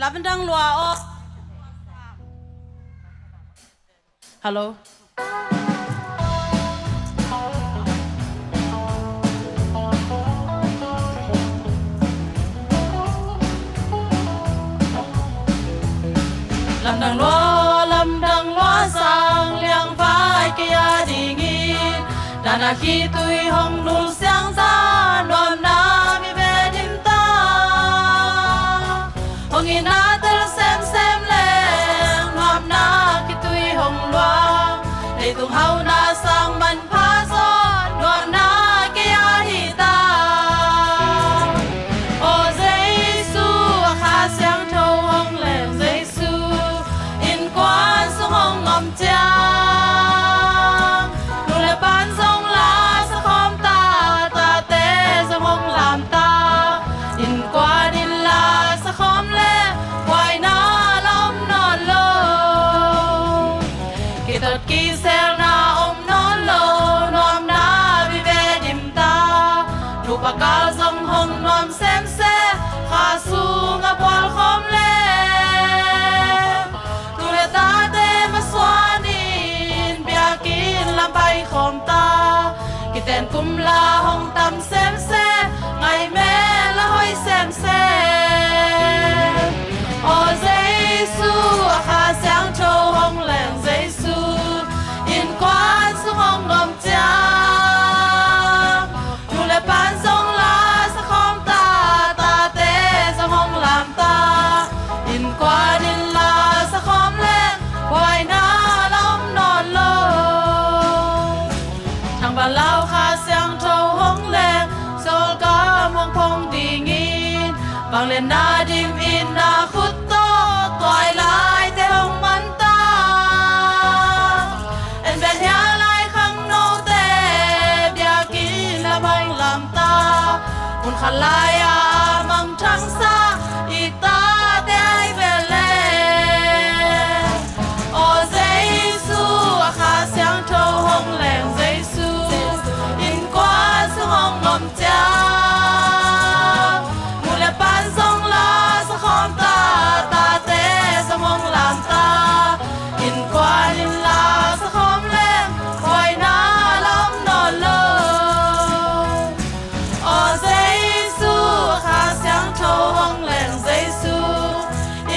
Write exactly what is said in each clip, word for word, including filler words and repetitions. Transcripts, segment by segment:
Lamdang lua aw. Hello. Lamdang lua, lamdang lua sang liangvai kei a dingin, dan a khitui hong nul siang za, nuamna mi ve dim ta. Hong itna tel semsem leng, nuamna khitui hong luang. Leitung hauhna sang manpha zaw, nuamna kei a hi ta. Aw Jesu, a Kha Siangtho hong leng Jesu, innkuan sung hong om ciang, nu le pan zong la sa khawm ta, tate zong hong lam ta. Innkuan in la sa khawm le, buaina la om nawn lo. Kitot kiselna om nawn lo, nuamna mi ve dim ta. Nupa kal zong hong nuam semsem, kha sung a bual khawm le, tu le tate masuan in biakinn lam pai khawm ta. Kiten kum la hong tam semsem, ngaih mel la hoih semsem. Aw Jesu, a Kha Siangtho hong leng Jesu, innkuan sung hong om ciang, nu le pan zong la sa khawm ta, tate zong hong lam ta. Innkuan in la sa khawm leng, buaina la om nawn lo. Thangpalau Kha Siangtho hong leng, sawlgam hong phong dingin, vangliatna dim in na khut tawh, tuailaite hong man ta. En bia hia lai khangnote, biakinn lam hong lam ta. Hun khat lai a mangthangsa, i tate ai ve le. Aw Jesu, a Kha Siangtho hong leng Jesu, innkuan sung hong om ciang, nu le pan zong la sa khawm ta, tate zong hong lam ta. Innkuan in la sa khawm leng, buaina la om nawn lo. Aw Jesu, a Kha Siangtho hong leng Jesu,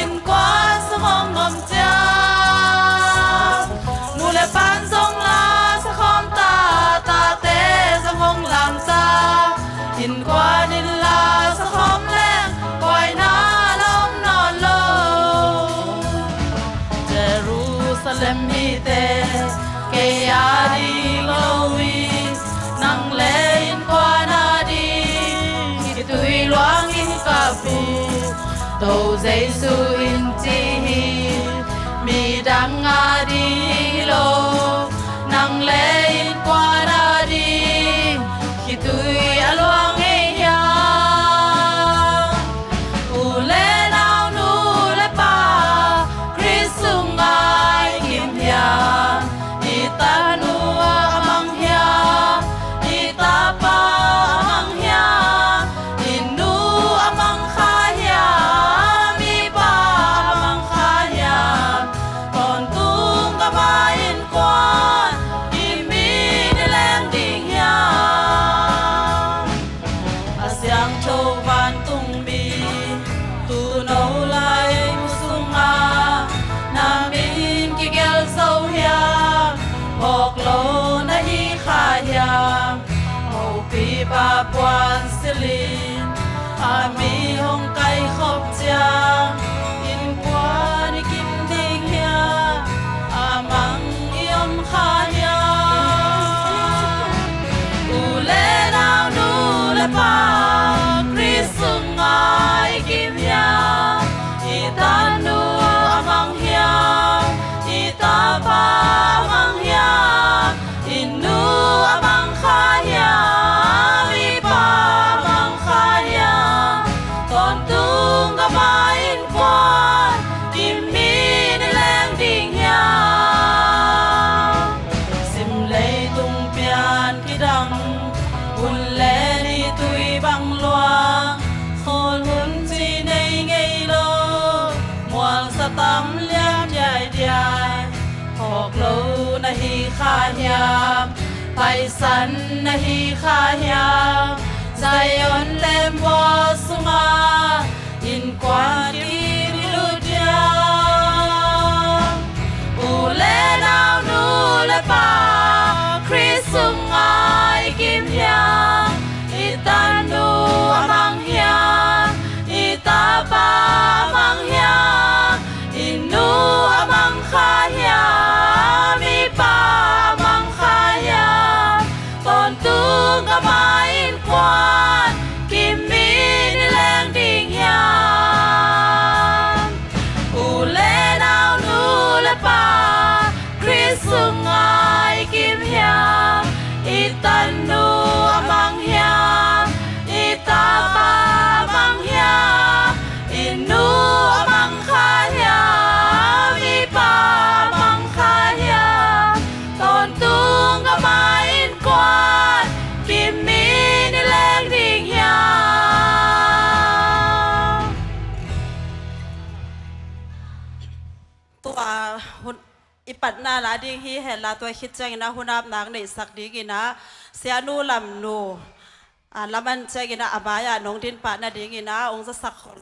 innkuan sung hong om ciang, nu le pan zong la sa khawm ta, tate zong hong lam ta. Innkuan in la sa khawm leng, buaina la om nawn lo. Jerusalem mite, kei a ding lo hi, nang le innkuan a ding, khitui luang in kap hi. Topa Jesu in ci hi, midang a ding hi lo, nang le innkuan a ding, khitui a luang ngei hiam? U le nau, nu le pa, Khrist sungah i kim hiam? I tanu a mang hiam? I tapa a mang hiam? I nu a mang kha hiam? I pa a mang kha hiam? Tawntung gam a innkuan, i min i leng ding hiam? A siangtho vantungmi, tuuno lai sungah na min kigelh zo hiam? Phawk lo na hi kha hiam? Mopipa puan silhin a mi hong kaikhop ciang, innkuan i kim ding hiam? A mang i om kha hiam? U le nau, nu le pa, Khrist sungah i kim hiam? I tanu a mang hiam? I tapa a mang hiam? I nu a mang kha hiam? I pa a mang kha hiam? hiam? Taisan na hi kha hiam? Zion tembol sungah innkuan kim i lut hiam? U le nau, nu le pa, Khrist sungah i kim hiam? I tanu a mang hiam? I tapa a mang hiam? I nu a mang kha hiam? I pa a mang kha hiam? Tawntung gam a innkuan kim in i leng ding hiam? U le nau, nu le pa, Khrist sungah i kim hiam? I tanu a mang hiam? I tapa a mang hiam? I nu a mang kha hiam? I pa a mang kha hiam? Tawntung gam a innkuan kim in i leng ding hiam? Tua hun, i patna la ding hi hen la, tua khit ciangin ah hun apna neihsak dingin ah Sianu Lamnu, a, laman ciangin ah a mai-ah nong din pah nadingin ah hong zasak khol.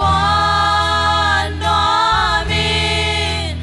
Innkuan nuam in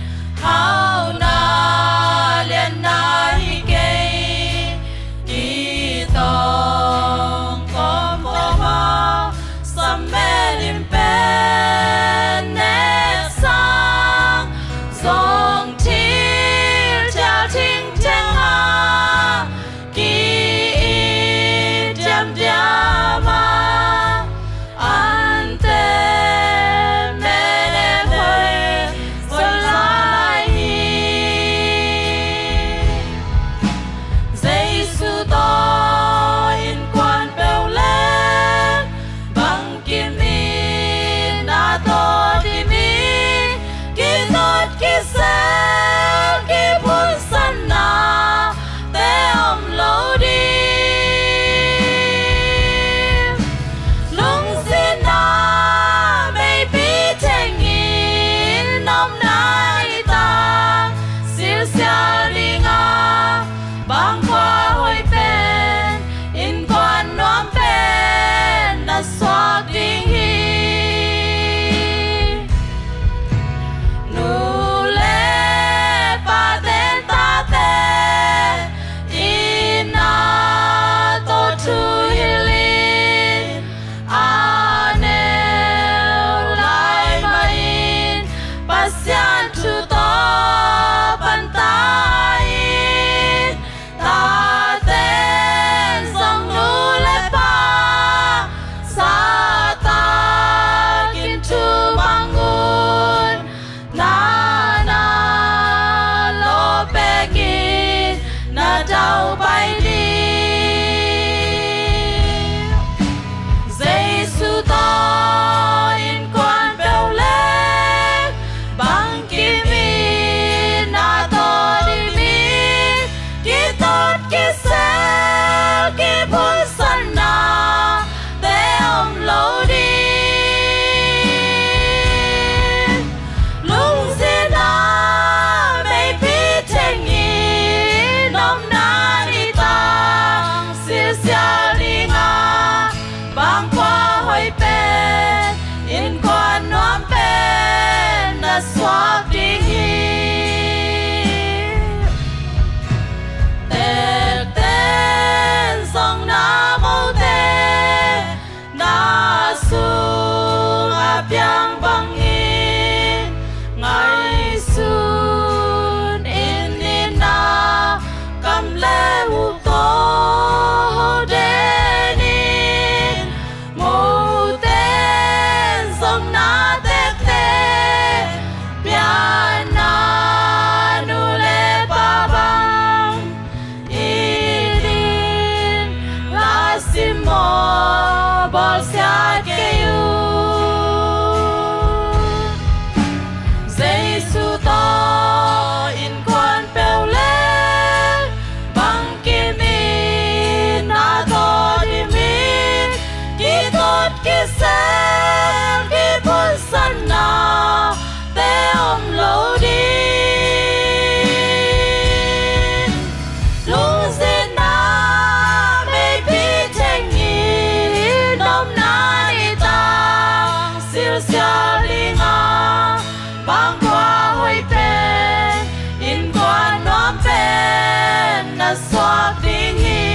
Bang khua hoih pen innkuan nuam pen na suak ding hi.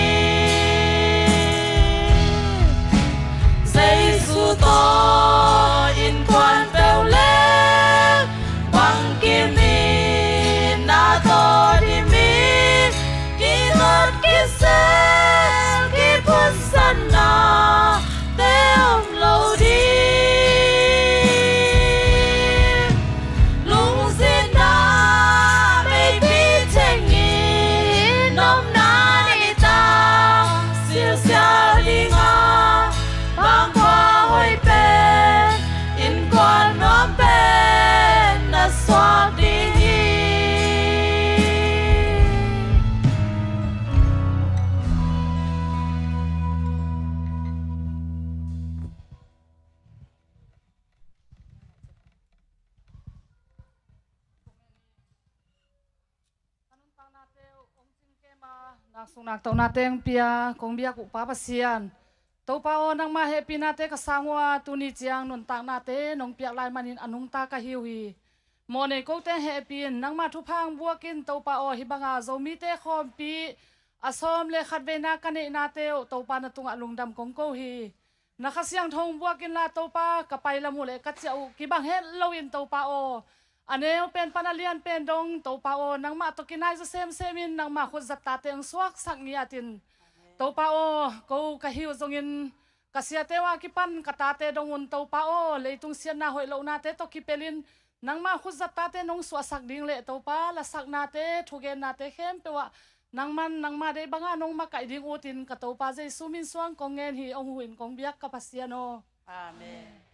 Jesu tawh innkuan peuh leng bang kim in a tawh dim in, kizat kisel kiphutsanna te om lo ding. Lungzinna meipi thengin omna nitak silsial dinga, bang khua hoih pen innkuan nuam pen na suak ding hi. Ka nuntaknate uh hong cingkem a, naksuk naktohnate hong pia kong biak uh Pa Pasian, Topa aw, nangmah hehpihnate ka sang uh a, tuni ciang nuntaknate nong piak lai manin a nungta ka hi uh hi. Mawhnei kote hehpih in, nangmah thupha hong buak in Topa aw, hih banga Zomite khawmpi a sawm le khat veina ka neihnate uh Topa na tungah lungdam kong ko hi. Na Kha Siangtho hong buak inla Topa, ka pai lam uh le ka ciah uh kibang het loin Topa aw, a neu pen pan a lian pen dong Topa aw, nangmah tawh kinai zaw semsem in nangmah khut zattate hong suaksak ngiatin. Topa aw, ko ka hi uh zongin ka siate uh a kipan ka tate dong un Topa aw, leitung siatna hoih lohnate tawh kipelin nangmah khut zattate nong suahsak ding le Topa, lasaknate, thugennate khempeuh ah nangman nangmah deih banga nong makaih ding utin ka Topa Jesu min suang kong ngen hi, hong huh in kong biak ka Pasian aw. Amen.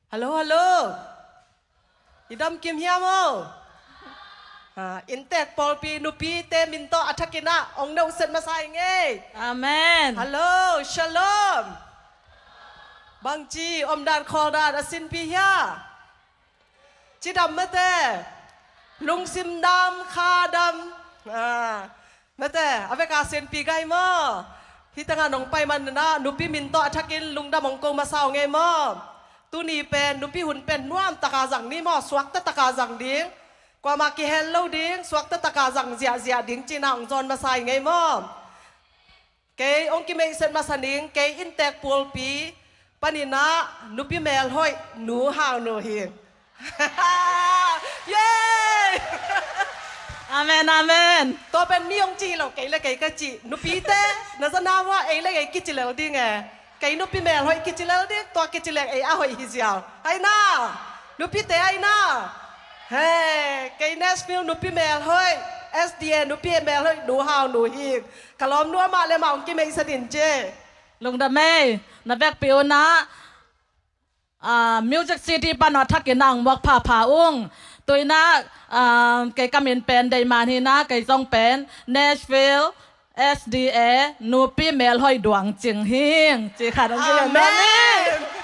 Hallo, hallo. I dam kim hiam aw? Ha, inntek pawlpi nupite min tawh a thakin ah hong neuhset masa ing ei. Amen. Hallo, shalom. Bangci omdan khawldan a sinpi hia? Cidam mate. Lungsim dam, kha dam. Ha. Mate, a veka sinpi gai maw? Hih tengah nong pai man inah nupi min tawh a thakin lungdam hong ko masa ung ei maw? Tuni pen nupi hun pen nuam taka zang ni maw? Suakta taka zang ding. Kuamah kihel lo ding, suakta taka zang ziahziah ding cinah hong zawn masa ing ei maw? Kei hong kimeihset masa ning, kei inntek pawlpi paninah nupi melhoih Nu Hau Nu hi. Yay! Amen, amen. Tua pen mi hong ci hi lo, kei le kei ka ci. Nupite na za na hua, ei le ei kici lel ding e. Kei nupi melhoih kici lel ding, tua kici leng ei a hoih hi ziau. Aina, nupite aina. He, kei Nashville nupi melhoih, S D A nupi melhoih Nu Hau Nu hi. Ka lawm nu amah le amah hong kimeihset in ci. Lungdam ei, na vekpi unah, ah, Music City pan a thakin ah hong muak phapha ung. Tuinah, ah, kei ka min pen Deiman hinah, kei zong pen Nashville S D A nupi melhoih duangcing hing ci khat hong ci. Amen.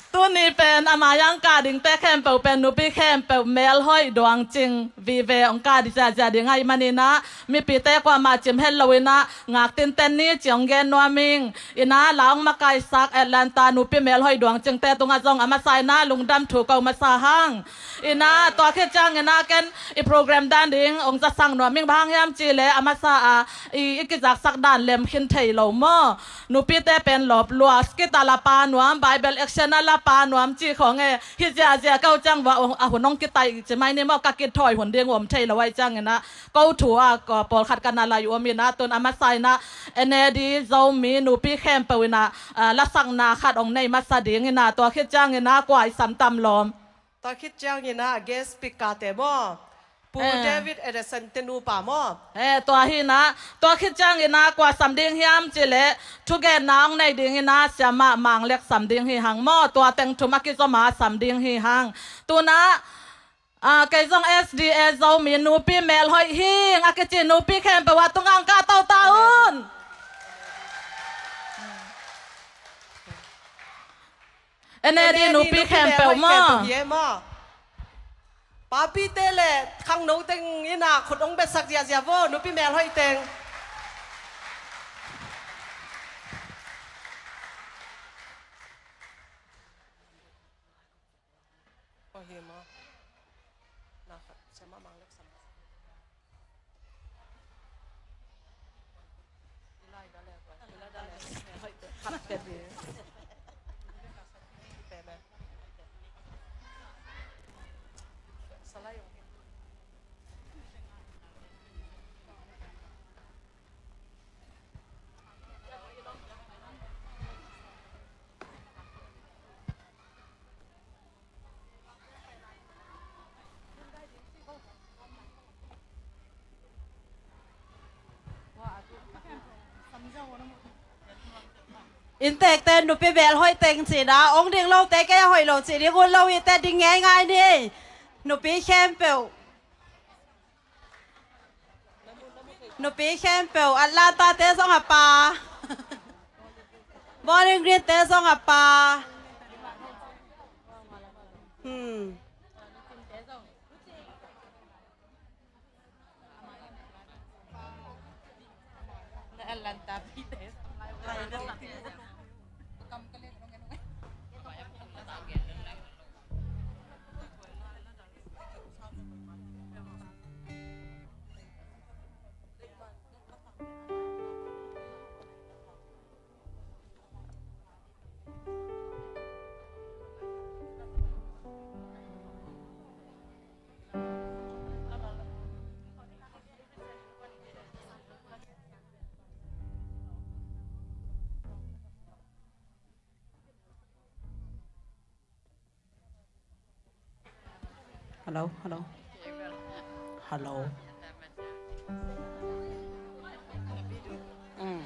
Tuni pen ama yang kah dingte khempeuh pen nupi khempeuh melhoih duangcing vive hong kah ding ziahziah ding ahih maninah mipite kuamah cim het loinah ngak tinten ni ci hong gen nuam ing. Inah la hong makaisak Atlanta nupi melhoih duangcingte tungah zong a masa inah lungdam thu ko masa hang. Inah tua khit cianginah ken i program dan ding hong zasak nuam ing, bang hang hiam cihleh a masa a i, i kizaksak dan lem khin thei lo maw? Nupite pen lawp lua, skit a la pa nuam, Bible action a la pa nuam ci khawng e, hi ziahziah ko ciang vua a hun hong kitaih ci mai ni maw, ka kithawi hun ding uh om thei lo ahih cianginah ko thu a pawlkhat ka na lai uh om inah tun a masa inah N A D Zomi nupi khempeuh inah, ah, lasakna khat hong nei masa ding inah tua khit cianginah kua i sam tam lawm? Tua khit cianginah guest speaker te maw? Pu David Edison te nupa maw? Eh, tua hi na, tua khit ciangin ah kua sam ding hiam cih leh, thugenna hong nei dingin ah siamah Mang Lek sam ding hi hang maw? Tua teng thum a kizom a sam ding hi hang. Tu-in ah, ah, kei zong S D A Zomi nupi melhoih hing a kici nupi khempeuh ah tungah kah to ta un. N A D nupi khempeuh maw? Papite le khangno teng in ah khut hong betsak ziahziah vo, nupi melhoih teng. Inntekte nupi melhoih teng cihna, hong ding lote kei a hoih lo cih ding ut lo hi teh, ding ngeingai ni. Nupi khempeuh. Nupi khempeuh, Atlanta te zong a pa. Bowling Green te zong a pa. Hmm. Hello, hello. Hello. Mm.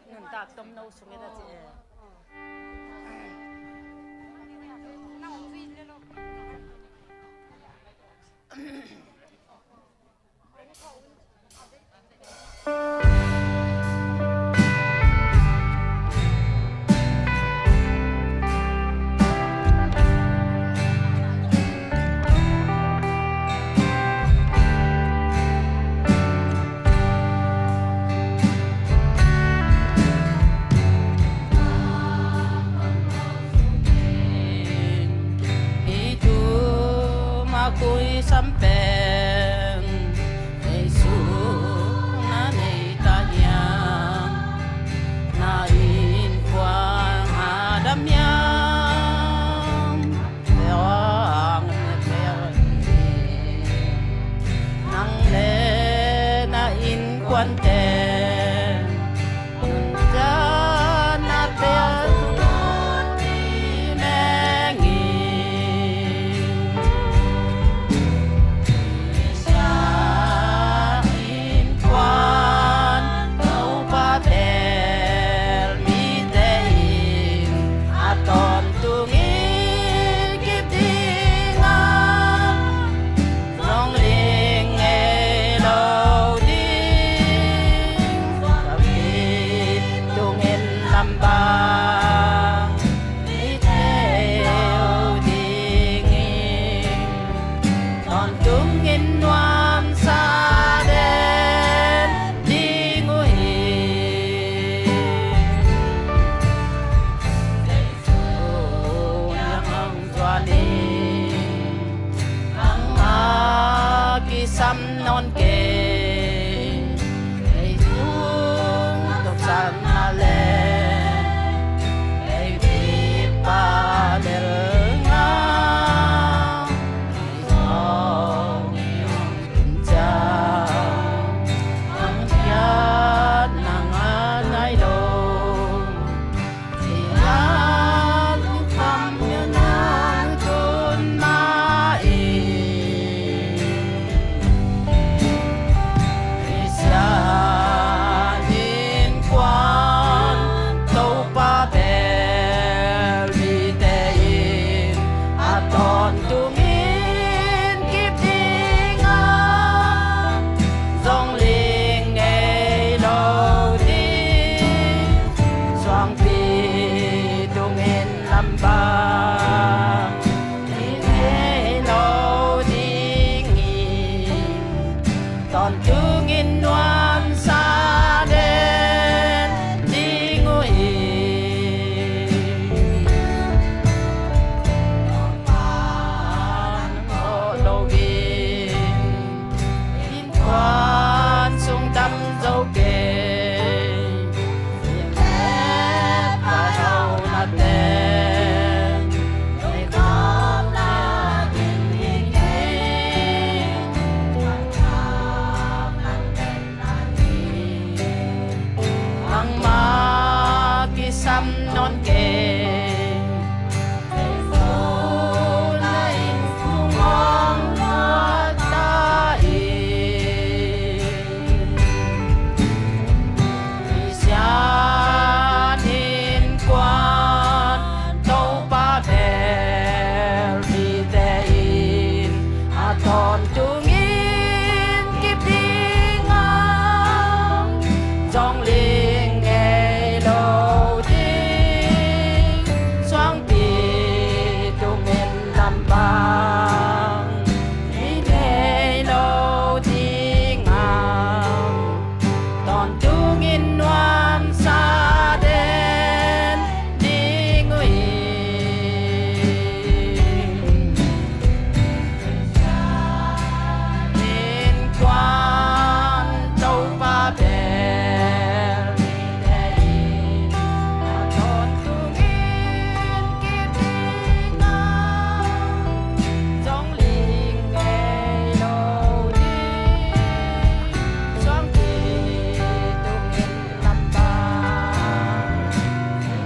Nuntak tomno sung in a ci e. Hih thu mah koi sam pen Jesu na nei ta hiam? Na innkuan a dam hiam? Nang le na innkuante nuntakna tel tuni meng in. Innkuan Topa tel mite in a tawntung i kip ding a, zong ling ngei lo ding. Tungin nuamsa den ding uh hi. Pan khawh lo in, innkuan sung tam zo kei. Nangmah kisam nawn kei. Topa bel mite in a tawntungin kip ding a, zong ling ngei lo ding, suangpi tumin lam bang hi ngei lo ding a, tawntungin nuamsa den ding uh hi. Innkuan Topa bel mite in a tawntungin kip ding a, zong ling ngei lo ding, suangpi tumin lam bang hi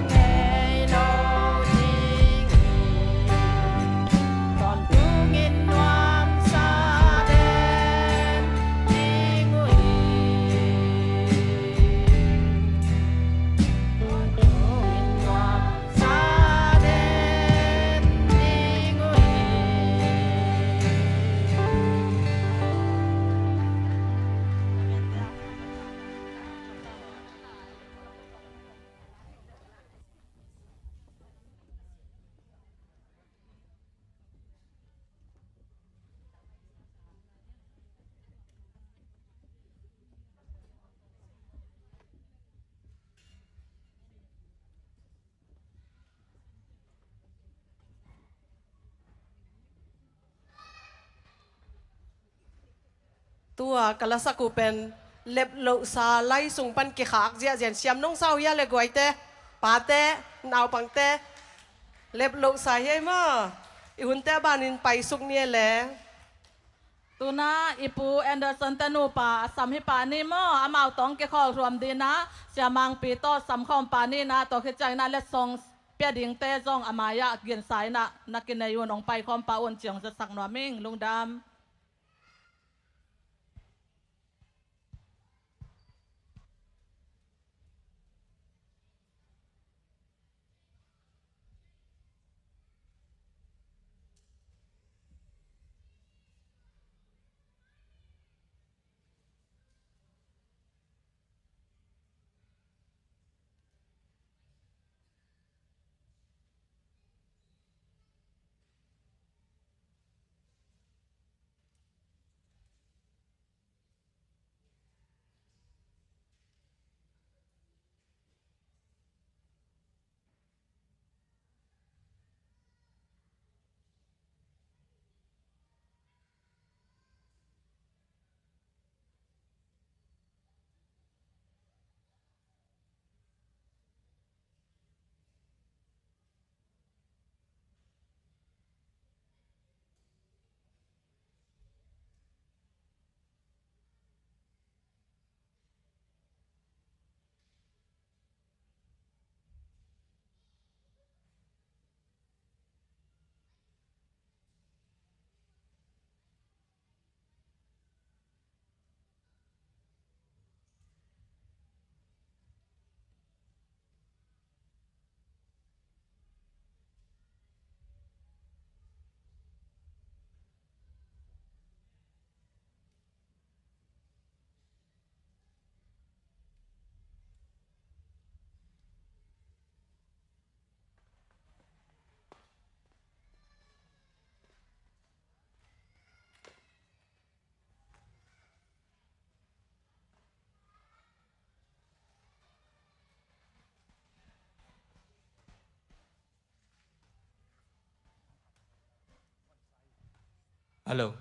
ngei lo ding hi. Tawntungin nuamsa den ding uh hi. Tawntungin nuamsa den ding uh hi. Tua ka lasak uh pen leplohsa lai sung pan kikhak ziahziah in siam nong sa uh hia le guaite, pate, naupangte, leplohsa hi ei maw? I hunte a banin paisuk ni ei le. Tuna i Pu Anderson te nupa a sam hi pa ni maw? Amau tawh kikhawl hruam ding a, Sia Mangpi tawh sam khawm pa ni a, tua khit ciangin a letsong pia dingte zong a mai-ah ginsa in a na kinei un, hong paikhawm pah un, ciang zatsak nuam ing. Lungdam. Hello.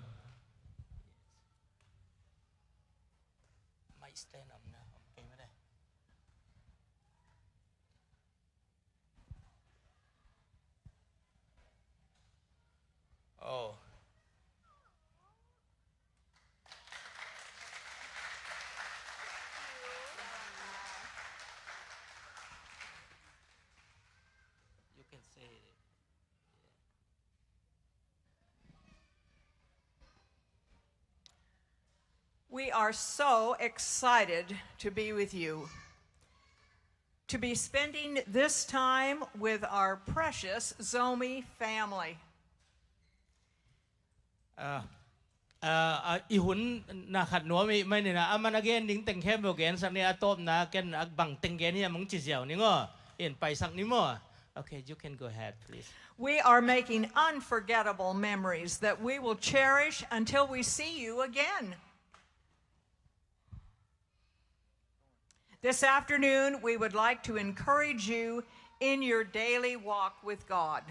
Mic stand om na, om kei mah de. Oh. You can say it. We are so excited to be with you, to be spending this time with our precious Zomi family. Ah, ah, ah, i hun na khat nuam i mai nina, aman a gen ding teng khempeuh gensak ni, a tawpna ken a bang teng gen hiam hong ci ziau ning aw. In paisak ni maw. Okay, you can go ahead, please. We are making unforgettable memories that we will cherish until we see you again. This afternoon, we would like to encourage you in your daily walk with God.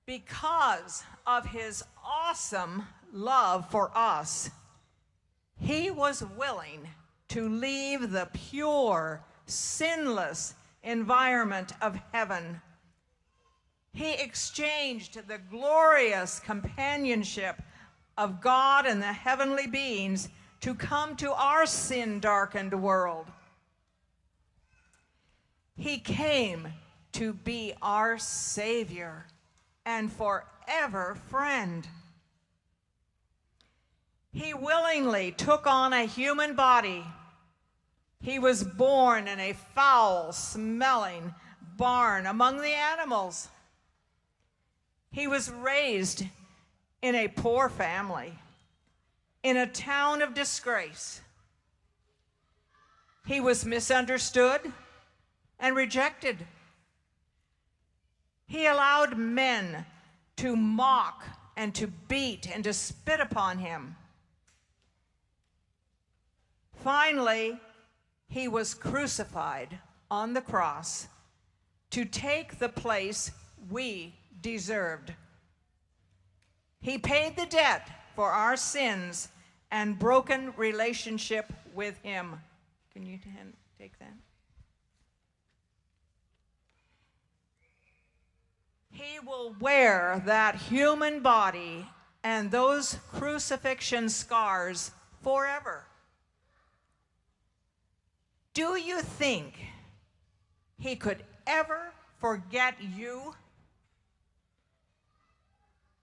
Because of his awesome love for us, he was willing to leave the pure, sinless environment of heaven. He exchanged the glorious companionship of God and the heavenly beings to come to our sin-darkened world. He came to be our Savior and forever friend. He willingly took on a human body. He was born in a foul-smelling barn among the animals. He was raised in a poor family, in a town of disgrace. He was misunderstood and rejected. He allowed men to mock and to beat and to spit upon him. Finally, he was crucified on the cross to take the place we deserved. He paid the debt for our sins and broken relationship with him. Can you hand, take that? He will wear that human body and those crucifixion scars forever. Do you think he could ever forget you?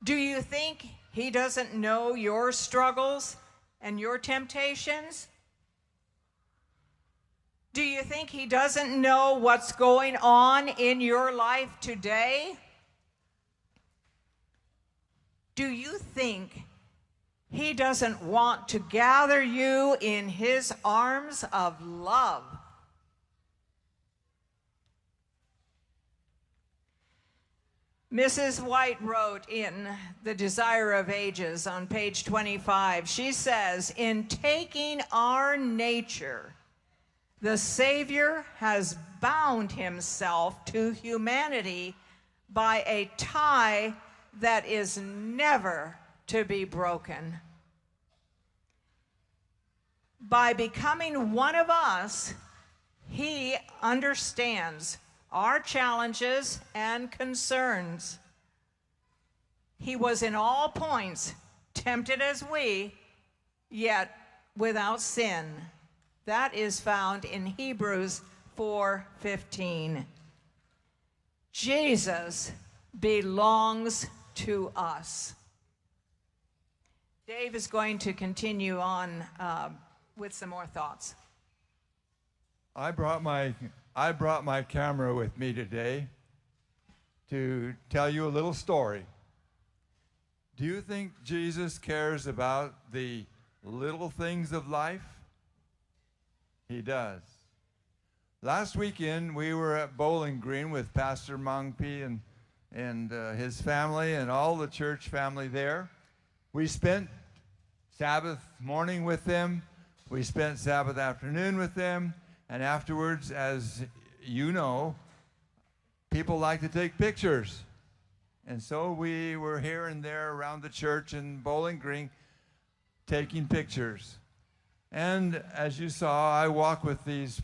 Do you think he doesn't know your struggles and your temptations? Do you think he doesn't know what's going on in your life today? Do you think he doesn't want to gather you in his arms of love? Missus White wrote in The Desire of Ages on page twenty-five, she says, "In taking our nature, the Savior has bound himself to humanity by a tie that is never to be broken." By becoming one of us, he understands our challenges and concerns. He was in all points tempted as we, yet without sin. That is found in Hebrews four fifteen. Jesus belongs to us. Dave is going to continue on, uh, with some more thoughts. I brought my, I brought my camera with me today to tell you a little story. Do you think Jesus cares about the little things of life? He does. Last weekend, we were at Bowling Green with Pastor Mangpi and, and, uh, his family and all the church family there. We spent Sabbath morning with them. We spent Sabbath afternoon with them. And afterwards, as you know, people like to take pictures. And so we were here and there around the church in Bowling Green taking pictures. And as you saw, I walk with these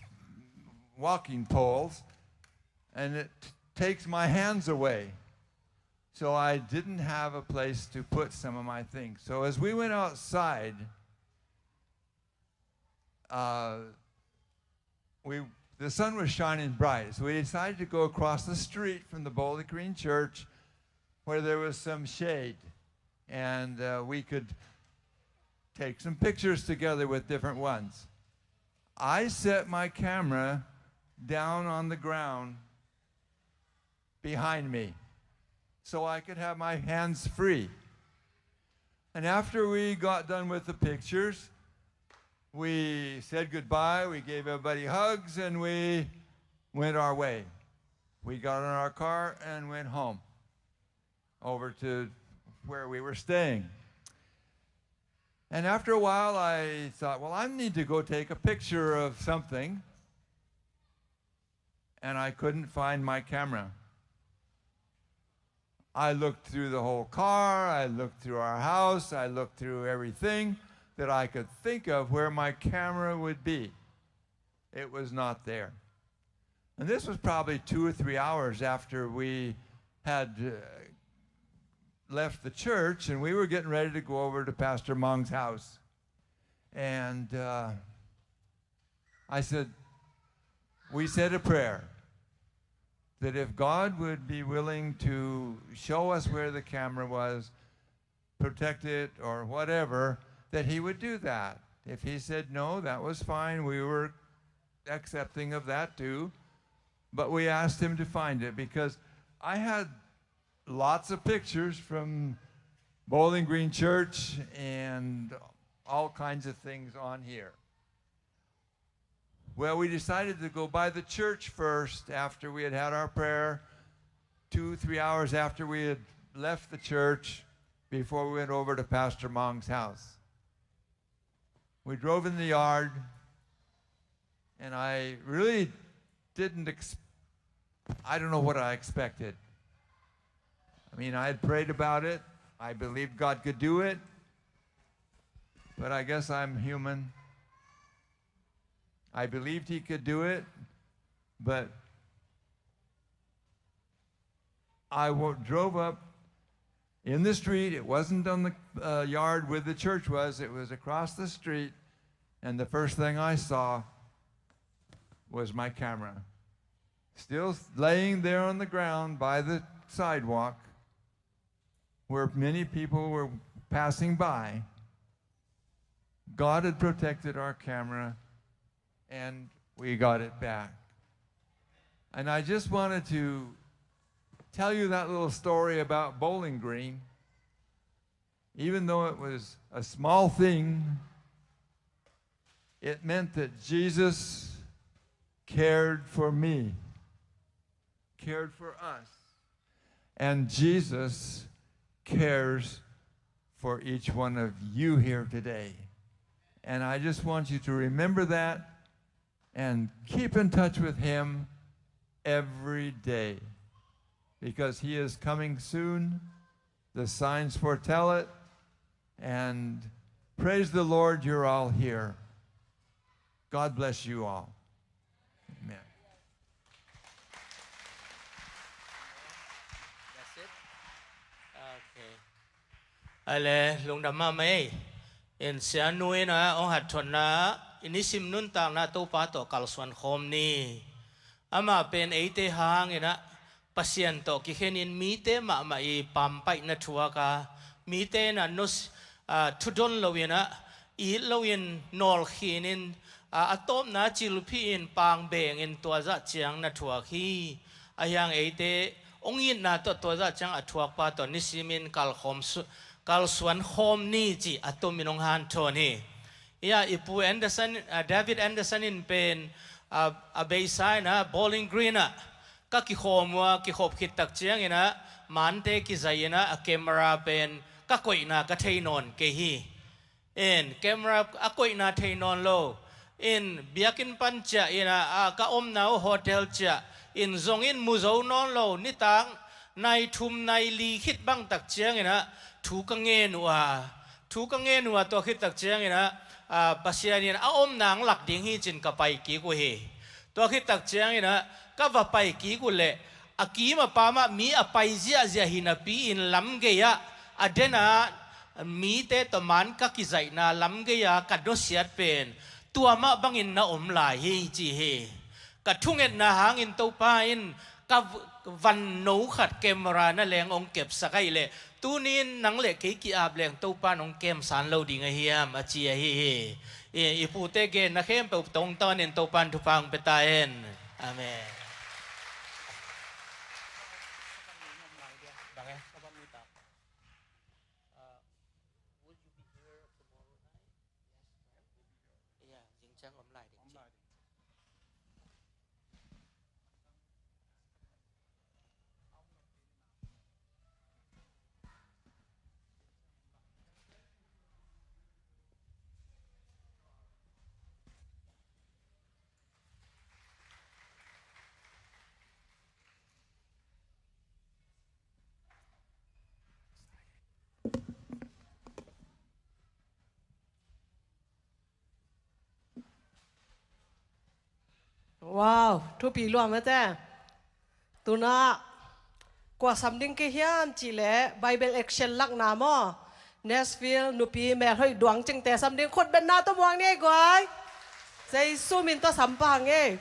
walking poles, and it t- takes my hands away. So I didn't have a place to put some of my things. So as we went outside, uh, we the sun was shining bright, so we decided to go across the street from the Bowling Green Church, where there was some shade, and uh, we could take some pictures together with different ones. I set my camera down on the ground behind me so I could have my hands free. And after we got done with the pictures, we said goodbye, we gave everybody hugs, and we went our way. We got in our car and went home, over to where we were staying. And after a while, I thought, "Well, I need to go take a picture of something." And I couldn't find my camera. I looked through the whole car, I looked through our house, I looked through everything that I could think of where my camera would be. It was not there. And this was probably two or three hours after we had uh, left the church, and we were getting ready to go over to Pastor Mong's house. And uh, I said, we said a prayer that if God would be willing to show us where the camera was, protect it or whatever, that he would do that. If he said no, that was fine. We were accepting of that too. But we asked him to find it because I had lots of pictures from Bowling Green Church and all kinds of things on here. Well, we decided to go by the church first after we had had our prayer, two, three hours after we had left the church, before we went over to Pastor Mong's house. We drove in the yard, and I really didn't ex- I don't know what I expected. I mean, I had prayed about it. I believed God could do it. But I guess I'm human. I believed he could do it, but I wa- drove up in the street. It wasn't on the uh, yard where the church was. It was across the street. And the first thing I saw was my camera, still laying there on the ground by the sidewalk where many people were passing by. God had protected our camera, and we got it back. And I just wanted to tell you that little story about Bowling Green. Even though it was a small thing, it meant that Jesus cared for me, cared for us. And Jesus cares for each one of you here today. And I just want you to remember that and keep in touch with him every day, because he is coming soon. The signs foretell it. And praise the Lord, you're all here. God bless you all. Amen. Ale, lungdam mahmah ei. In sianu in a ong hat thotna, i nisim nuntakna Topa tawh kalsuan khawm ni. Amah pen eite hangin a Pasian tawh kikhenin mite mahmah i pampaihna thuak a, mite in a nus a, thudon loin a, it loin nawlkhinin a, a tawpna cilphihin pangbengin tua zah ciang na thuak hi. Ahiang eite ong itna tawh tua zah ciang a thuakpa tawh nisimin kalkhawm su- kalsuan khawm ni ci a tumin ong hanthawn hi. Ia i pu Anderson, a, David Anderson in pen a, a beisa in a Bowling Green ah ka kikhawm ua, kikhop khit tak ciangin a mante kizai in a, a camera pen ka koihna ka thei nawn kei hi. In camera a koihna thei nawn lo. In biakinn pan ciah in a, a ka omna uh hotel ciah in zongin mu zo nawn lo. Nitak Nai thum nai li khit bang tak ciangin ah thu ka ngen uh a, thu ka ngen uh a, tua khit tak ciangin ah, a, Pasian in a om nang lak ding hi cin ka pai kik uh hi. Tua khit tak ciangin ah ka va pai kik uh leh a kim a pam ah mi a pai ziahziah hi napi in lam gei ah a den ah mite tawh man ka kizaihna lam gei a ka nusiat pen tua mah bangin na om lai hi ci hi. Ka thungetna hangin Topa in ka v-, van no khat camera na leng hong kepsak ahih leh tuni in nang le kei ki-ap leng Topa in hong kemsan lo ding a hiam a ci ahi hi. I, i pute genna khempeuh tawh tawnin Topa in thupha hong pia ta hen. Amen. Wow, thupi lua mate. Tuna kua sam ding kei hiam cih leh Bible action lakna maw? Nashville nupi melhoih duang cingte sam ding khut benna tawh muang ni ei guai. Jesu min tawh sam pah hang ei.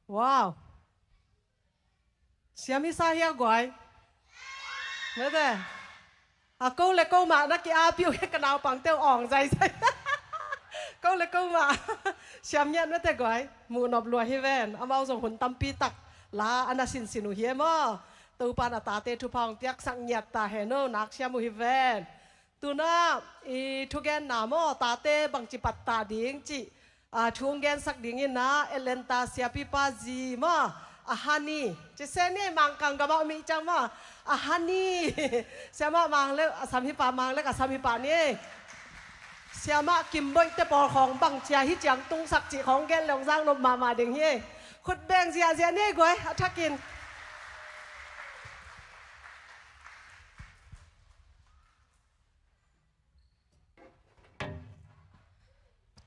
Wow. Siam hi sa hia guai? Mete. A ko le ko mah na ki-api uh hi ka naupangte uh awng zaizai. Ko le ko mah. Siam ngiat mete guai. Muhnop lua hi ven. Amau zong hun tampi tak la a na sinsin uh hi e maw. Topa na tate thupha hong piaksak ngiat ta hen o, nak siam uh hi ven. Tuna i thugenna maw, tate bangci pattah ding cih, a, thu hong gensak dingin ah Atlanta siapipa zi maw, a Hani. Ci se ni, Mangkang gamah om hi ciang maw, a Hani. Siamah Mang le a sam hi pa, Mang le a sam hi pa ni. Siamah Kimboih te pawl khawng bangci a hi ciang tungsak cih khawng gen le hong zang nop mahmah ding hi. Khut beng ziahziah ni guai, a thakin.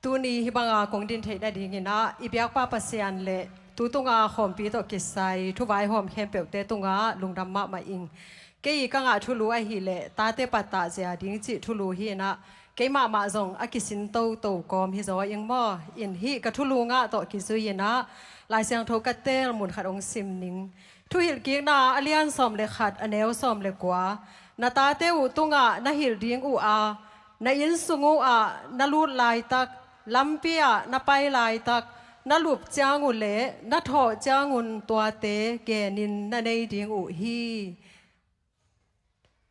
Tuni hih banga kong din theih nadingin ah i biakpa Pasian le tu tunga khawmpi tawh kisai thuvaihawm khempeuhte tungah lungdam mahmah ing. Kei ka ngah thulu ahih leh tate pattah zia ding cih thulu hi in ah, keimah mah zong a kisin toto kawm hi zaw ing maw. In hih ka thulu ngah tawh kizui in ah Lai Siangtho ka teel mun khat hong sim ning. Thuhilhkikna a lian sawm le khat, a neu sawm le kua. Na tate uh tungah na hilh ding uh a, na innsung uh ah na lut laitak, lampi ah na pai laitak, na lup ciang uh le na thawh ciangun tuate genin na nei ding uh hi.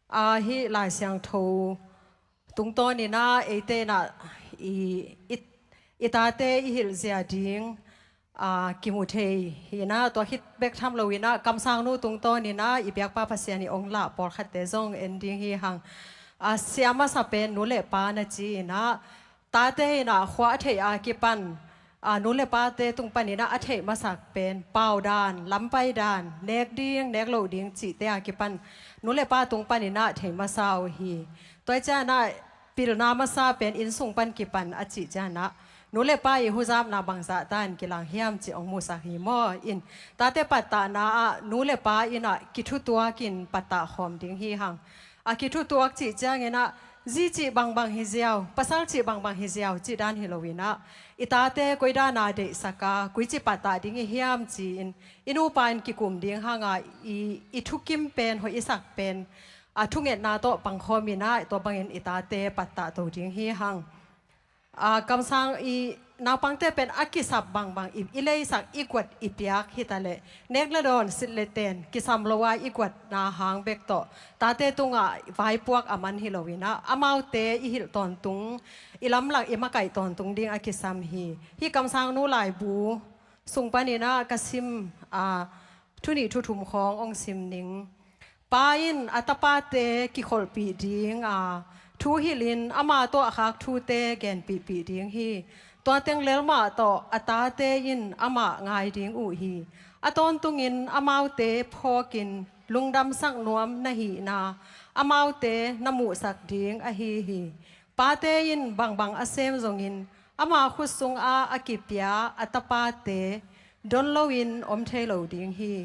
A, hih Lai Siangtho tungtawnin ah eite in ah i, i, i tate i hilh zia ding, a, kimu thei hi in ah, tua khit bek tham loin ah kamsangnu tungtawnin ah i biakpa Pasian i ong lah pawlkhatte zong en ding hi hang. A, sia masa pen nu le pa na ci in ah, tate in ah khua a theih a kipan, a, nu le pate tung panin ah a theih masak pen pau dan, lampai dan, nek ding nek loh ding cihte a kipan nu le pa tung panin ah theih masa uh hi. Tua ciang ah pilna masa pen innsung pan kipan a cih ciang ah nu le pa i huzapna bangzah ta in kilang hiam cih hong musak hi maw. In tate pattahna ah nu le pa in ah kithutuakin pattah khawm ding hi hang. A kithutuak cih ciangin ah zi cih bangbang hi ziau, pasal cih bangbang hi ziau cih dan hi loin ah, i tate koi dan a deihsak a, koi cih pattah ding i hiam ci-in i nupa in kikum ding hang a, i, i thukim pen, hoih i sak pen, a, thungetna tawh pangkhawm in ah tua bangin i tate pattah to ding hi hang. A, kamsang i naupangte pen a kisap bangbang i, i leisak, i guat i piak hi ta leh, nek le dawn, sit le ten kisam lo a i guatna hang bek tawh tate tungah vaipuak a man hi loin ah, amaute i hilh tawntung, i lamlak i makaih tawntung ding a kisam hi. Hih kamsangnu laibu sung panin ah ka sim, a, thu nih thu thum khawng hong sim ning. Pa in a tapate kikholhpih ding a, thu hilhin ama tawh a khak thute genpihpih ding hi. Tua teng lel mah tawh a tate in amah ngai ding uh hi. A tawntungin amaute phawkin lungdamsak nuam na hihna amaute na muhsak ding ahi hi. Pate in bangbang a sem zongin ama khut sungah a kipia a tapate don loin om thei lo ding hi.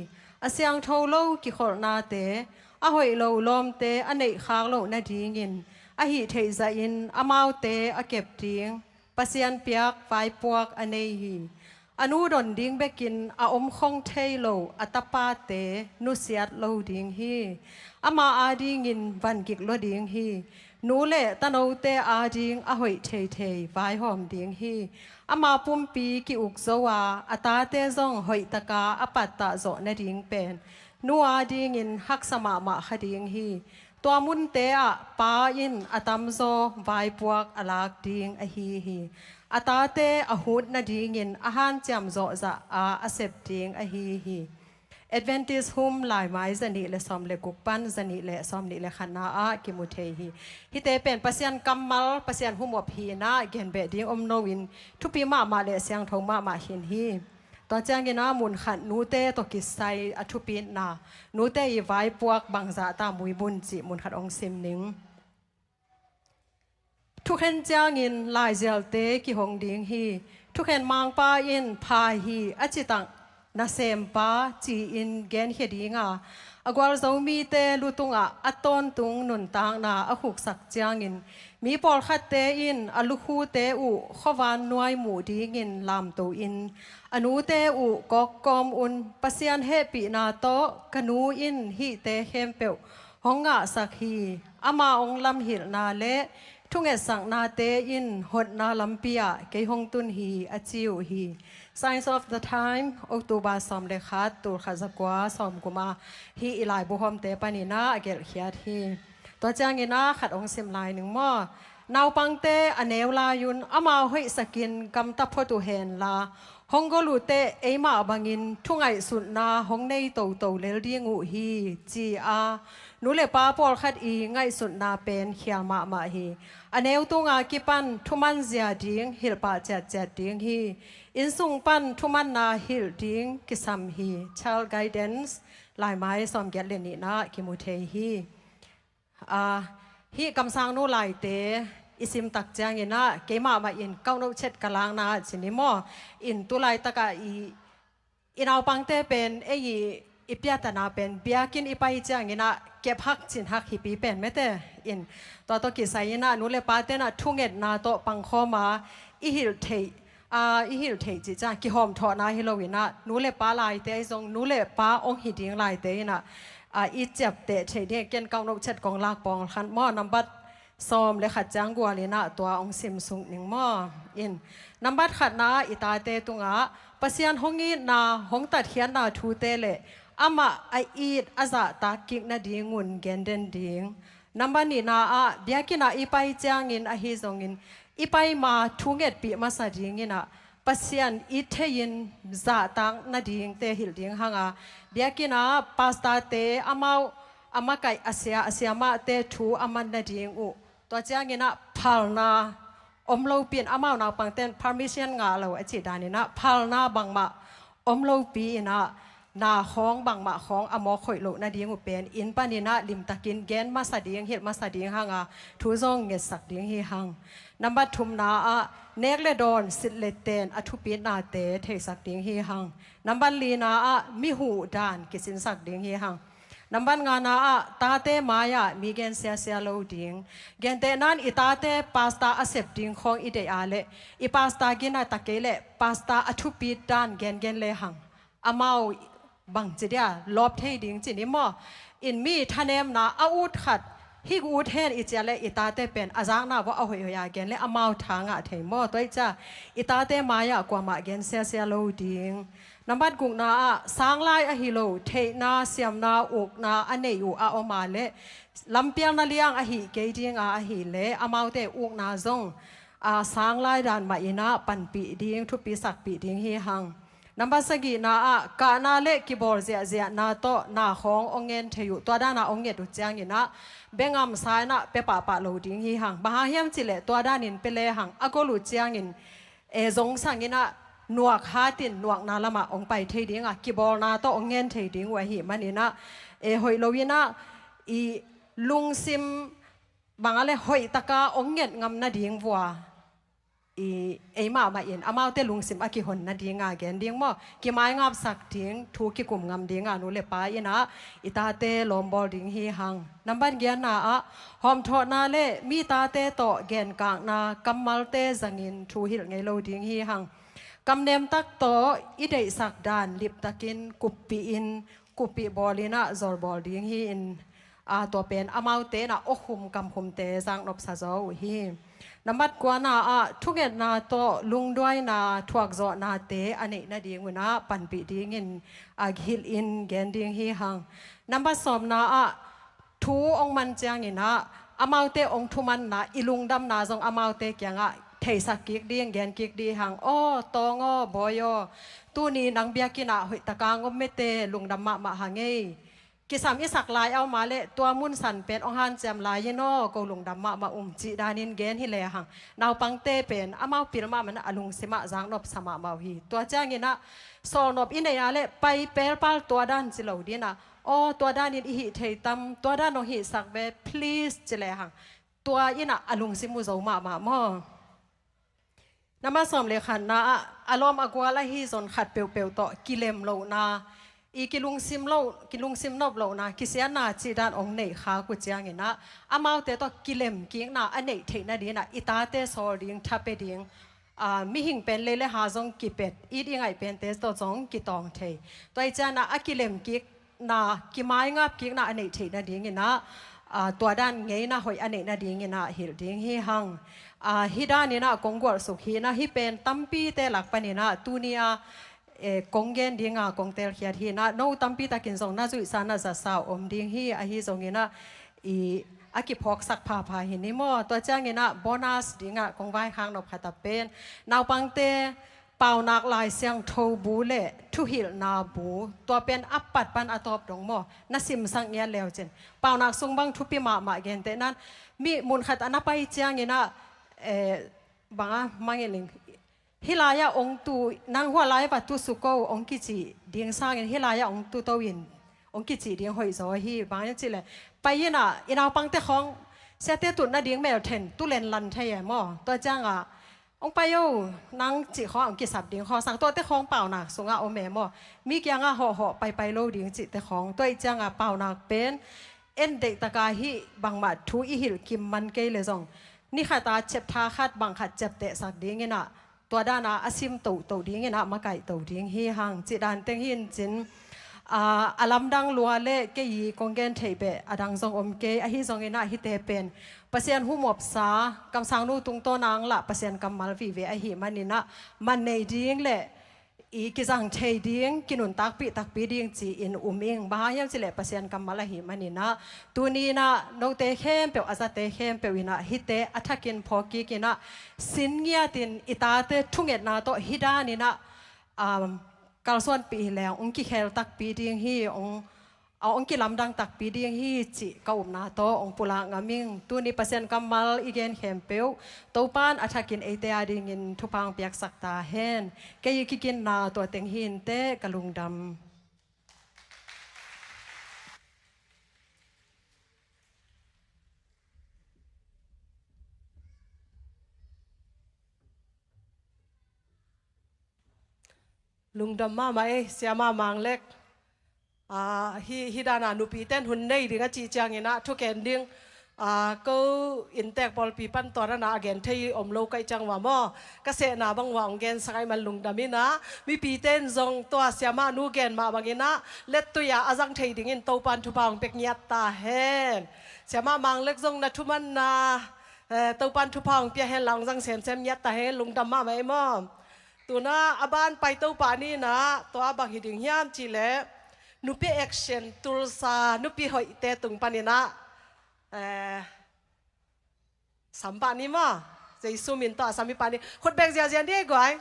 A siangtho lo kikholhnate, a hoih lo lawmte a neihkhak loh nadingin a hih theih zahin amaute a kep ding Pasian piak vaipuak a nei hi. A nu don ding bekin a omkhong thei lo a tapate nusiat lo ding hi. Ama adingin vangik lua ding hi. Nu le tanote ading a hoih theithei vaihawm ding hi. Ama pumpi ki-uk zo a, a tate zong hoihtaka a pattah zawh nading pen nu adingin haksa mahmah kha ding hi. Tua munte ah pa in a tamzaw vaipuak a lak ding ahi hi. A tate a hut nadingin a hanciam zawhzah a a sep ding ahi hi. Adventist Home Laimai zanih le sawm le guk pan zanih le sawm nih le khatna ah kimu thei hi. Hihte pen Pasian kammal, Pasian humop hi in ah genbeh ding om loin thupi mahmah le siangtho mahmah khin hi. Tua ciangin ah mun khat nute tawh kisai a thupitna, nute i vaipuak bangzah ta muibun cih mun khat hong sim ning. Thukhen ciangin laizialte kihong ding hi. Thukhen mangpa in pha hi a citak nasempa ci-in genkhia ding a, A gualzo mite lu tungah a tawntung nuntakna a khuksak ciangin mi pawlkhatte in a lukhute uh khuavan nuai muh dingin lamto in a nute uh kawkkawm un Pasian hehpihna tawh ka nu in hihte khempeuh hong ngahsak hi. Ama hong lamhilhna le thungetsaknate in hotna lampi ah kei hong tun hi, a ci uh hi. Signs of the Time, October sawm le khat, tul khat za kua sawm kum a, hih i laibu hawmte panin ah a gelhkhiat hi. Tua ciangin ah khat hong sim lai ning maw? Naupangte a neu lai-un amau hoihsakin gamta phot uh hen la, hong gol uh teh eimah bangin thungaihsutna hong nei toto lel ding uh hi, ci-a nu le pa pawlkhat i ngaihsutna pen khial mahmah hi. A neu tunga kipan thuman zia ding hilh pah ciatciat ding hi. Innsung pan thumanna hilh ding kisam hi. Child Guidance, laimai sawmgiat le nihna kimu thei hi. Ah, hih kamsangnu laite i simtak ciangin ah keimah mah in kauno chet ka lakna ah cin i maw? In tu laitakah i, i naupangte pen ei i, i piatana pen biakinn i pai ciangin ah kep hak cin hak hipi pen mete in, tua tawh kisai in ah nu le pate in ah thungetna tawh pangkhawm a i hilh theih, a i hilh theih cih ciang kihawmthawhna hi lo in ah nu le pa laite ahi zong nu le pa hong hi ding laite in ah, a i ciapteh theih ding ken kauno chet kong lak pawng khan maw? Nambat sawm le khat ciang gual in ah tua hong simsuk ning maw? In nambat khatna ah i tate tungah Pasian hong itna, hong tatkhiatna thute le amah a it a zahtak kik nadingun gen den ding. Nambat nihna ah biakinn ah i pai ciangin ahi zongin i pai ma thungetpih masa dingin ah Pasian i thei-in zahtak nadingte hilh ding hang a, biakinn ah pastorte amau a makaih a sia, a siamahte thu a man nading uh tua ciangin ah phalna om lopi in amau naupangte in permission ngah lo a cih danin ah phalna bangmah om lopi in ah na khawng bangmah khawng a mawk hoih loh nading uh pen inn panin ah limtakin gen masa ding, hilh masa ding hang a, thu zong ngetsak ding hi hang. Nambat thumna ah nek le dawn, sit le ten a thupitnate theisak ding hi hang. Nambat lina ah mi huh dan kisinsak ding hi hang. Nambat ngana ah tate mai-ah mi gen siasia lo ding. Gentehna in i tate pastor a sep ding khawng i deih a leh i pastor gina ta kei leh pastor a thupit dan gengen le hang. Amau bangci dia lawp thei ding cin i maw? In mi thanemna a ut khat hih ut hen i cia le i tate pen a zakna vawh a hoihhoih a gen le amau tha ngah thei maw? Tua i cia i tate mai-ah kuamah gen siasia lo ding. Nambat gukna ah sanglai ahi lo theihna, siamna, ukna a nei uh a om a le lampialna liang ahi kei dinga ahi le amaute ukna zong a sanglai dan mah in ah panpih ding, thupi sakpih ding hi hang. Nambat sagihna ah kahna le kibawl ziahziahna tawh na khawng hong ngen thei uh, tua dana hong nget uh ciangin ah bengam sa in ah pia pahpah lo ding hi hang. Bang hang hiam cih leh tua danin pia le hang a gol uh ciangin e zong sang in ah nuak hatin nuakna lamah hong pai thei ding a, kibawlna tawh hong ngen thei ding uh ahih manin ah e hoih lo in ah i lungsim bang a le hoihtaka hong nget ngam nading vua i eimah mah in amaute lungsim a kihon nadinga gen ding maw? Kimaingapsak ding, thu kikum ngam dinga nu le pa in ah i tate lawmbawl ding hi hang. Nambat giatna ah hawmthawhna le mi tate tawh genkakna kammalte zangin thu hilh ngei lo ding hi hang. Kamnem tak tawh i deihsak dan liptakin kuppih in kuppih bawl in ah zawlbawl ding hi in, a tua pen amaute in ah awkhum kamkhumte zaknopsa zaw uh hi. Nambat kuana ah thungetna tawh lungduaina thuakzawhnate a neih nadingun ah panpih dingin a hilh in gen ding hi hang. Nambat sawmna ah thu hong man ciangin ah amaute hong thumanna i lungdamna zong amaute kiangah theisak kik ding, gen kik ding hang. Aw tawng aw, bawi aw, tuni nang biakinn ah hoihtaka ngom mete, lungdam mahmah hang ei. Kisam i sak lai a om a leh tua mun san pen hong hanciam lai in aw, ko lungdam mahmah ung cih danin gen hi le hang. Naupangte pen amau pil mahmah in a lungsim ah zaknopsa mahmah uh hi. Tua ciangin ah sawlnop i nei a leh pai pelpal tua dan ci lo ding ah, aw tua danin i hih thei tam, tua dan hong hihsak ve please ci le hang. Tua in ah a lungsim uh zo mahmah maw? Nambat sawm le khatna ah a lawm a gual ahi zon khat peuhpeuh tawh kilem lohna, i kilungsim lo, kilungsim nop lohna, kisiatna cih dan hong neih khak uh ciangin ah, amaute tawh kilemkikna a neih theih nadingin ah, i tate sawl ding, tha pe ding, aa, mihing pen lei le ha zong kipet, it i ngaih pente tawh zong kitawng thei. Tua ahih ciangin ah, a kilemkikna, kimaingap kikna a neih theih nadingin ah, aa, tua dan ngeina hoih a neih nadingin ah hilh ding hi hang. Aa, hih danin ah kong gualsuk hi in ah, hih pen tampite lak panin ah tuni-a, eh, kong gen dinga kong telkhiat hi in ah, no tampi takin zong na zuihsa na zatsa om ding hi, ahi zongin ah, i, a kiphawksak phapha hi ni maw. Tua ciangin ah bonus dingah kong vaikhak nop khat ah pen, naupangte, Paunak Lai Siangtho bu le thuhilhna bu, tua pen a pat pan a tawp dong maw, na simsak ngiat leu cin, Paunak sung bang thupi mahmah gentehna in, mi mun khat a na pai ciangin ah, eh, bang a mangin ling, hih lai-ah hong tu, nang hua lai va tu suk o hong kicih ding sangin, hih lai-ah hong tu to in, hong kicih ding hoih zaw hi. Bang hiam cih leh, pai in ah, i naupangte khawng, siate tut nading melthen tu lenlan thei e maw. Tua ciangah, hong pai o, nang cih khawng hong kisap ding khawng sang, tuate khawng Paunak sungah om e maw. Mi kiangah hawhhawh paipai lo ding cihte khawng. Tua ahih ciangah Paunak pen en deihtaka hih bangmah thu i hilh kim man kei le zong, ni khata chapter khat bang khat ciaptehsak dingin ah, tua dana a sim toto dingin ah makaih to ding hi hang, cih dan teng hi in cin, aa, a lamdang lua le kei i kong gen theih beh a dang zong om kei, ahi zongin ah hihte pen Pasian humopsa, kamsangnu tungtawn a hong lah Pasian kammal vive ahih manin ah, man nei ding le i kizang thei ding, kinuntakpih takpi ding ci-in um ing. Bang hang hiam cih leh Pasian kammal ahih manin ah, tuni in ah note khempeuh, a zate khempeuh in ah hihte a thakin phawk kik in ah, sin ngiatin i tate thungetna tawh hih danin ah, um, kalsuanpih hi leng hong kikhel takpi ding hi, hong, a hong kilamdang takpi ding hi cih ka upna tawh hong pulak ngam ing. Tuni Pasian kammal i gen khempeuh Topan a thakin eite a dingin thupha hong piaksak ta hen. Kei i kikinna tua teng hi inteh, ka lungdam. Lungdam mahmah ei, Siama Mang Lek. Ah, hih, hih dana nupiten hun nei ding a cih ciangin ah, thuken ding, ah, ko inntek pawlpi pan tua dana a gen thei om lo ka hih ciang ua maw, ka sehna bang ua hong gensak ahih man lungdam in ah, mipiten zong tua Siama nu gen mah bangin ah, lettui-a a zang thei dingin Topan thupha hong pia ngiat ta hen. Siama Mang Lek zong na thumanna, eh, Topan thupha hong pia hen la, hong zang semsem ngiat ta hen, lungdam mahmah ei maw. Tu-in ah a ban pai to pah ni in ah, tua bang hi ding hiam cih leh, Nupi Action Tulsa, nupi hoihte tung panin ah, eh, sam pah ni maw. Jesu min tawh a sam hi pah ni. Khut beng ziazia ni ei guai.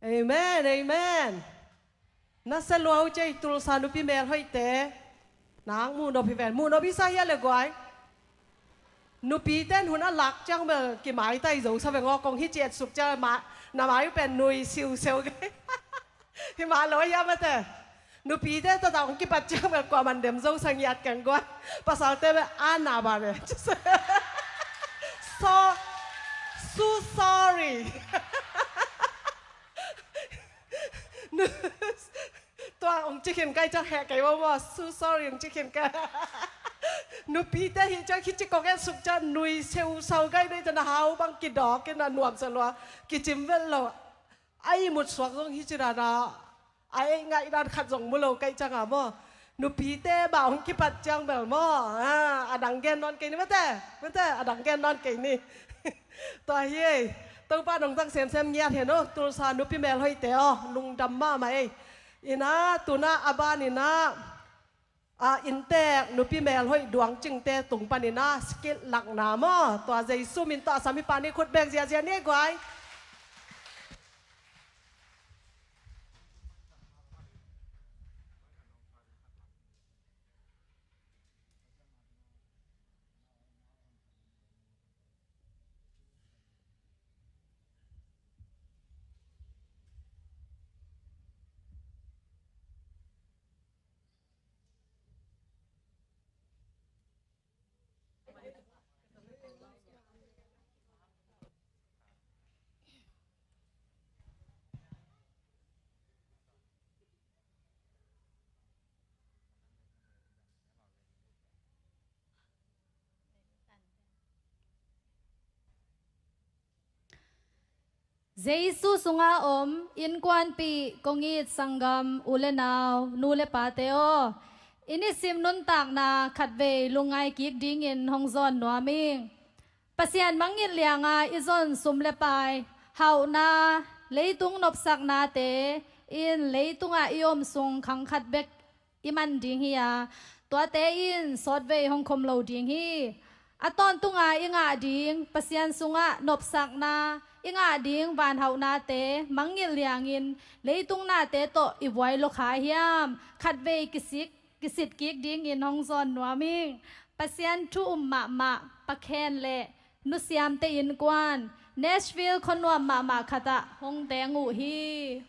Amen, amen. Na se luau cei Tulsa nupi melhoihte. Nang muhnop hi ven, muhnop hi sa hia le guai. Nupite in hun a lak ciang bel kimaitai zo sa veng aw, kong hi ciat suk ciang ma, na mai uh pen nui siuseu kei. Hi mah lo hia mate. Nupite tawh tawh hong kipat ciang bel kuaman dem zo sa ngiat keng guai. Pasalte bel a na ba le. So, so sorry. Tua hong ci khin kai ciang heh kei maw maw. So sorry hong ci khin kai. Nupite hi ciang hi ci kong et suk ciang nui seu sau kai dei ciang na hau bang kidawk in a nuam sa lua. Kicim vel lo. A ihmut suak zong hi ci dan a, a ei ngaih dan khat zong mu lo kai ciang a maw. Nupite bah hong kipat ciang bel maw. A, a dang gen nawn kei ni mate. Mate, a dang gen nawn kei ni. Tua hi ei. Topa nong zang semsem ngiat hen aw. Tulsa nupi melhoihte aw, lungdam mahmah ei. Ina, tuna a ban ina, a, inntek nupi melhoih duangcingte tung pan ina skit lakna maw. Tua Jesu min tawh a sam hi pah ni, khut beng ziazia ni ei guai. Jesu sunga om innkuanpih kong it sanggam u le nau, nu le pate aw, i nisim nuntakna khatvei lungngai kik dingin hong zawn nuam ing. Pasian mangngilh lianga i zon sum le pai, hauhna, leitung nopsaknate in leitungah i om sung khang khat bek i man ding hi a, tuate in sawtvei hong khom lo ding hi. A tawntunga i ngah ding Pasian sungah nopsakna, i ngah ding van hauhnate mangngilh liangin leitung nate tawh i buai lo kha hiam? Khatvei kisik, kisit kik dingin hong zawn nuam ing. Pasian thu um mahmah Pa Khen le Nu Siamte innkuan Nashville khuanuam mahmah khatah hong teng uh hi.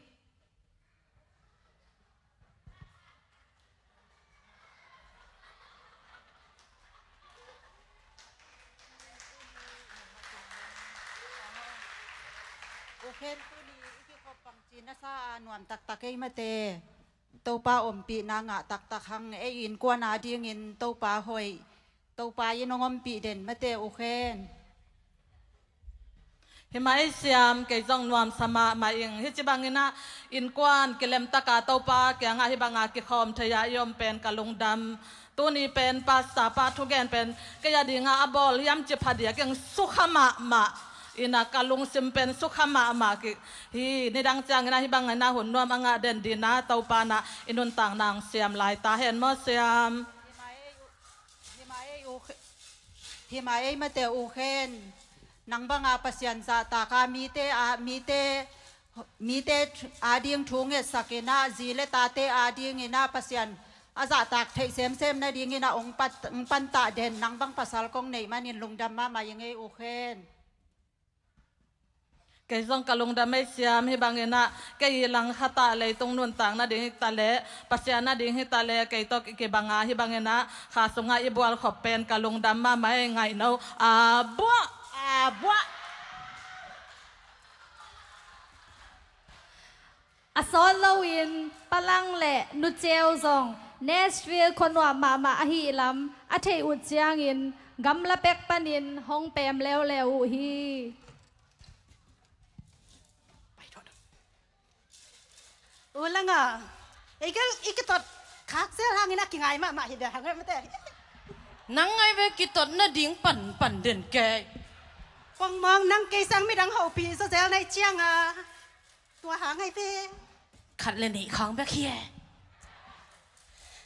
U Khen, tuni i kikhop bangci na sa a nuam taktak ei mate. Topa ompihna ngah taktak hang, ei innkuan adingin Topa hoih, Topa in hong ompih den mate U Khen. Hi mah ei Siam, kei zong nuamsa mahmah ing. Hih ci bangin ah innkuan kilemtaka Topa kiangah hih banga kikhawm thei-a i om pen ka lungdam. Tuni pen pastor pa thugen pen kei a dinga a bawl hiam ci phadiak ing, sukha mahmah. Ina ka lungsim pen sukha mahmah kik hi. Nidang ciangin ah hih bangin ah hun nuam a ngah den dingin ah Topa in ah i nuntakna hong siam lai ta hen maw Siam. Hi mah ei mate U Khen. Nang banga Pasian zahtak a mite a, mite, mite ading thu ngetsak in ah, zi le tate adingin ah Pasian a zahtak theih semsem nadingin ah hong pat, hong pantah den nang bang pasal kong neih manin lungdam mahmah ing ei U Khen. Kei zong ka lungdam ei Siam, hih bangin ah kei i langkhatah leitung nuntak nading hi taleh, Pasian nading hi taleh, kei tawh kibanga hih bangin ah kha sungah i bualkhop pen ka lungdam mahmah ei. Ngaihno a buah, a buah. A sawt loin Pa Lang le Nu Ceu zong Nashville khuanuam mahmah ahih lam a theih uh ciangin gamla pek panin hong pem leuleu uh hi. U Lang a, i kitot khak zel hangin a kingai mahmah hi bel hang mate. Nang ngai ve, kitot nading panpan den kei. Kong mawng nang kei sang midang hopih zaw zel na hih cianga. Tua hang ai ve. Khat le nih khang bek hi e.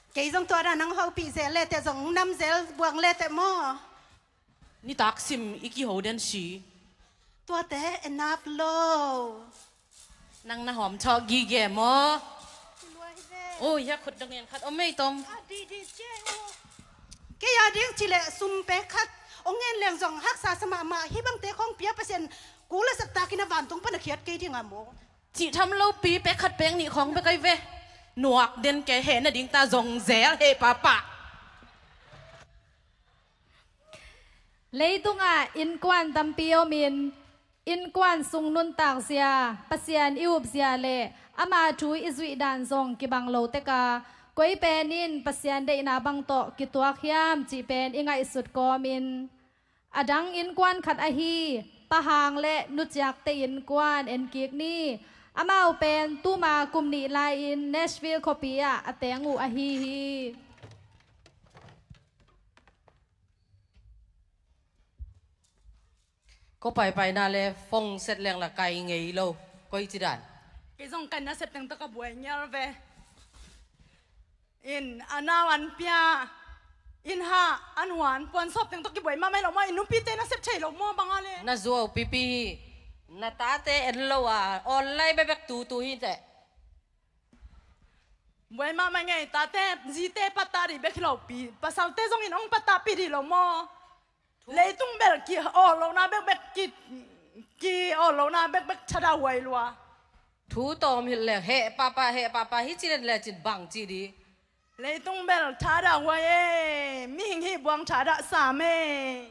Kei zong tua dan nang hopih zel le teh zong nam zel buang le teh maw. Nitak sim i kiho den si. Tuate enough lo. Nang na hawm thawh gige maw? Ui, hiah khut dong en khat om ei tom. Kei a ding cileh sum pek khat ong en leng zong haksa sa mahmah, hih bangte khong pia Pasian kul a sak takin a vantung pan a khiat kei ding a maw? Cih tham lopi pek khat pek nih khong bek ai ve. Nuak den kei, heh nading ta zong zel heh papa. Leitungah innkuan tampi omin, innkuan sung nuntakzia, Pasian i upzia le ama thu i zuih dan zong kibang lo teka, koi pen in Pasian deihna bang tawh kituak hiam cih pen i ngaihsut kawmin, a dang innkuan khat ahi Pa Hang le Nu Ciakte innkuan en kik ni. Amau pen tuma kum nih lai-in Nashville khuapi ah a teng uh ahi hi. Ko paipaina le phone set leng la kai ngei lo. Koi ci dan? Kei zong kai nasep teng tawh ka buai ngial ve. In a nau an pia, in ha an huan puan sawp teng tawh kibuai mahmah lo maw, in numpite nasep thei lo maw bang a le? Na zuau pipi hi. Na tate en lo a online bekbek tutu hi teh. Buai mahmah ngei, tate zite pattah dih bek hi lopi, pasalte zongin hong pattahpih dih lo maw? Leitung bel ki awl lohna bekbek, ki, ki awl lohna bekbek thadah huai lua. Thu tawm hilh leng heh papa, heh papa hi ci len lecin bang ci dih? Leitung bel thadah huai e, mihing hi buang thadah sam e.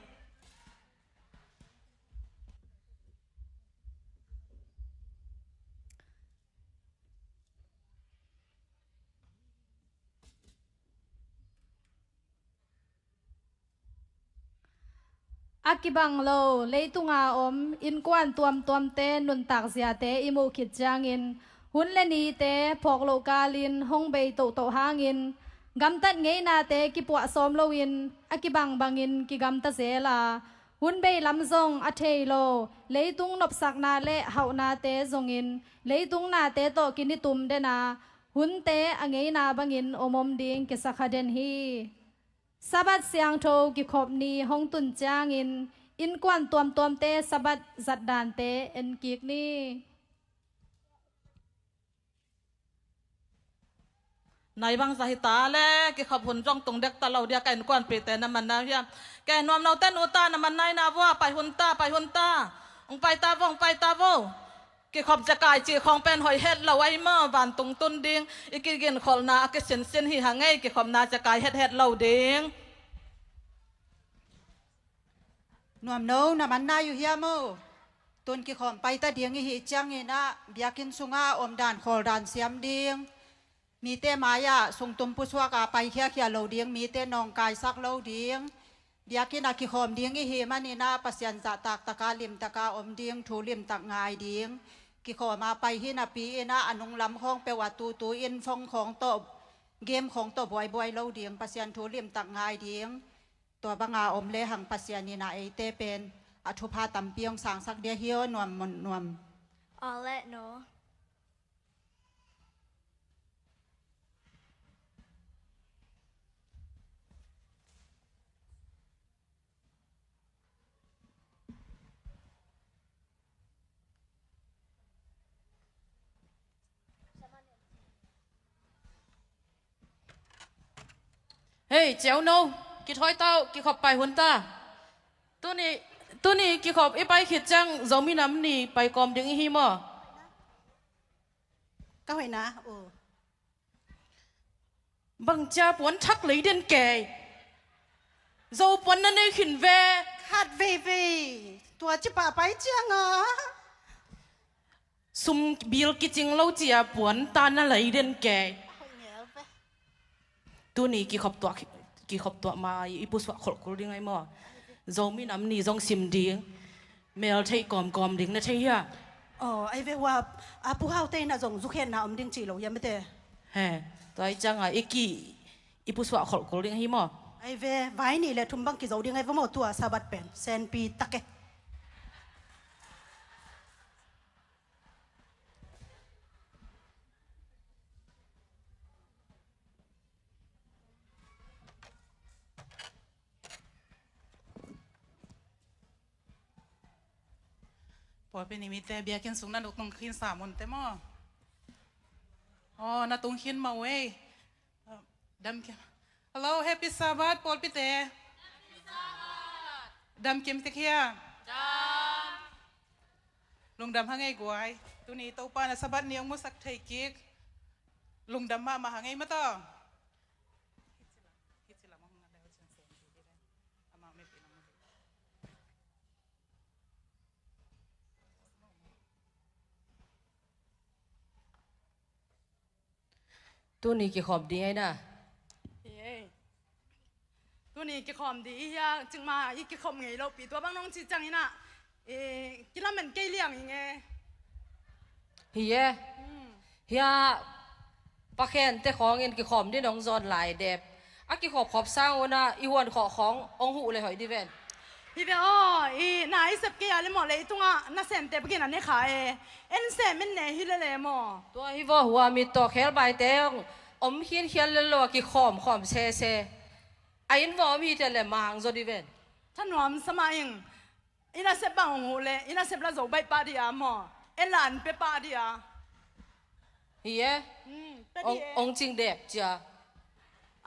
A kibang lo leitunga om innkuan tuamtuamte nuntak ziate i muh khit ciangin hun le nite phawk loh kalin hong bei tohtoh hangin gamtat ngeinate kipuah sawm loin a kibang bangin kigamta zel a, hun bei lam zong a thei lo leitung nopsakna le hauhnate zongin leitung nate tawh kinitum den a, hunte a ngeina bangin om om ding kisa kha den hi. Sabbath siangtho kikhop ni hong tun ciangin innkuan tuamtuamte Sabbath zatdante en kik ni. Nai bangzah hi ta le, kikhop hun zong tung dek ta lo dia, ka innkuanpihte na man nai uh hiam? Kei Nuamno te nu ta na man nai na vua, pai hun ta, pai hun ta. Hong pai ta vo, hong pai ta vo. Kikhop zekai cih khawng pen hoih het lo ahi maw, vantung tun ding i kiginkholhna a kisinsin hi hang ei, kikhopna zekai hethet lo ding. Nuamno na man nai uh hiam aw? Tun kikhawm paita ding i hih ciangin ah biakinn sungah omdan khawldan siam ding. Mite mai-ah sungtum pusuak a pai khiakhia lo ding, mite nawngkaisak lo ding. Biakinn ah kikhawm ding i hih manin ah Pasian zahtak taka limtaka om ding, thu limtak ngai ding. Kikhawm a pai hi napi in ah a nunglam khawng peuh ah tutu in phone khawng tawh, game khawng tawh buaibuai lo ding, Pasian thu limtak ngai ding. Tua banga om lehang Pasian in ah eite pen a thupha tampi hong sangsak dia hi aw, Nuam, Nuam. Aw le, no. Hei, ciau no, kithawi ta uh, kikhop pai hun ta. Tuni, tuni kikhop i pai khit ciang Zomi Nam Ni pai kawm ding i hi maw? Ka hoihna, uh. Bang cia puan thak lei den kei. Zo puan na nei khin ve. Khat veivei. Tua ci pah pai ciang a. Sum bil kicing lo cia puan ta na lei den kei. Tuni kikhop tuah, kikhop tuah ma i pusuah kholh kul ding ai maw? Zomi Nam Ni zong sim ding. Mel theih kawmkawm ding na thei hia? Aw, ai ve hua, a Pu Haute in a zong zukhenna om ding cih lo hiam ete? He, tua i cianga i ki, i pusuah kholh kul ding hi maw? Ai ve, vai nih le thum bang kizo ding ai ve maw tua Sabbath pen, senpi tak e. Pawlpi ni mite biakinn sung na tung khin sam un te maw? Aw, na tung khin mah uh ei. Dam kim. Hello, Happy Sabbath, pawlpite. Dam kim tek hiam? Dam. Lungdam hang ei guai. Tuni Topa na Sabbath ni hong musak thei kik. Lungdam mahmah hang ei maw taw. Tuni kikhawm ding ei na. Hi ei. Tuni kikhawm ding i hia, cikmah i kikhawm ngei lo pi, tua bang nong ci ciangin ah, eh, kilamen kei liang i nge. Hi e. Hmm. Hia, Pa Khen te khawngin kikhawm ding nong zawn lai dep. A kikhawpkhawp sang un ah i huan khawh khawng hong huh le hoih ding ven. Hi ve aw, i na i sep kei a le maw, leitungah nasem te bekin a ne kha e. En sem en ne hi le le maw. Tua hi vaw, hua mit tawh khelbai te hong om khinkhian le lo a kikhawmkhawm sese. A inn vaw om hi te le mang zaw ding ven. Thanuam sa mah ing. I nasep bang hong huh le, i nasep la zo baih pah ding a maw. En la an pe pah ding a. Hi e. Hmm, pe ding e. Ong cing dep cia.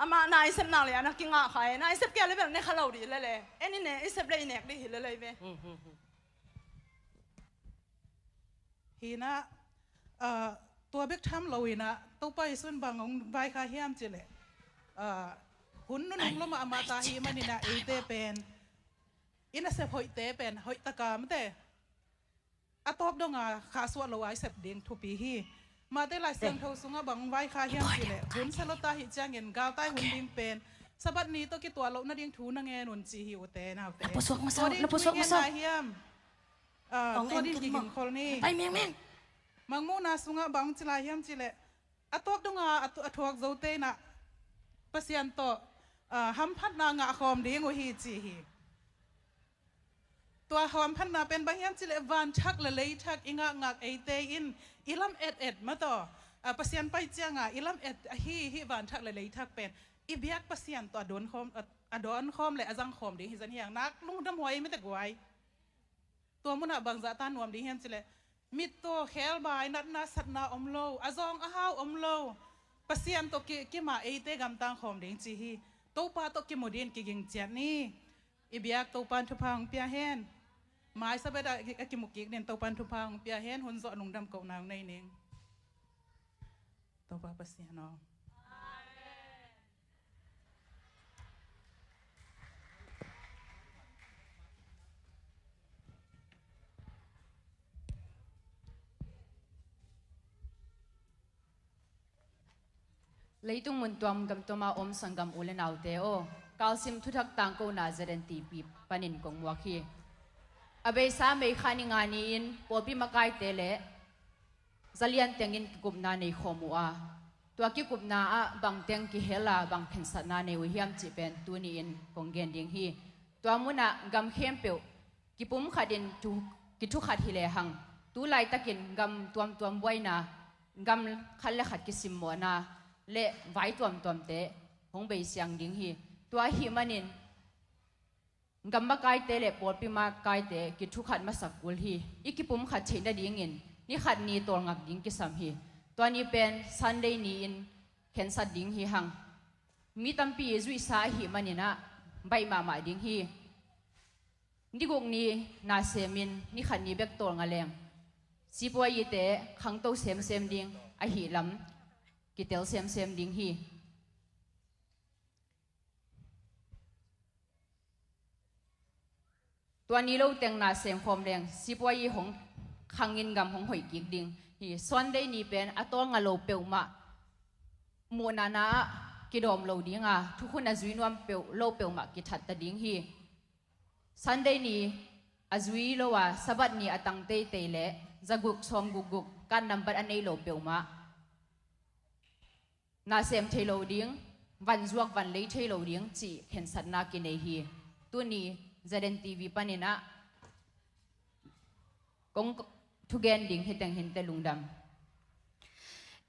Amah na i sep nak le a na kingah kha e, na i sep kei a le bel ne kha lo ding le le. En i ne, i sep le i nek ding hi le le ve. Hmm, hmm, hmm. Hi na, ah, tua bek tham lo hi na, Topa Jesu in bang hong vaikhak hiam ci le. Ah, hun nunung lo mah amah ta hi manin ah eite pen. I nasep hoihte pen, hoih taka mate. A tawp donga khahsuah lo a i sep ding thupi hi. Mate Lai Siangtho sungah bang vaikhak hiam ci le, hun sia lo ta hi ciangin galtai hun ding pen Sabbath ni tawh kituah loh nading thu na ngen un ci hi ute naute. Tua ding thu i ngen lai hiam? Ah, tua ding kigingkhol ni. Mangmuhna sungah bang ci lai hiam ci le, a tawp donga a thu-, a thuak zote in ah Pasian tawh, ah, hamphatna ngahkhawm ding uh hi ci hi. Tua hamphatna pen bang hiam ci le, vanthak le leithak i ngakngak eite in i lam et et mataw, ah, Pasian pai cianga i lam et ahi, hih vanthak le leithak pen i biak Pasian tawh a dawnkhawm, a, a dawnkhawm le a zangkhawm ding hi zan hiang nak lungdam huai mite guai. Tua munah bangzah ta nuam ding hiam ci le, mit tawh khelbai, natna satna om lo, a zawng a hau om lo. Pasian tawh ki, kima eite gamtang khawm ding ci hi. Topa tawh kimu din kiging ciat ni. I biak Topan thupha hong pia hen. Mai Sabbath a, a kimu kik din Topan thupha hong pia hen. Hun zawh lungdam kohna hong nei ning. Topa Pasian aw. Leitung mun tuam gam tuama om sanggam u le naute aw, kalsim thuthak tangkona Z N T V panin kong muak hi. A beisa May kha ni nga ni-in pawlpi makaite le zalian tengin kikupna nei khawm uh a, tua kikupna ah bang teng kihel a bang khensatna nei uh hiam cih pen tuni-in kong gen ding hi. Tua munah gam khempeuh kipum khatin thu, kithukhat hi lehang, tu laitakin gam tuamtuam buaina, gam khat le khat kisimmawhna le vai tuamtuamte hong bei siang ding hi. Tua ahih manin gam makaite le pawlpi makaite kithukhat masak kul hi. I kipumkhat theih nadingin ni khat ni tawlngak ding kisam hi. Tua ni pen Sunday ni-in khensat ding hi hang. Mi tampi zuihsa ahih manin ah baih mahmah ding hi. Ni guk ni nasemin ni khat ni bek tawlnga leng sipuayite khangto semsem ding ahih lam kitel semsem ding hi. Tua ni lo teng nasem khawm leng sipuai i hong khangin gam hong hoih kik ding hi. Sunday ni pen a tawlnga lo peuhmah, muhnana ah kidawm lo ding a, thukhun a zui nuam peuh lo peuhmah kithatta ding hi. Sunday ni a zui lo a, Sabbath ni a tang teitei le zaguk sawmguk guk kan nambat a nei lo peuhmah nasem thei lo ding, van zuak van lei thei lo ding cih khensatna kinei hi. Tuni Z N T V panin ah kong thugen ding hi teng hinte lungdam.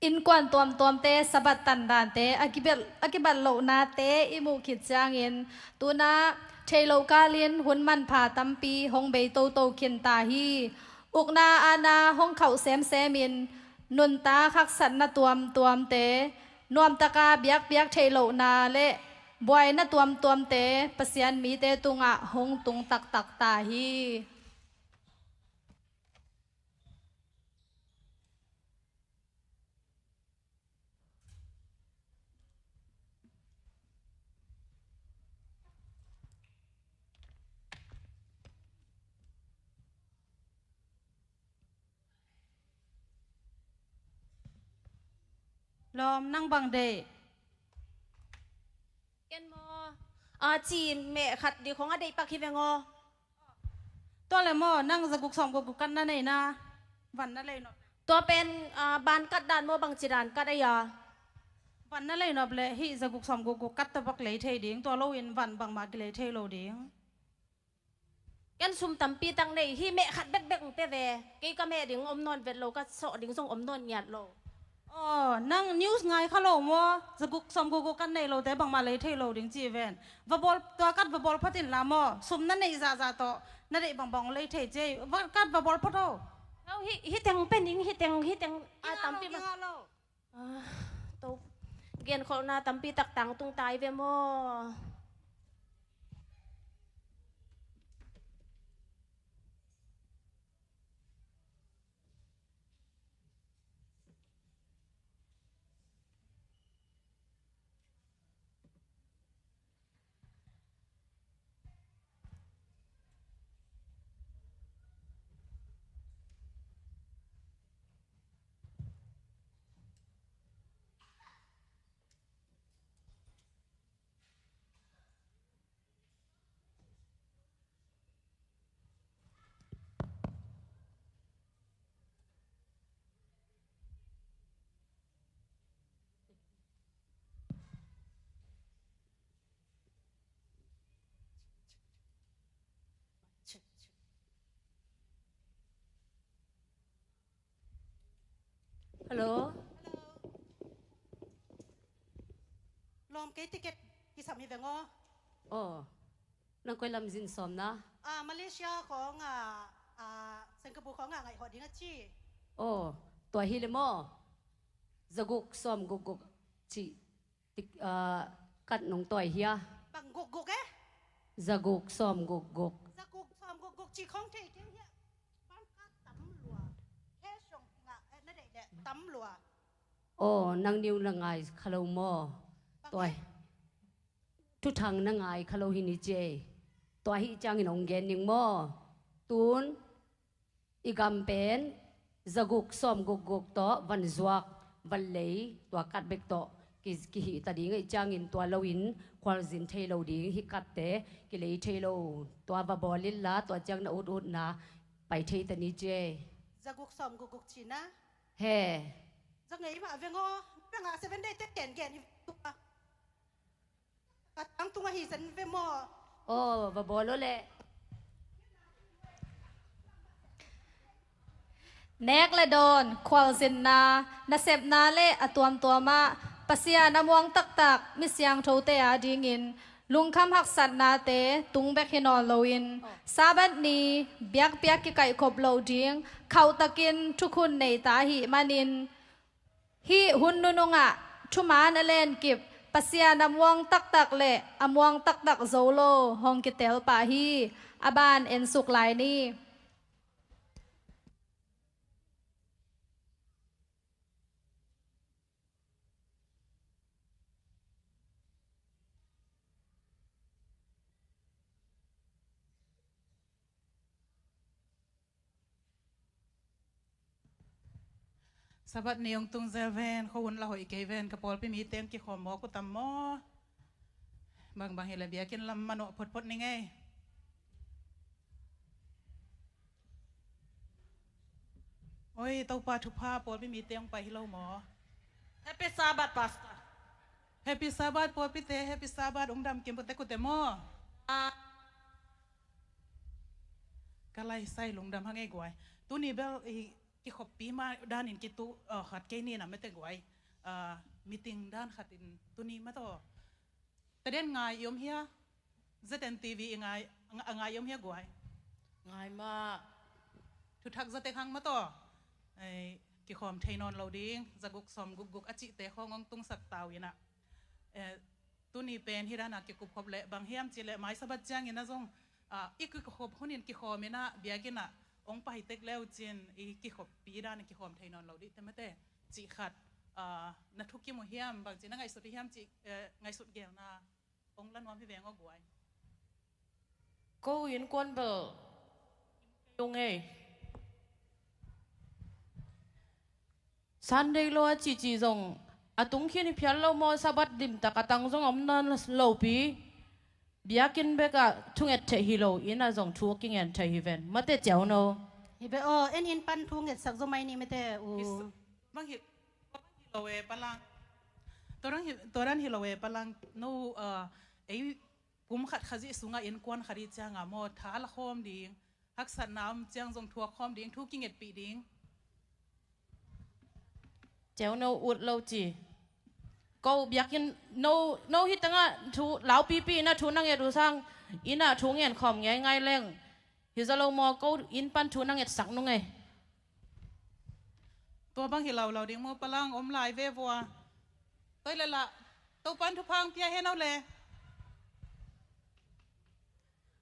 Innkuan tuamtuamte Sabbath tandante a kibat, a kibat lohnate i muh khit ciangin tunah thei lo kalin hun manpha tampi hong bei toto khinta hi. Ukna aana hong khauh semsemin nuntak haksatna tuamtuamte, nuamtaka biakpiak theih lohna le buaina tuamtuamte Pasian mite tungah hong tung taktak ta hi. Lawm, nang bang deih? Ken maw, a, ci meh khat ding khong a deih pak hi veng aw. Tua le maw, nang zaguk sawm guk guk kat na nei na, van na lei nop? Tua pen, a, ban kat dan maw, bangci dan kat a ia? Van na lei nop le hih zaguk sawm guk guk kat tawh bak lei thei ding, tua loin van bangmah kilei thei lo ding. Ken sum tampi tak nei hi, meh khat bekbek ung pe ve. Kei ka meh ding om nawn vet lo, ka sawh ding zong om nawn ngiat lo. Aw, nang news ngai kha lo maw? Zaguk sawm guk guk kat nei lote bangmah lei thei lo ding ci ven. Va bawl, tua kat va bawl phot in la maw? Sum na neih zahzah tawh na deih bangbang lei thei ci. Va kat va bawl phot o. Hau, hi, hi teng pen ing, hi teng, hi teng a tampi ma. Ah, to, genkholhna tampi tak tangtung ta hi ve maw? Hello. Hello. Lawm, kei ticket kisam hi veng aw. Aw, nang koi lam zin sawm na? Ah, Malaysia khawng ah, ah, Singapore khawng ah ngaih hawh ding a ci. Aw, tua hi le maw? Zaguk sawm guk guk ci. Tik, ah, kat nong tawi hia? Bang gukguk eh? Zaguk sawm gukguk. Zaguk sawm gukguk ci khong thei keng hia? Bang kat tam lua. Khe song ngah eh, na deih leh tam lua. Aw, nang niu na ngai kha lo maw? Bang tua eh? Thuthang na ngai kha lo hi ni ci. Tua hi ciangin ong gen ning maw? Tun i gam pen zaguk sawm gukguk tawh van zuak, van lei, tua kat bek tawh ki, kihih ta ding ahih ciangin tua loin khualzin thei lo ding, hih katte kilei thei lo. Tua va bawl inla, tua ciang na ututna pai thei ta ni ci. Zaguk sawm gukguk ci na? He. Za ngei mah veng aw, bang a seven day te ken gen hi tua. Ka tangtung ahi zen ve maw? Aw, va bawl aw leh. Nek le dawn, khualzinna, nasepna le a tuamtuamah Pasian a muang taktak mi siangthote adingin lungkham haksatnate tung bek hi nawn loin Sabbath ni biakpiak kikaihkhop loh ding khauhtakin thukhun nei ta ahih manin, hih hun nunungah thuman a lenkip Pasian a muang taktak le a muang taktak zo lo hong kitel pah hi. A ban ensuk lai ni. Sabbath ni hong tung zel ven, khuahun la hoih kei ven, ka pawlpi mi teng kikhawm mawk uh tam maw? Bangbang hi leh biakinn lam manawh photphot ning ei. Oi, Topa thupha, pawlpi mi teng pai hi lo maw? Happy Sabbath, Pastor. Happy Sabbath, pawlpite, Happy Sabbath, ung dam kim pute kute maw? Ah. Ka laisai lungdam hang ei guai. Tuni bel i kikhoppi mah danin kitu, ah, khat kei ni na mete guai. Ah, meeting dan khatin tuni mah tawh. Tadian ngai i om hia? Z N T V i ngai, a ngai i om hia guai? Ngai mah. thuthak zatek hang mataw, eh, kikhawm thei nawn lo ding, zaguk sawm gukguk a cihte khawng hong tungsak tau inah, eh, tuni pen hih dana kikup khop leh bang hiam cih leh mai Sabbath ciangin a zong, ah, i kikhop hunin kikhawm inah biakinn ah hong pai tek leu cin i kikhoppi dana kikhawm thei nawn lo dih te mate cih khat, ah, na thukim uh hiam, bangci na ngaihsut uh hiam cih, eh, ngaihsut gelna hong la nuam hi veng aw guai. Ko innkuan bel ung ei. Sunday law a cici zong a tung khin hi phial lo maw, Sabbath limtak a tang zong om nawn lopi. Biakinn bekah thunget theih hi lo, inn ah zong thu a kingen theih hi ven. Mate ciau no. Hi ve aw, en inn pan thu ngetsak zaw mai ni mate u. Hi s-, bang hi, bang hi lo e palang. Tua dan hi, tua dan hi lo e palang. No, uh, ei kum khat Khazih sungah innkuan khat i cianga maw, tha la khawm ding, haksatna om ciang zong thuak khawm ding, thu kingetpih ding. Ceu no ut lo ci. Ko biakinn no, no hi tengah thu laupipi inah thu na nget uh sang, inah thu ngen khawm ngeingai leng hi zaw lo maw, ko inn pan thu na ngetsak nung ei. Tua bang hi laulau ding maw palang, om lai ve vua. Toi le lah, Topan thupha hong pia hen aw le.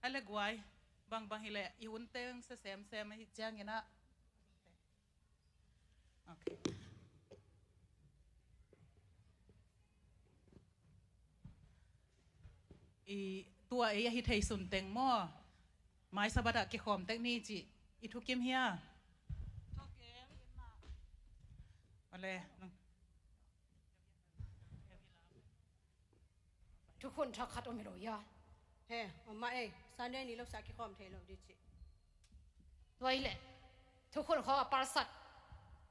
A le guai, bang bang hi leh i hun teng se semsem ahi ciangin ah. Okay. I tua ei ahi thei sun teng maw? Mai Sabbath ah kikhawm tek ni cih i thukim hia? Thukim. Ole. Thukhun thak khat om hi lo hia? He, om mah ei. Sunday ni lo sa kikhawm thei lo di cih. Tua hi leh thukhun khawng a palsat,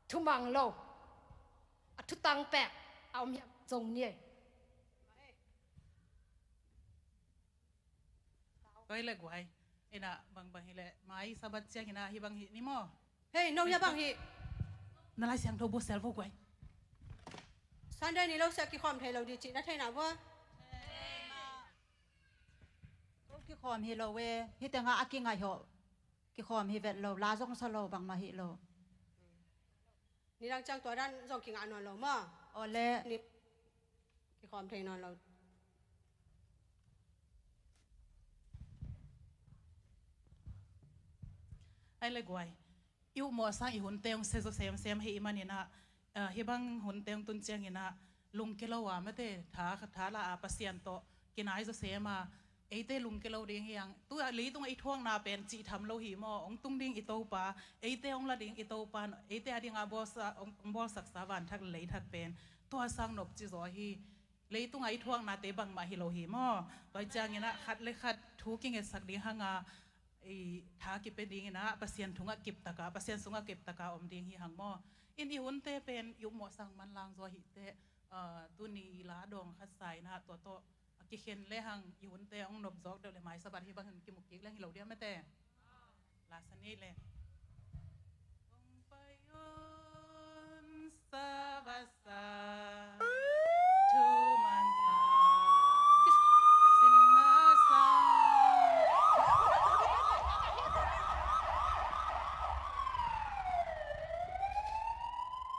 thumang lo, a thutang pek a om hiam zong ni ei. Tua hi leh guai, inah bang bang hi leh mai Sabbath ciang inah hi bang hi ni maw? Hei, no hia bang hi. Na Lai Siangtho bu sel vo guai. Sunday ni lo sia kikhawm thei lo di cih na theihna vua. Ko kikhawm hi lo e, hi tengah a kingaih hawh. Kikhawm hi vet lo, la zong sa lo, bangmah hi lo. Nidang ciang tua dan zong kingah nawn lo maw? Ole. Ni kikhawm thei nawn lo. Ai le guai. I upmawh sang i hunte hong se zaw semsem hi i maninah, ah, hih bang hunte hong tun cianginah lungke lo a mate, tha, tha la a Pasian tawh kinai zaw sem a, eite lungke lo ding hi ang. Tu a leitungah i thuakna pen cih tham lo hi maw? Hong tung ding i Topa, eite hong la ding i Topa, eite a dingah bawlsa, hong, hong bawlsaksa vanthak le leithak pen tua sang nopci zaw hi. Leitungah i thuaknate bangmah hi lo hi maw? Tua cianginah khat le khat thu kingetsak ding hanga, i tha kipia dinginah Pasian tungah kiptaka, Pasian sungah kiptaka om ding hi hang maw? In i hunte pen i upmawh sang manlang zaw hi teh, ah, tuni i la dawng khat sa inah tua tawh a kikhen le hang i hunte hong nop zawk deuh le mai Sabbath hi bangin kimu kik leng hi lo dia mate. La sa ni le. Hong pai un Sabbath sa. Thuman sa. Sinna sa.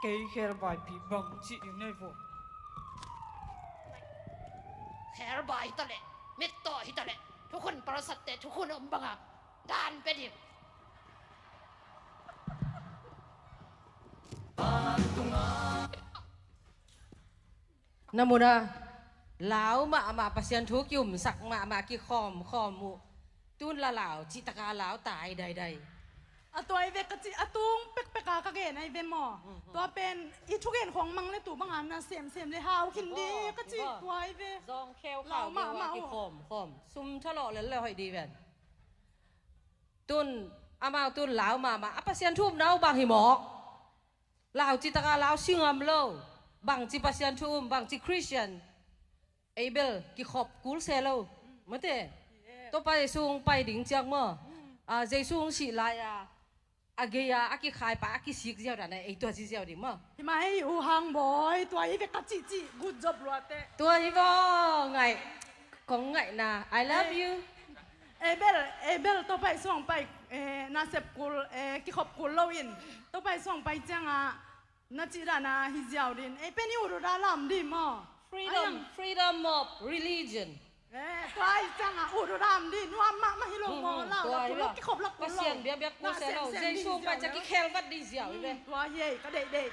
Kei khelbai pi bang ci ding nei vo. Khelbai hi ta leh, mittaw hi ta leh, thukhun palsatte thukhun om banga dan pia ding. Na muna lau mahmah, Pasian thu kiumsak mahmah, kikhawmkhawm uh. Tun la lau cihtaka lau tai daidai. A tua i ve ka cih a tung pekpeka ka gen ai ve maw? Tua pen i thugen khawng mang le tu banga na semsem le hau khin di ka cih tua i ve. Zong kheu khau mahmah uh. Kikhawmkhawm sum thalawh lel le hoih di ven. Tun amau tun lau mahmah a Pasian thu um na uh bang hi mawk. Lau cihtaka lau singam lo. Bangci Pasian thu um, bangci Christian. Ei bel kikhop kul se lo. Mate. Topa Jesu hong pai ding ciang maw? A, Jesu hong sih lai a, a gei a, a kikhaipa a kisik ziau dan a ei tua ci ziau ding maw? Hi mah ei uh hang bawi, tua hi ve ka cihcih good job luate. Tua hi vaw ngaih. Kong ngaihna I love you. Ei bel, ei bel Topa Jesu hong pai eh, nasep kul, eh, kikhop kul lo in, Topa i suang pai ciangah na cih dan a hi ziau din. Ei pen i ut ut a lam di maw? Freedom, freedom of religion. Eh, tua i ciangah ut ut a lam di, nuam mahmah hi lo maw? Lau la kul lo, kikhop la kul lo. Pasian biakbiak kul sia lo. Jesu pai ciang kikhel vat di ziau i ve. Tua hi ei ka deih deih.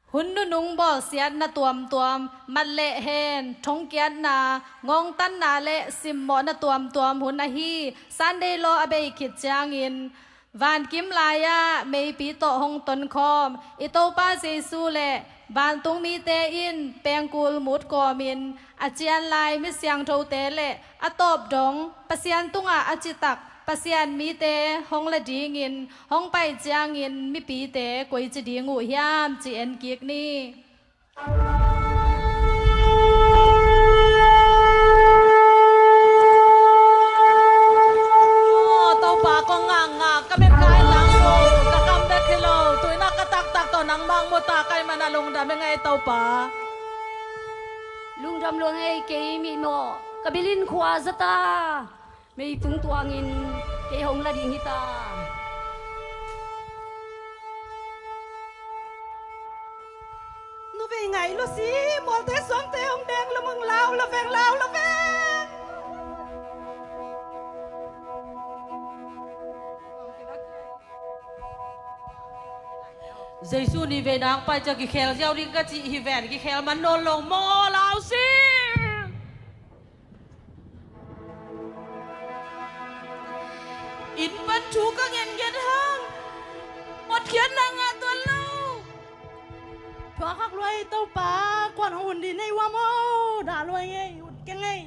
Hun nunung bawlsiatna tuamtuam, mat le hen, thongkiatna, ngongtanna le simmawhna tuamtuam hun ahi Sunday law a bei khit ciangin, vankim lai-ah meipi tawh hong tonkhawm i Topa Jesu le vantung mite in pengkul mut kawmin a cian lai mi siangthote le a tawp dong Pasian tungah a citak Pasian mite hong la dingin hong pai ciangin mipite koici ding uh hiam ci en kik ni. Aw, Topa kong ngakngak ka met kai lang lo, ka kam bek hi lo, tuina ka taktak tawh nang bang mu ta kai man a lungdam i ngei Topa. Lungdam lua ngei kei mih maw, ka bilin khua zata. Meipung tuangin kei hong la ding hita. Nuvei ngai lo si, mualte suangte hong deng lo mung lau lo veng, lau lo veng. Jesu ni vei nang pai ciang kikhel ziau ding ka cih hi ven, kikhel man nawn lo maw lau si. Inn pan thu ka ngen ngen hang. Hotkhiatna ngah tuan lo. Thuak hak luai Topa, kuan hong hun di nei ua maw, dah luai ngei, ut keng ngei.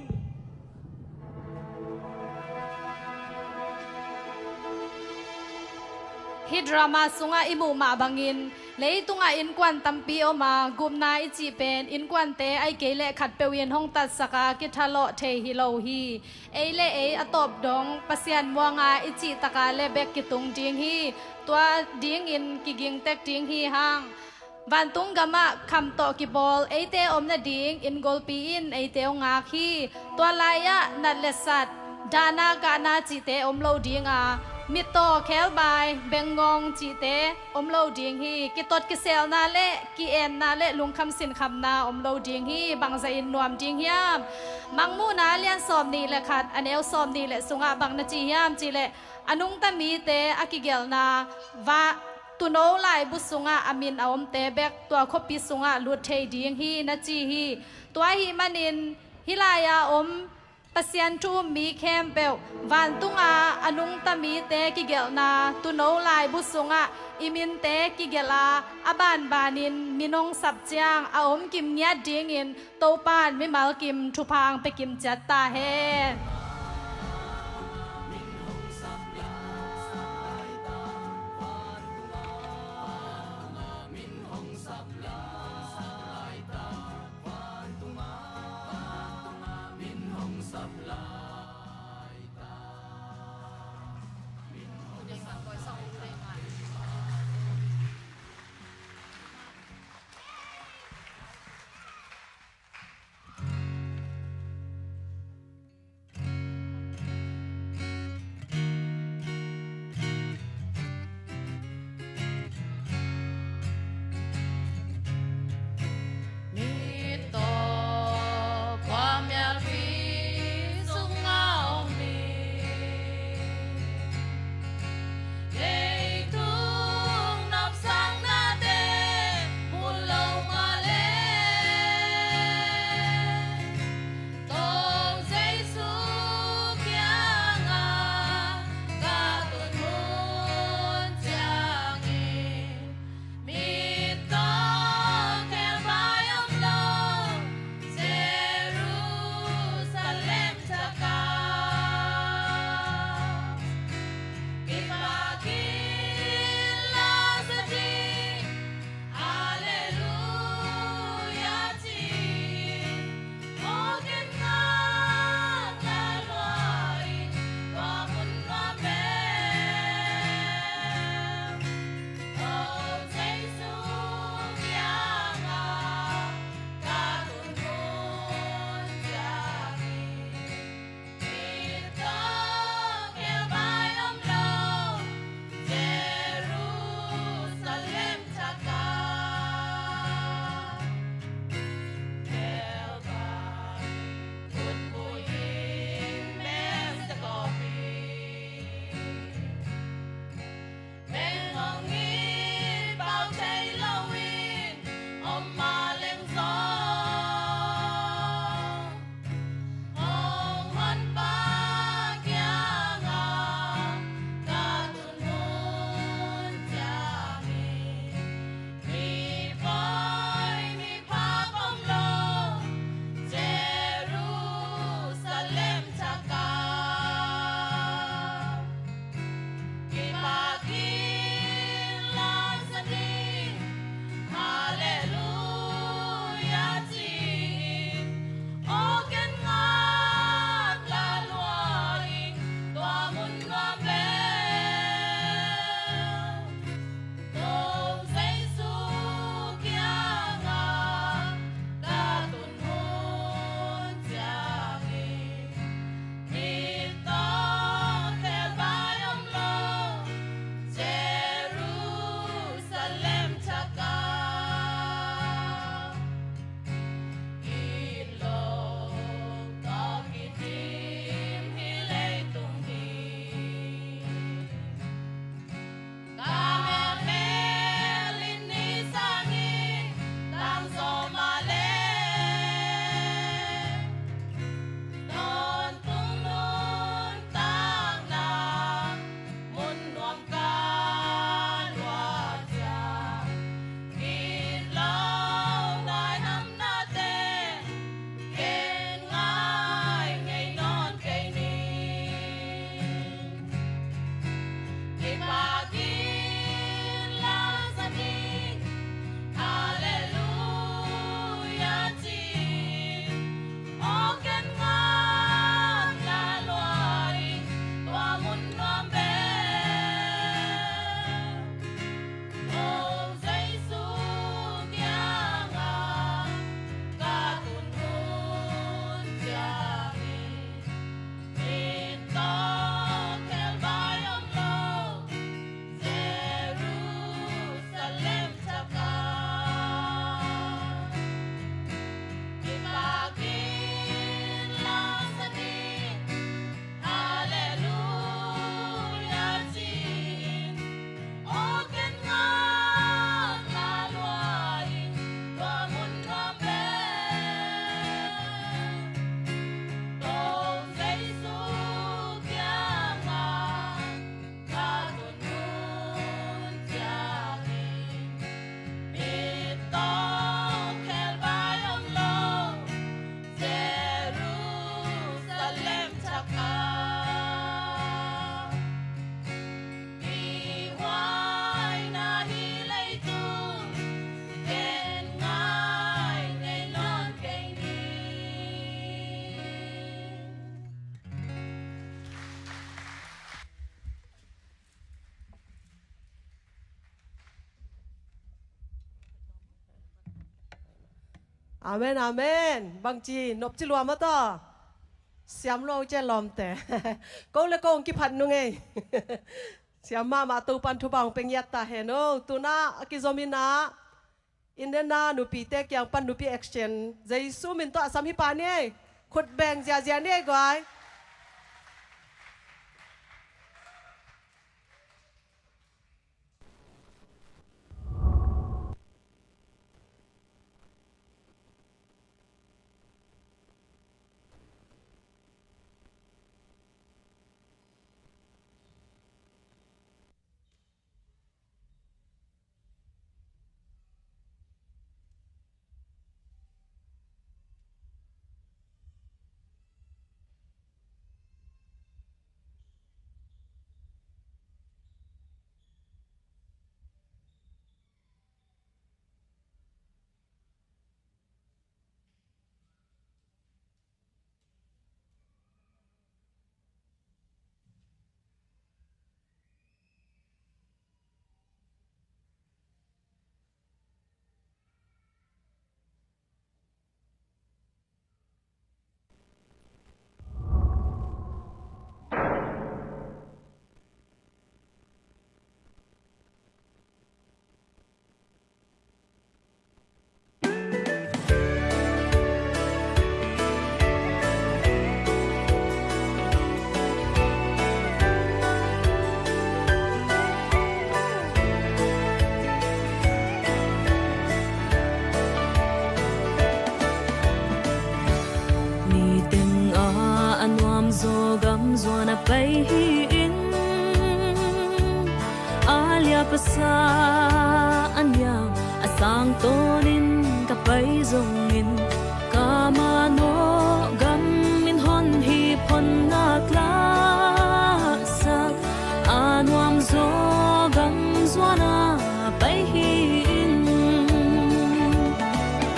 Hih drama sungah i muh mah bangin, leitungah innkuan tampi om a, gupna i cih pen innkuante ahih kei leh khatpeuh in hong tatsak a kithalawh thei hi lo hi. Ei le ei a tawp dong Pasian muanga i cihtak a le bek kitung ding hi. Tua dingin kiging tek ding hi hang. Vantung gamah kham tawh kibawl eite om nading inn golpi in eite hong ngak hi. Tua lai-ah nat le sat, dahna kahna cihte om lo ding a, mittaw khebai, bengngong cihte om lo ding hi. Kitot kiselna le ki-enna le lungkham sinkhamna om lo ding hi. Bangzah in nuam ding hiam? Mangmuhna lian sawm nih le khat, a neu sawm nih le sungah bang na ci hiam cih leh, a nungta mite a kigelhna va tuuno laibu sungah a min a omte bek tua khuapi sungah lut thei ding hi na ci hi. Tua ahih manin hih lai-a om Pasian thu um mi khempeuh vantunga a nungta mite kigelhna tuuno laibu sungah i minte kigelh a, a banbanin min hong sap ciang a om kim ngiat dingin Topa'n mimal kim thupha hong pia kim ciat ta hen. Amen, amen. Bangci nopci lua maw taw? Siam lua uh ci lawmte. Ko le ko hong kiphat nung ei. Siam mahmah, Topan thupha hong pia ngiat ta hen aw. Tu-in a kizomin ah, inn le na nupite kiang pan nupi exchange, Jesu min tawh a sam hi pah ni ei. Khut beng ziahziah ni ei guai. Niteng ah a nuam zaw gam zuan a pai hi-in, a liap a sa a niam a sang tawnin ka pai zongin, ka manawh gam in hon hi phon ngak laksak, a nuam zaw gam zuan a pai hi-in,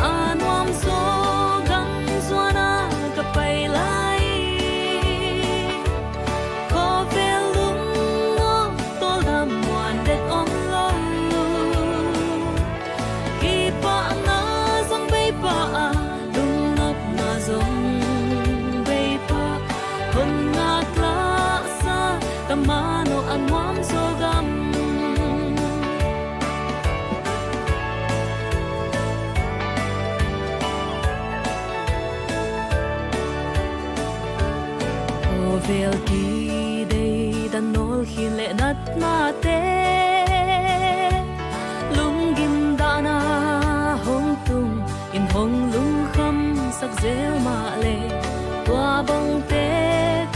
a nuam zaw gam zuan a ka pai lai. Khawvel lungawk tawldam muan det om lo. Kipahna zong bei pah a, lungnopna zong bei pah, hon ngak laksak, ka manawh a nuam zaw gam. Khawvel kidei dan nawl khin le natnate, lunggim dahna hong tung in hong lungkhamsak zel mah le, tua bangte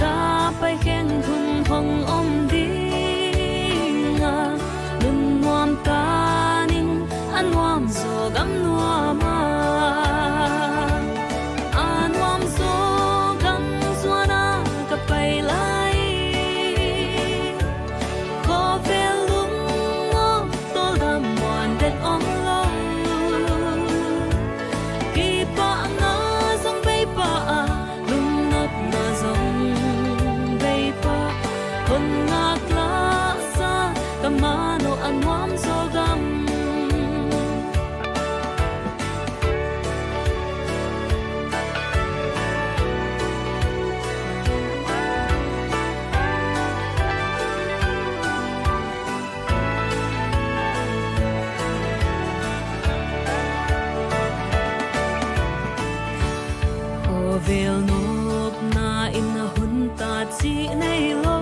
ka paikheng hun hong om ding a, lungnuam tanin a nuam zaw gam nuam a, a nuam zaw gam zuan a ka pai lai. Khawvel lungawk tawldam muan det om lo. Kipahna zong bei pah a, lungnopna zong bei pah, hon ngak laksak, ka manawh a nuam zaw gam. Khawvel nopna in a hun ta cih nei lo.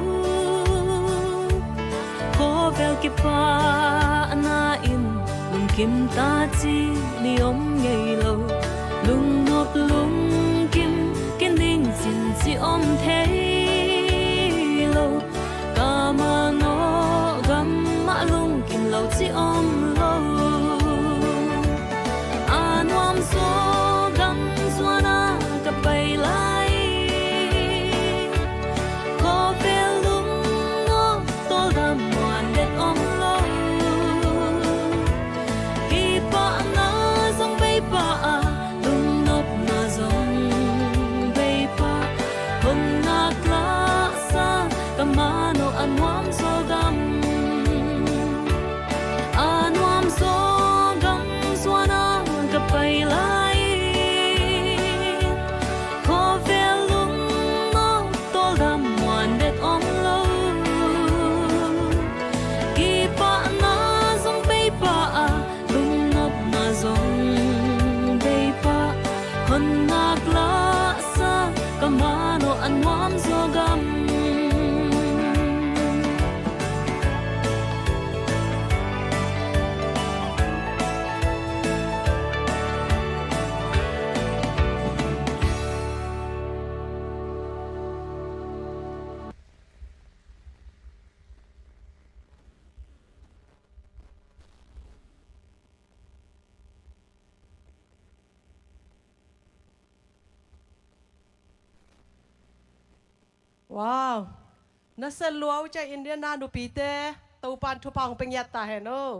Khawvel kipahna in lungkim ta cih ni om ngei lo. Lungnop lungkim kining cin cih om thei lo. Ka manawh gam mah lungkim lo cih om lo. A nuam zaw gam zuan a ka pai lai. Khawvel lungawk tawldam muan det om lo. Kipahna zong bei pah a, lungnopna zong bei pah, hon ngak la Wow. Na sel lua uh ciah India na nupite Topan thupha hong pia ngiat ta hen aw.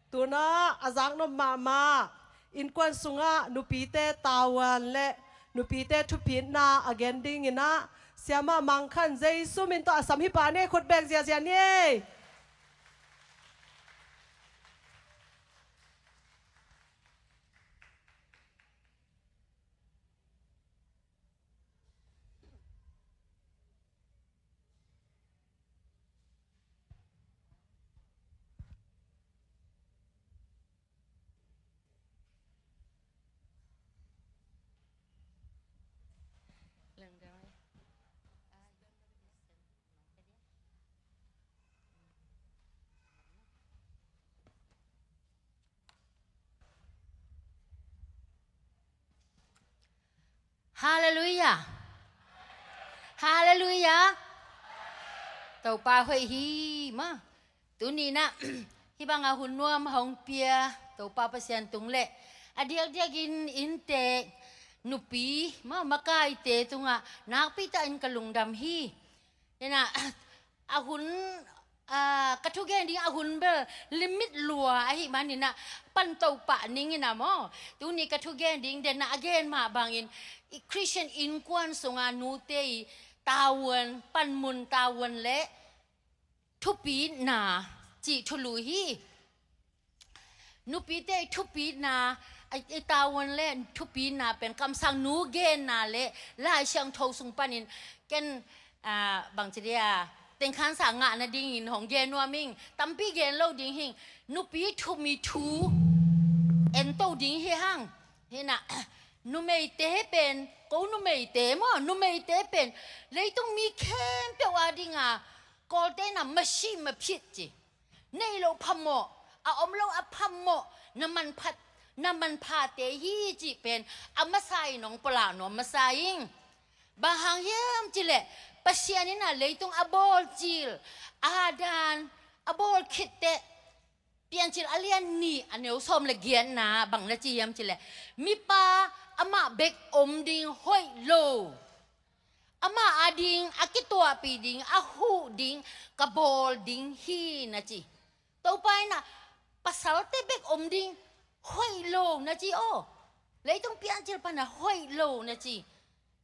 Tuna a zaknop mahmah innkuan sungah nupite tavuan le nupite thupitna a gen dingin ah Siamah Mang Khan Jesu min tawh a sam hi pah ni ei, khut beng ziahziah ni ei. Halleluiah. Halleluiah. Topa hoih hi maw. Tuni-in ah hih bangah hun nuam hong pia Topa Pasian tung le a diakdiakin innte nupi maw, makaite tungah nakpi takin ka lungdam hi. Hi-in ah a hun, ah, ka thugen ding a hun bel limit lua ahih manin ah pan to pah ning in ah maw. Tuni ka thugen ding den ah a gen mah bangin i Khristian innkuan sungah nute i tavuan, panmun tavuan le thupitna cih thulu hi. Nupite i thupitna, i tavuan le thupitna pen kamsangnu genna le Lai Siangtho sung panin ken, ah, bangci dia, tengkhansa ngah nadingin hong gen nuam ing. Tampi gen lo ding hing. Nupi thumi thu en to ding hi hang. Hi-in ah numeite pen, ko numeite maw, numeite pen leitung mi khempeuh a dinga Kawlte'n ah masi maphit ci, nei loh phamawh, a om loh a phamawh, na manphat, na manphate hi cih pen a masa in hong pulak nuam masa ing. Bang hang hiam cih leh Pasian in ah leitung a bawl cil, Adam a bawl khit teh Piancil a lian nih a neu sawm le giatna bang na ci hiam cih leh, mipa amah bek om ding hoih lo. Amah ading a kituahpih ding, a huh ding ka bawl ding hi na ci. Topa in ah pasalte bek om ding hoih lo na ci aw. Leitung Piancil pan ah hoih lo na ci.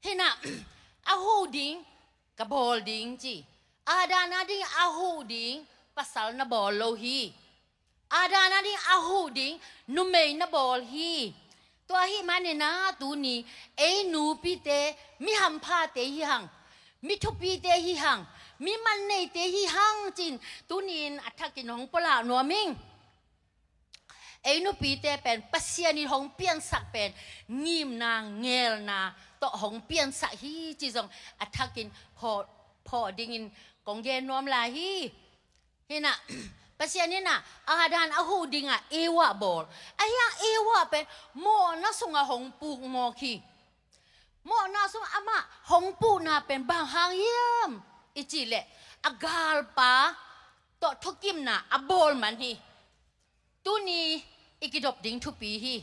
Hi-in ah a huh ding ka bawl ding ci. Adam ading a huh ding pasal na bawl lo hi. Adam ading a huh ding numei na bawl hi. Tua ahih manin ah tuni ei nupite mi hamphate hi hang, mi thupite hi hang, mi manneite hi hang ci-in tuni-in a thakin hong pulak nuam ing. Ei nupite pen Pasian in hong piansak pen ngimna, ngelna tawh hong piansak hi cih zong a thakin phawk, phawk dingin kong gen nuam lai hi. Hi-in ah Pasian in ah Adam a huh dingah Eva bawl. Ahi hang Eva pen mawhna sungah hong puk mawk hi. Mawhna sungah amah hong pukna pen bang hang hiam i cih leh a galpa tawh thukimna a bawl man hi. Tuni i kidop ding thupi hi.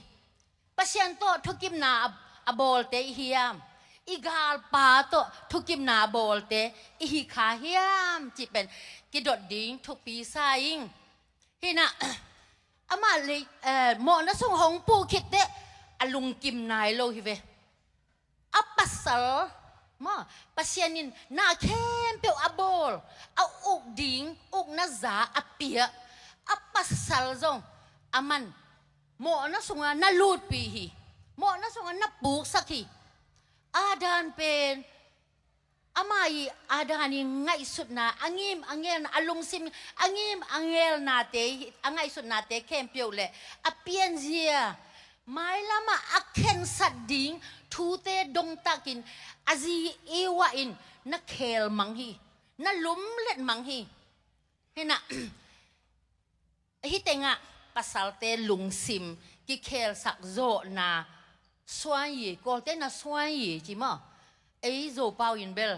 Pasian tawh thukimna a, a bawlte i hiam, i galpa tawh thukimna a bawlte i hi kha hiam cih pen kidot ding thupi sa ing. Hi-in ah amah le, eh, mawhna sung hong puk khit teh a lungkim nai lo hi ve. A pasal maw, Pasian in na khempeuh a bawl, a uk ding ukna za a pia a pasal zong aman mawhna sungah na lutpih hi. Mawhna sungah na puksak hi. Adam pen amah i, Adam i ngaihsutna, a ngim a ngelna, a lungsim a ngim a ngelnate, a ngaihsutnate khempeuh le a pianzia, mailamah a khensat ding thute dongtakin a zi Eva in na khel mang hi, na lumlet mang hi. Hi-in ah hih tengah pasalte lungsim kikhelsak zawhna suan ye, Kawlte'n ah suan ye ci maw. Ei Zopau in bel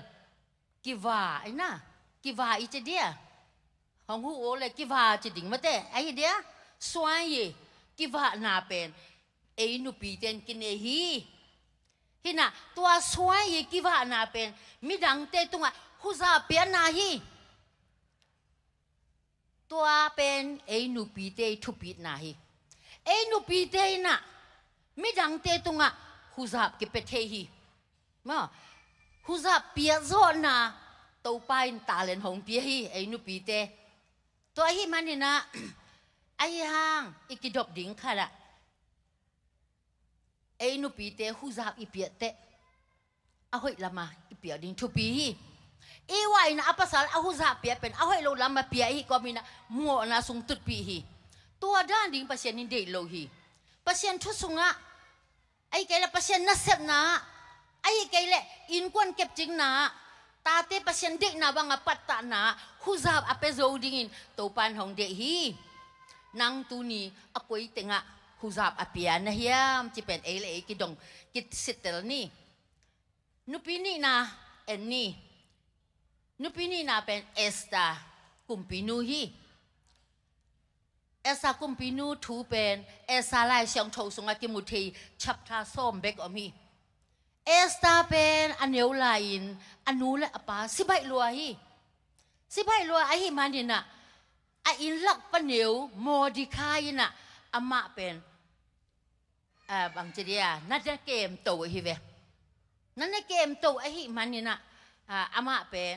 kiva, ei na, kiva i ci dia. Hong huh uh leh kiva ci ding mate, ahi dia. Suan ye, kivahna pen ei nupite'n kinei hi. Hi-in ah tua suan ye kivahna pen midangte tungah huzap piakna hi. Tua pen ei nupite i thupitna hi. Ei nupite in ah midangte tungah huzap kipia thei hi. Maw, huzap piakzawhna Topa in talent hong pia hi ei nupite. Tua ahih manin ah ahi hang i kidop ding khat ah ei nupite huzap i piahteh a hoih lama i piak ding thupi hi. Eva in a pasal a huzap piak pen a hoih lo lama piak hi kawmin ah mawhna sung tutpih hi. Tua dan ding Pasian in deih lo hi. Pasian thu sungah ahih kei leh Pasian nasepna ah, ahih kei leh innkuan kepcingna ah, tate Pasian deihna banga pattahna ah huzap a pia zo dingin Topa in hong deih hi. Nang tuni a koi tengah huzap a pia na hiam cih pen ei le ei kidong kisitel ni. Nupi nihna en ni. Nupi nihna pen Esther kumpinu hi. Esther kumpinu thu pen Esther Lai Siangtho sungah kimu thei chapter sawm bek om hi. Esther pen a neu lai-in a nu le a pa sibaih lua hi. Sibaih lua ahih manin ah a innlak paneu Mordecai in ah amah pen, ah, bangci dia, na na kemto ahi ve. Na na kemto ahih manin ah, ah, amah pen,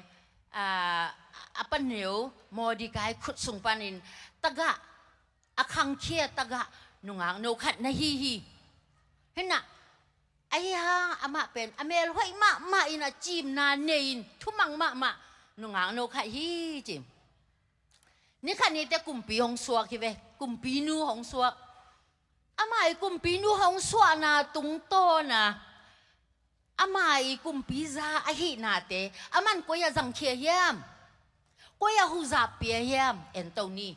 ah, a paneu Mordecai khut sung panin tagah, a khangkhia tagah nungak no khat na hi hi. Hinah ahi hang amah pen a mel hoih mahmah in a cimna nei-in thumang mahmah nungak no khat hi ci. Nikhat nite kumpi hong suak hi ve, kumpinu hong suak. Amah i kumpinu hong suahna tungtawna amah i kumpiza ahihnate aman koi-ah zangkhia hiam? Koi-ah huzap pia hiam? Ento ni.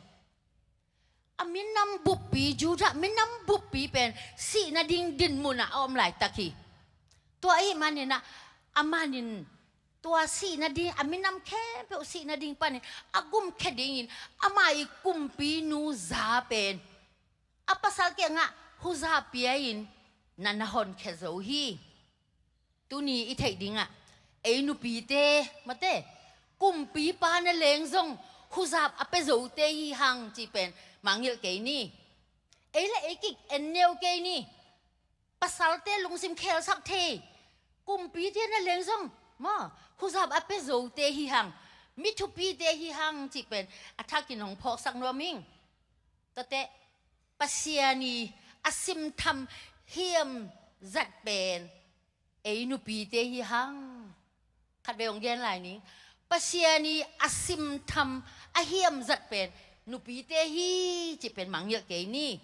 A minam buppi, Judah minam buppi pen sih nading dinmun ah a om laitak hi. Tua ahih manin ah aman in tua sih nading, a minam khempeuh sih nading panin a gumkhia dingin amah i kumpinu za pen a pasal kiangah huzap pia-in na na honkhia zo hi. Tuni i theih dingah ei nupite mate kumpipa na leng zong huzap a pia zote hi hang cih pen mangngilh kei ni. Ei le ei kik en neu kei ni. Pasalte lungsim khelsak thei kumpite na leng zong maw huzap a pia zote hi hang, mi thupite hi hang cih pen a thakin hong phawksak nuam ing. Tuate Pasian i a simtham hiam zat pen ei nupite hi hang. Khatvei hong gen lai ni. Pasian i a simtham a hiam zat pen nupite hi cih pen mangngilh kei ni.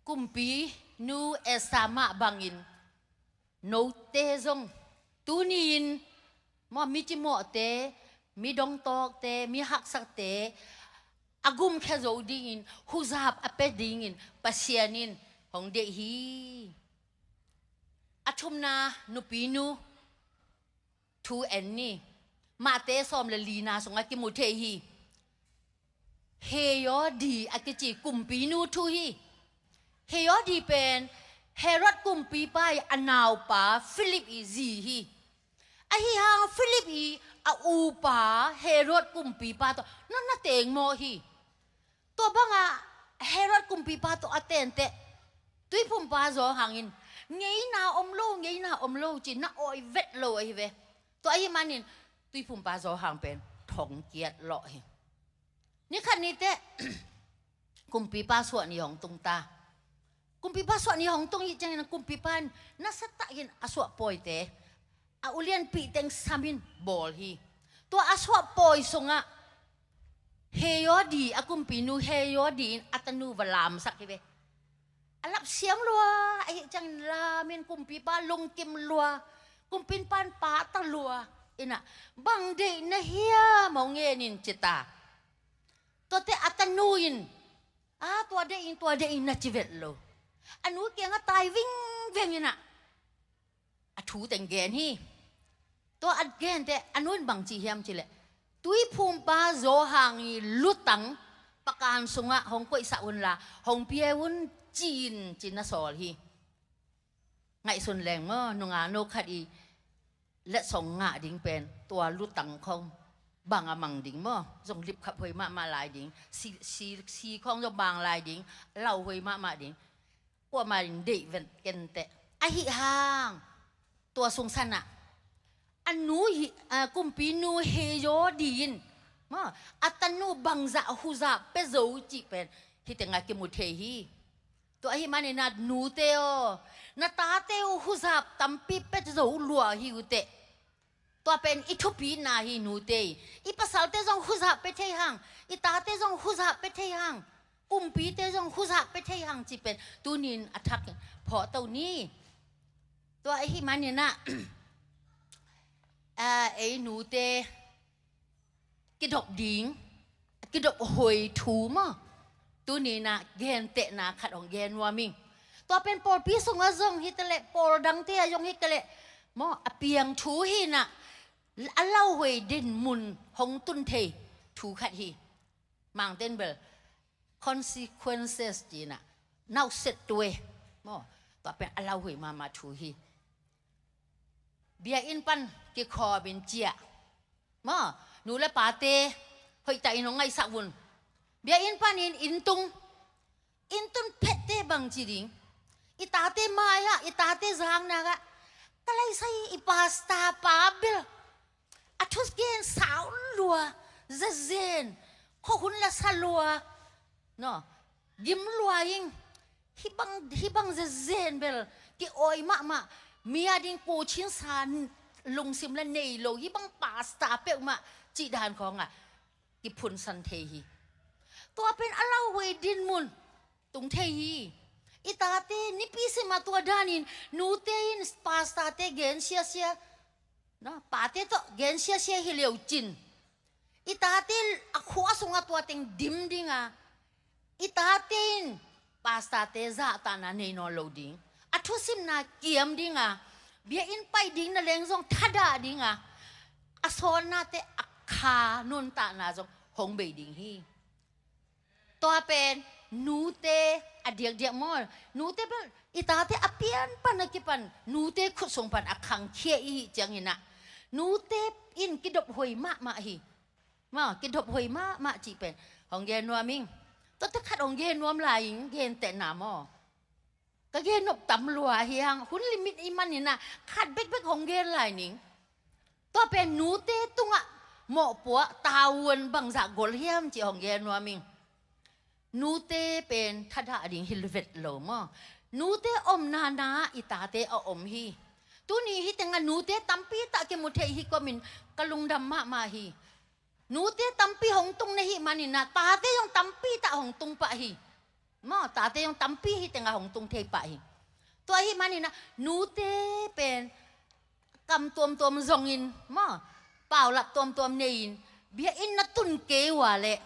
Kumpinu Esther mah bangin note zong tuni-in maw mi cimawhte, mi dongtawkte, mi haksakte a gumkhia zo dingin huzap a pia dingin Pasian in hong deih hi. A thumna nupinu thu en ni. Mate sawm le lina sungah kimu thei hi. Herodi a kici kumpinu thu hi. Herodi pen Herod kumpipa i a naupa Philip i zi hi. Ahi hang Philip i a upa Herod kumpipa tawh na na tengmawh hi. Tua bangah Herod kumpipa tawh a tenteh Tuiphumpa Johan in ngeina om lo, ngeina om lo ci na awi vet lo ahi ve. Tua ahi manin Tuiphumpa Johan pen thongkiat lawh hi. Nikhat niteh kumpipa suah ni hong tungta. Kumpipa suah ni hong tung hi ciangin kumpipa in nasatakin a suah pawite a ulianpih teng samin bawl hi. Tua a suah pawi sungah Herodi, a kumpinu Herodi in a tanu va lamsak hi ve. A lapsiam lua, ahi ciangin lamin kumpipa lungkim lua, kumpipa in pata lua. Inah bang deih na hiam hong ngenin cita. Tuate a tanu in a tua deih in, tua deih in na ci vet lo. A nu kiangah tai vingveng inah a thu teng gen hi. Tua a gente a nu in bang ci hiam cileh Tuiphumpa Johan i lutang pakan sungah hong koihsak unla hong pia un ci-in ci na sawl hi. Ngaihsun leng maw, nungak no khat i letsong ngah ding pen tua lutang khong bang a mang ding maw, zong lipkhap huai mahmah lai ding, si, si, si khong zong bang lai ding, lauhuai mahmah ding. Kuamah in deih vet kei inteh. Ahi hang tua sungsan ah a nu hi, a, kumpinu Herod in maw, a tanu bangzah huzap pia zo cih pen hih tengah kimu thei hi. Tua ahih manin ah nute aw, na tate uh huzap tampi pia zo lua hi uh teh. Tua pen i thupina hi, nute. I pasalte zong huzap pia thei hang, i tate zong huzap pia thei hang, kumpite zong huzap pia thei hang cih pen tunin a thak phawh to ni. Tua ahih manin ah, a, ei nute kidop ding, kidop huai thu maw, tunin ah gentehna khat hong gen nuam ing. Tua pen pawlpi sungah zong hi ta leh, pawl dangte ah zong hi ta leh maw, a piang thu hi in ah, a lauhuai dinmun hong tun thei thu khat hi. Mangten bel consequences ci in ah, nauset tuai maw, tua pen a lauhuai mahmah thu hi. Biakinn pan kikhawm in ciah maw, nu le pate hoih tak in hong ngaihsak un. Biakinn panin inn tung, inn tun phetteh bang ci ding? I tate mai-ah, i tate zakna ah, ka laisai i pastor pa bel a thugen sau lua, zazen, khuahun la sa lua, no, gim lua ing. Hih bang, hih bang zazen bel kiawi mahmah, mi a ding khuachin sa lungsim la nei lo, hih bang pastor peuhmah cih dan khawng ah kiphunsan thei hi. Tua pen a lauhuai dinmun tung thei hi. I tate nipi sim ah tua danin nute in pastorte gen siasia, no, pate tawh gen siasia hi leu cin, i tate a khua sungah tua teng dim ding a, i tate in pastorte zahtahna nei nawn lo ding, a thusimna kiam ding a, biakinn pai ding na leng zong thadah ding a, a sawnnate a kha nuntakna zong hong bei ding hi. Tua pen nute a diakdiak maw, nute pen i tate a pian pan a kipan nute khut sung pan a khangkhia i hih ciangin ah, nute in kidop huai mahmah hi. Maw, kidop huai mahmah cih pen hong gen nuam ing. Tuate khat hong gen nuam lai ing, gentehna maw. Ka gen nop tam lua hi hang, hun limit i hih manin ah khat bekbek hong gen lai ning. Tua pen nute tungah mawhpuak tavuan bangzah gol hiam cih hong gen nuam ing. Nute pen thadah ding hi vet lo maw. Nute omna na i tate a om hi. Tuni hih tengah nute tampi tak kimu thei hi komin ka lungdam mahmah hi. Nute tampi hong tung na hih manin ah tate zong tampi tak hong tung pah hi. Maw, tate zong tampi hih tengah hong tung thei pah hi. Tua hih manin ah nute pen kam tuamtuam zongin, maw, paulap tuamtuam nei-in, biakinn na tun kei ua leh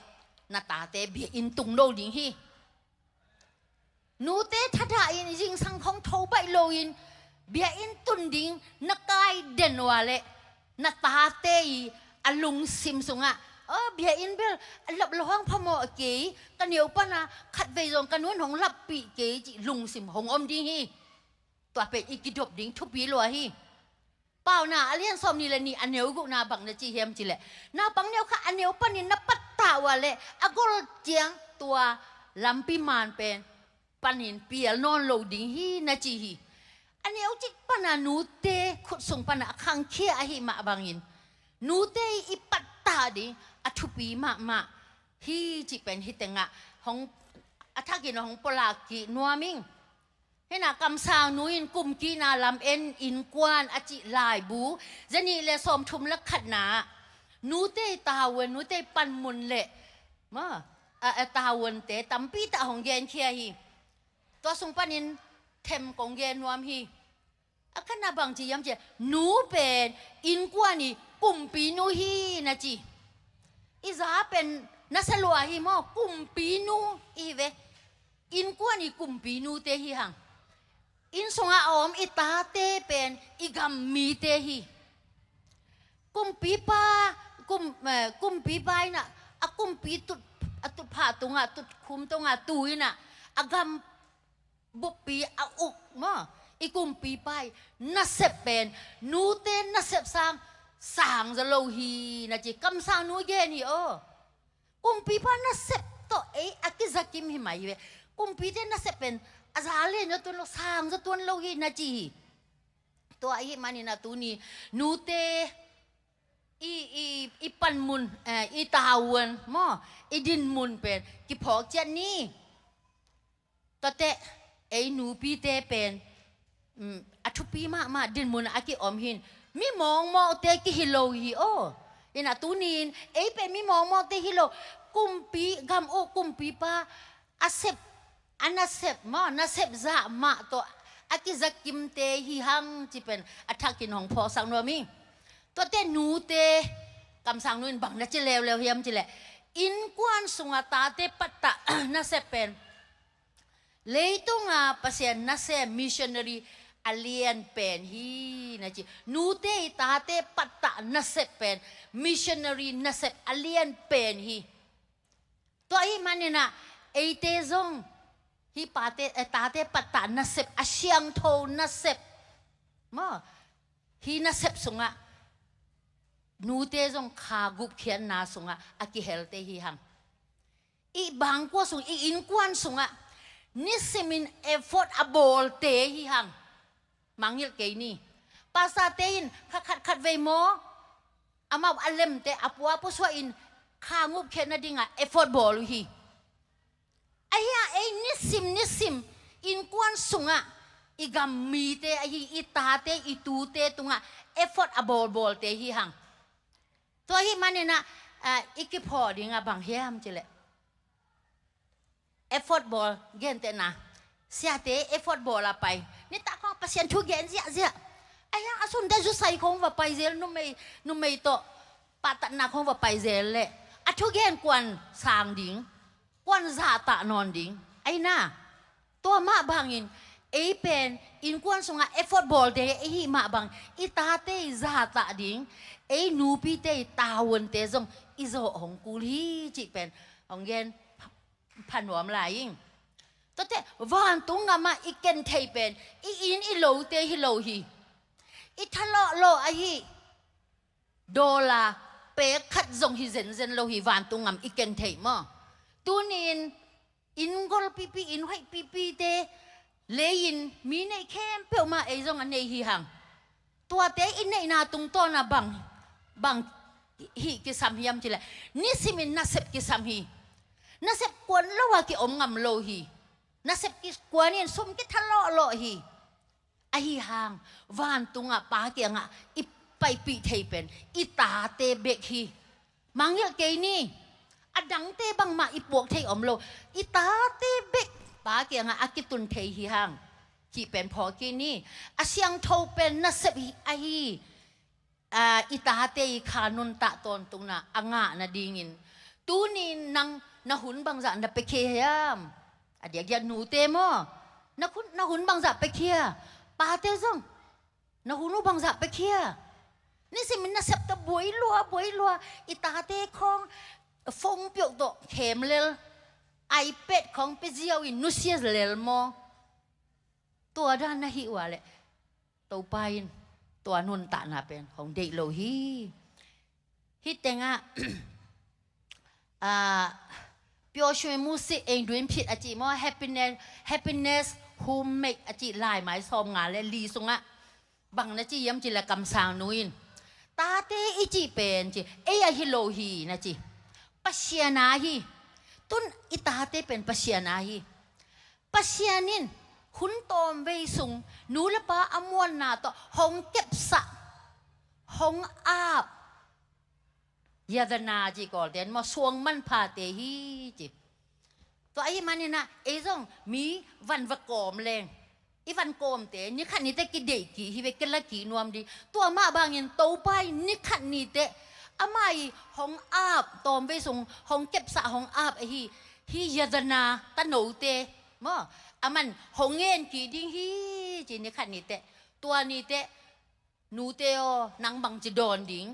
na tate biakinn tung lo ding hi. Nute thadah in, zingsang khong tho baih loin biakinn tun ding na kai den ua leh na tate i a lungsim sungah, "Aw, biakinn bel a lap lo hang phamawh kei, ka neu pana khatvei zong ka nun hong lappih kei," cih lungsim hong om ding hi. Tua pen i kidop ding thupi lua hi. Paunak a lian sawmnih le nih a neu gukna bang na ci hiam cih leh, naupang neu khat a neu panin na pattah ua leh a gol ciang tua lampi man pen panin pial nawn lo ding hi na ci hi. A neu cik pana nute khut sung pana a khangkhia ahih mah bangin nute i pattah ding a thupi mahmah hi cih pen hih tengah hong, a thakin hong pulak kik nuam ing. Hih na kamsangnu in kumkina lam en innkuan a cih laibu zanih le sawmthum le khatna ah nute i tavuan, nute i panmun le, ma, a, a tavuante tampi tak hong genkhia hi. Tua sung panin them kong gen nuam hi. A khatna bang ci hiam cih leh, nu pen innkuan i kumpinu hi na ci. I za pen na sa lua hi maw, kumpinu i hi ve. Innkuan i kumpinute hi hang. Inn sungah a om i tate pen i gam mite hi. Kumpipa, kum, eh, kumpipa in ah a kumpi tut, a tutphah tungah, tutkhum tungah tu in ah a gam buppi a uk maw, I kumpipa i nasep pen nute nasep sang sangza lo hi na ci. Kamsang nu gen hi aw. Kumpipa nasep tawh ei a kizakim hi mai hi ve. Kumpite nasep pen a za len za tuan lo, sangza tuan lo hi na ci hi. Tua ahi manin a tuni nute i, i, i panmun, eh, i tavuan maw, i dinmun pen kiphawk ciat ni. Tuate ei nupite pen, mm, a thupi mahmah dinmun a kiom hin. Mi mawkmawkte kihi lo hi aw. Ina tunin ei pen mi mawkmawkte hi lo. Kumpi gam uh kumpipa a sep, a nasep maw, nasep zah mah tawh a kizakimte hi hang ci pen a thakin hong phawksak nuam hi. Tuate nute kamsang nu in bang na ci leuleu hiam cileh, innkuan sunga tate pattah nasep pen leitunga Pasian nasem missionary a lian pen hi na ci. Nute i tate pattah nasep pen missionary nasep a lian pen hi. Tua ahi maninah eite zong hih pate, eh, tate pattah nasep, a siangtho nasep maw, hih nasep sungah nute zong kha gupkhiatna sungah a kihelte hi hang. I bangkua sung, i innkuan sungah nisimin effort a bawlte hi hang. Mangngilh kei ni. Pastorte in kha khat khat vei maw, amau a lemte a pua pusuah in kha gupkhiat nadingah effort bawl uh hi. Ahi a ei nisim nisim innkuan sungah i gam mite ahi i tate i tute tungah effort a bawlbawlte hi hang. Tua ahi maninah, ah, i kiphawk dingah bang hiam cileh, effort bawl gentehna, siate effort bawl a pai. Nitak khawng Pasian thu gen ziahziah. Ahi hang a sunte zusai khawng va pai zel, numei, numei tawh pahtatna khawng va pai zel leh a thugen kuan sang ding, kuan zahtak nawn ding. Ahi na, tua mah bangin ei pen innkuan sungah effort bawlte ei hih mah bang i tate i zahtak ding, ei nupite i tavuante zong i zawh hong kul hi cih pen hong gen pha nuam lai ing. Tuate vantung gamah i ken thei pen i inn i lote hi lo hi. I thalawhlawh ahi dollar pek khat zong hi zenzen lo hi, vantung gam i ken thei maw. Tunin inn gol pipi, inn hoih pipite, lei-in mi neih khempeuh mah ei zong a nei hi hang. Tuate i neihna tungtawna bang, bang hih kisam hiam cileh, nisimin nasep kisam hi. Nasep kuan lo a kiom ngam lo hi. Nasep ki, kuanin sum kithalawhlawh hi. Ahi hang vantungah Pa kiangah i paipih thei pen i tate bek hi. Mangngilh kei ni. A dangte bangmah i puak thei om lo. I tate bek Pa kiangah a kitun thei hi hang cih pen phawk kik ni. A siangtho pen nasep hi, ahi, ah, i tate i kha nuntak tawntungna a ngah nadingin tunin nang na hun bangzah na piakhia hiam? A diakdiak nute maw? Na hun, na hun bangzah piakhia? Pate zong na hun uh bangzah piakhia? Nisimin nasep tawh buai lua, buai lua. I tate khawng phone piok tawh khem lel, iPad khawng pia ziau in nusia lel maw? Tua dan na hih uh a leh Topa in tua nuntakna pen hong deih lo hi. Hih tengah, ah, ပျော်ရွှင်မှုစိတ် အိမ်တွင်ဖြစ် a cih maw, happiness, happiness homemade a cih laimai sawmnga le li sungah bang na ci hiam cileh kamsang nu in, tate i cih pen ci, ei a hi lo hi na ci. Pasian a hi. Tun i tate pen Pasian a hi. Pasian in hun tawmvei sung nu le pa a muanna tawh hong kepsah, hong ap, yadana ci Kawlten maw, suang manphate hi ci. Tua ahi maninah ei zong mi van va kawm leng, i van kawmte nikhat niteh kideih kik hi ve, kila kik nuam ding. Tua mah bangin Topa in nikhat niteh amah i hong ap, tawmvei sung hong kepsah hong ap ahi hih yadana tanote maw, aman hong ngen kik ding hi ci nikhat niteh. Tua niteh nute aw, nang bangci dawn ding?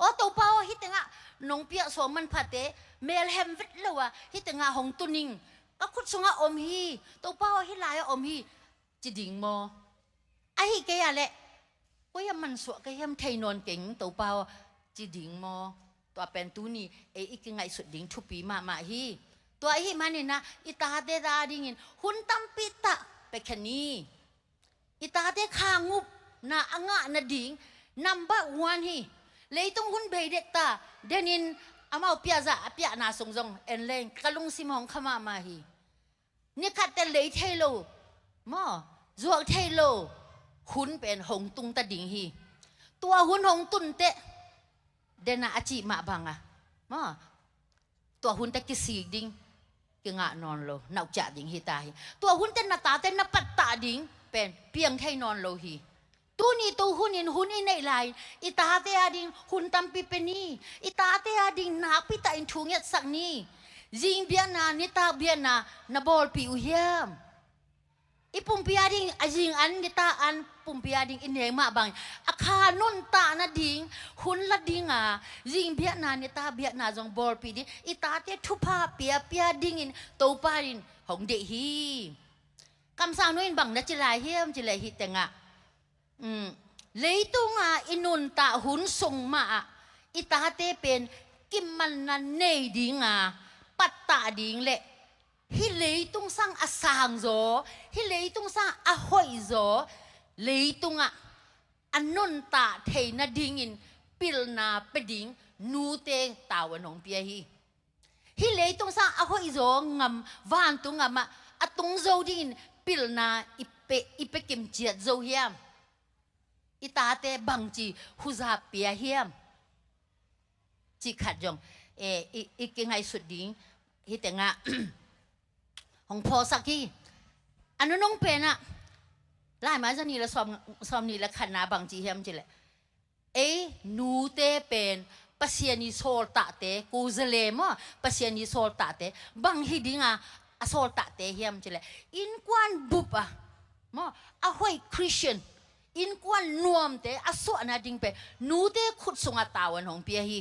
Aw Topa aw, hih tengah nong piak suang manphate melhem vet lo a hih tengah hong tun ing. Ka khut sungah om hi. Topa aw, hih lai-ah om hi, ci ding maw? Ahi kei a leh koi a mansuah ka hiam, thei nawn keng Topa aw, ci ding maw? Tua pen tuni ei i kingaihsut ding thupi mahmah hi. Tua ahi manin ah i tate ta dingin hun tampi tah pia khe ni. I tate kha ngupna a ngah nading number one hi. Leitung hun bei dek ta denin amau piahzah a piahna sung zong en leng ka lungsim hong kha mahmah hi. Ni khat teh lei thei lo maw, zuak thei lo hun pen hong tung ta ding hi. Tua hun hong tun teh dena a cih mah banga maw, tua hun teh kisik ding, kingah nawn lo, nauhciah ding hi ta hi. Tua hun teh na tate na pattah ding pen piang thei nawn lo hi. Tuni tu hunin hun i neih lai-in i tate a ding hun tampi pia ni. I tate a ding nakpi takin thu ngetsak ni. Zing biakna, nitak biakna na bawlpih uh hiam? I pumpi a ding a zing an, nitak an, pumpi a ding i nek mah bangin a kha nuntak nading hun la dinga zing biakna, nitak biakna zong bawlpih ding, i tate thupha piapia dingin Topa in hong deih hi. Kamsang nu in bang na ci lai hiam cih leh hih tengah, um, leitunga i nuntak hun sung mahah i tate pen kimanna nei dinga pattah ding le hih leitung sang a sangzaw, hih leitung sang a hoihzaw leitungah a nuntak theih nadingin pilna pia ding nute tavuan hong pia hi. Hih leitung sang a hoihzaw ngam, vantung ngamah a tung zo dingin pilna i pe, i pe kim ciat zo hiam? I tate bangci huzap pia hiam? Cih khat zong, eh, i, i kingaihsut ding hih tengah hong phawksak hi. A nunung penah Laimai za nih le sawm, sawm nih le khatna bangci hiam cih leh, ei nute pen Pasian i sawltahte, kuzale maw, Pasian i sawltahte bang hi dinga a sawltahte hiam cih leh, innkuan bup a maw, a hoih Christian, innkuan nuamte a suahna ding pen nute khut sungah tavuan hong pia hi.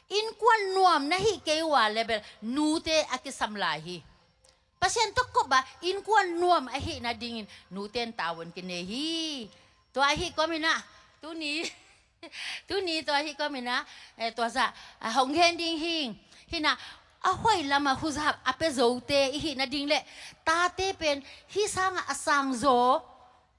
Innkuan nuam na hih kei uh a leh bel nute a kisam lai hi. Pasian tawh kop a innkuan nuam ahih nadingin nute in tavuan kinei hi. Tua ahih kominah tuni, tuni tua ahih kominah, eh, tua zah, ah, hong gen ding hing. Hinah a hoih lamah huzap a pia zote i hih nading le tate pen hih sangah a sangzaw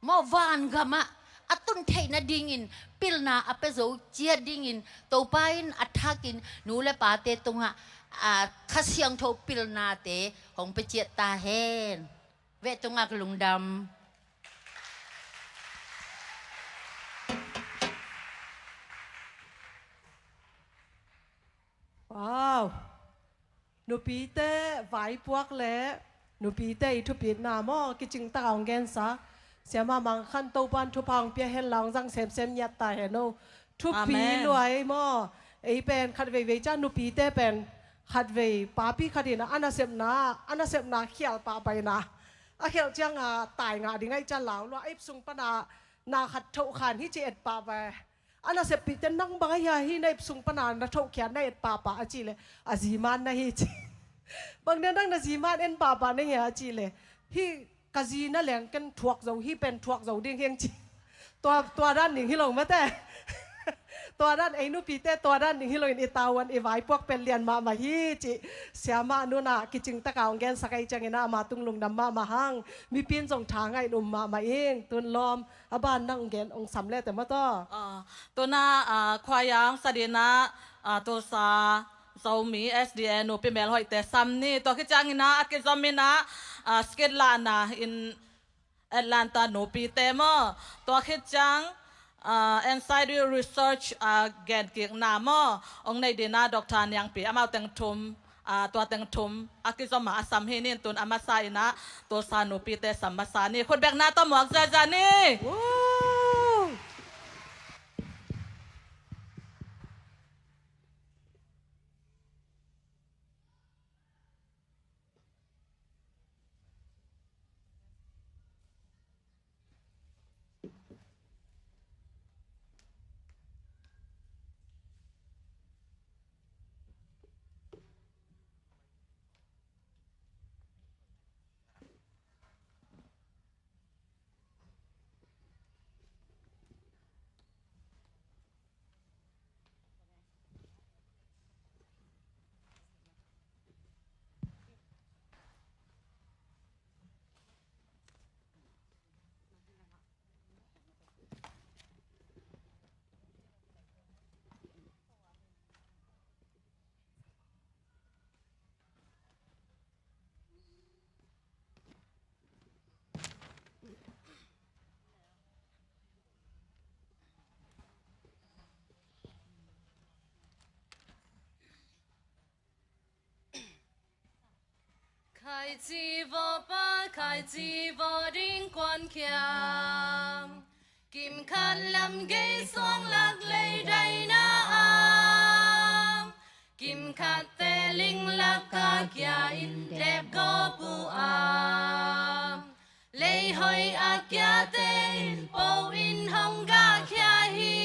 maw, vangamah a tun theih nadingin pilna a pia zo ciat dingin Topa in a thakin nu le pate tungah, a, Kha Siangtho pilnate hong pia ciat ta hen. Veh tungah ka lungdam. Wow. Nupite vaipuak le nupite i thupitna maw, kicingtak a hong gensa. Siamah Mang Khan Topan thupha hong pia hen la, hong zang semsem ngiat ta hen o. Thupi luai maw. Ei pen khat veivei ciang nupite pen khat vei papi khat in a nasepna, a nasepna khial pahpah in a, a khial ciang a tai ngah ding ahih ciang lau lua, a ip sung pana na khat thoh khan hi ci et pahpah. A naseppihte, nang bang ahi a hih na ip sung pana na thohkhiat na et pahpah a cih leh, a zi man na hi ci. Bang dia nang na zi man en pahpah na hi a cih leh, hih ka zi na leng ken thuak zo, hih pen thuak zo ding hiang ci. Tua, tua dan ding hi lo mate. Tua dan ei nupite, tua dan ding hi lo in i tavuan i vaipuak pen lian mahmah hi ci. Siamah nunah kicingtak a hong gensak ahih ciangin ama tung lungdam mahmah hang. Mipi in zong tha ngah in um mahmah ing. Tun lawm. A ban nang gen ong sam le te maw taw. Ah, tuna, ah, khuaiang sadina, ah, Tulsa Zomi S D A nupi melhoihte sam ni. Tua khit ciangina a kizomina, ah, skit lahna in Atlanta nupite maw. Tua khit ciang, ah, N S I D research, ah, genkikna maw. Ong nei dina Doctor Niangpi amau teng thum. Ah, tua teng thum a kizom a sam hi nin, tun a masa inah Tulsa nupite sam masa ni. Khutbekna tawh muak ziazia ni. Khaici vawhpa, khaici vawh ding kuankhia. Kimkhat lam gei suanglak lei daina ah, kimkhatte linglak a kia in depgawp uh a, leihoi a kiate in po in hong gahkhia hi.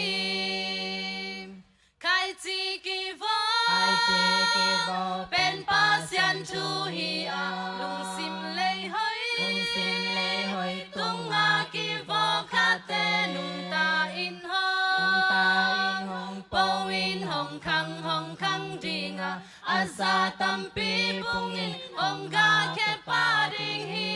Khaici kivawh, khaici kivawh pen Pasian thu hi a, lungsim leihoi, lungsim leihoi tunga kivawh khate nungta in hong, nungta in hong po in hong khang, hong khang ding a, a za tampi pung in hong gahkhia pah ding hi.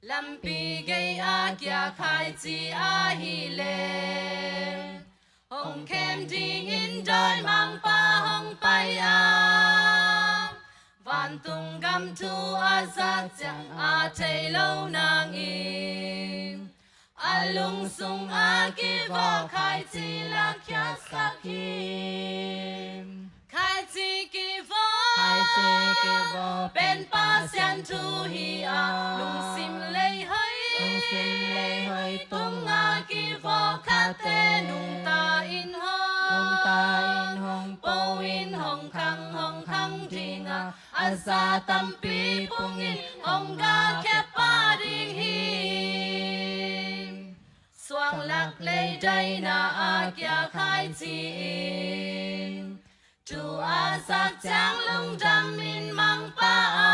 Lampi gei a kia khaici ahih leh, hong khem dingin dawimangpa hong pai a, vantung gam thu a zak ciang a thei lo nangin, a lungsung a kivawh khaici lakkhiatsak hi. Khaici kivawh, khaici kivawh pen Pasian thu hi a, lungsim leihoi, lungsim leihoi tunga kivawh khate nungta in hong, nungta in hong po in hong khang, hong khang ding a, a za tampi pung in hong gahkhia pah ding hi. Suanglak lei daina a kia khaici in thu a zak ciang lungdam in mangpha a,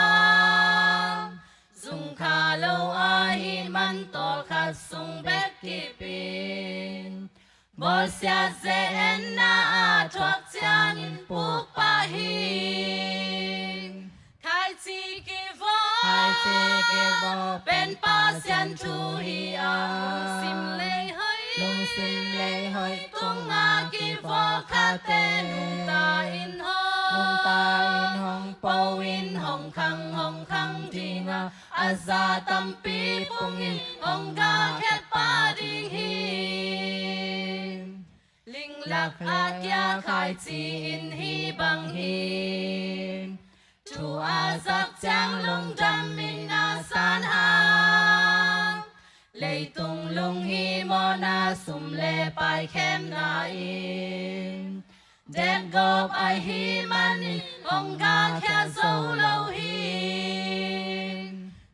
zung kha lo ahih man tawlkhat sung bek kip in, bawlsia ze-etna a thuak ciangin puk pah hi. Khaici kivawh, khaici kivawh pen Pasian thu hi a, lungsim leihoi, lungsim leihoi tunga kivawh khate nungta in hong, nungta in hong po in hong khang, hong khang ding a, a za tampi pung in hong gahkhia pah ding hi. Linglak a kia khaici in hih bang hi. Thu a zak ciang lungdam in a san hang, leitung lunghimawhna sum le pai khemna in depgawp ahih manin hong gahkhia zo lo hi.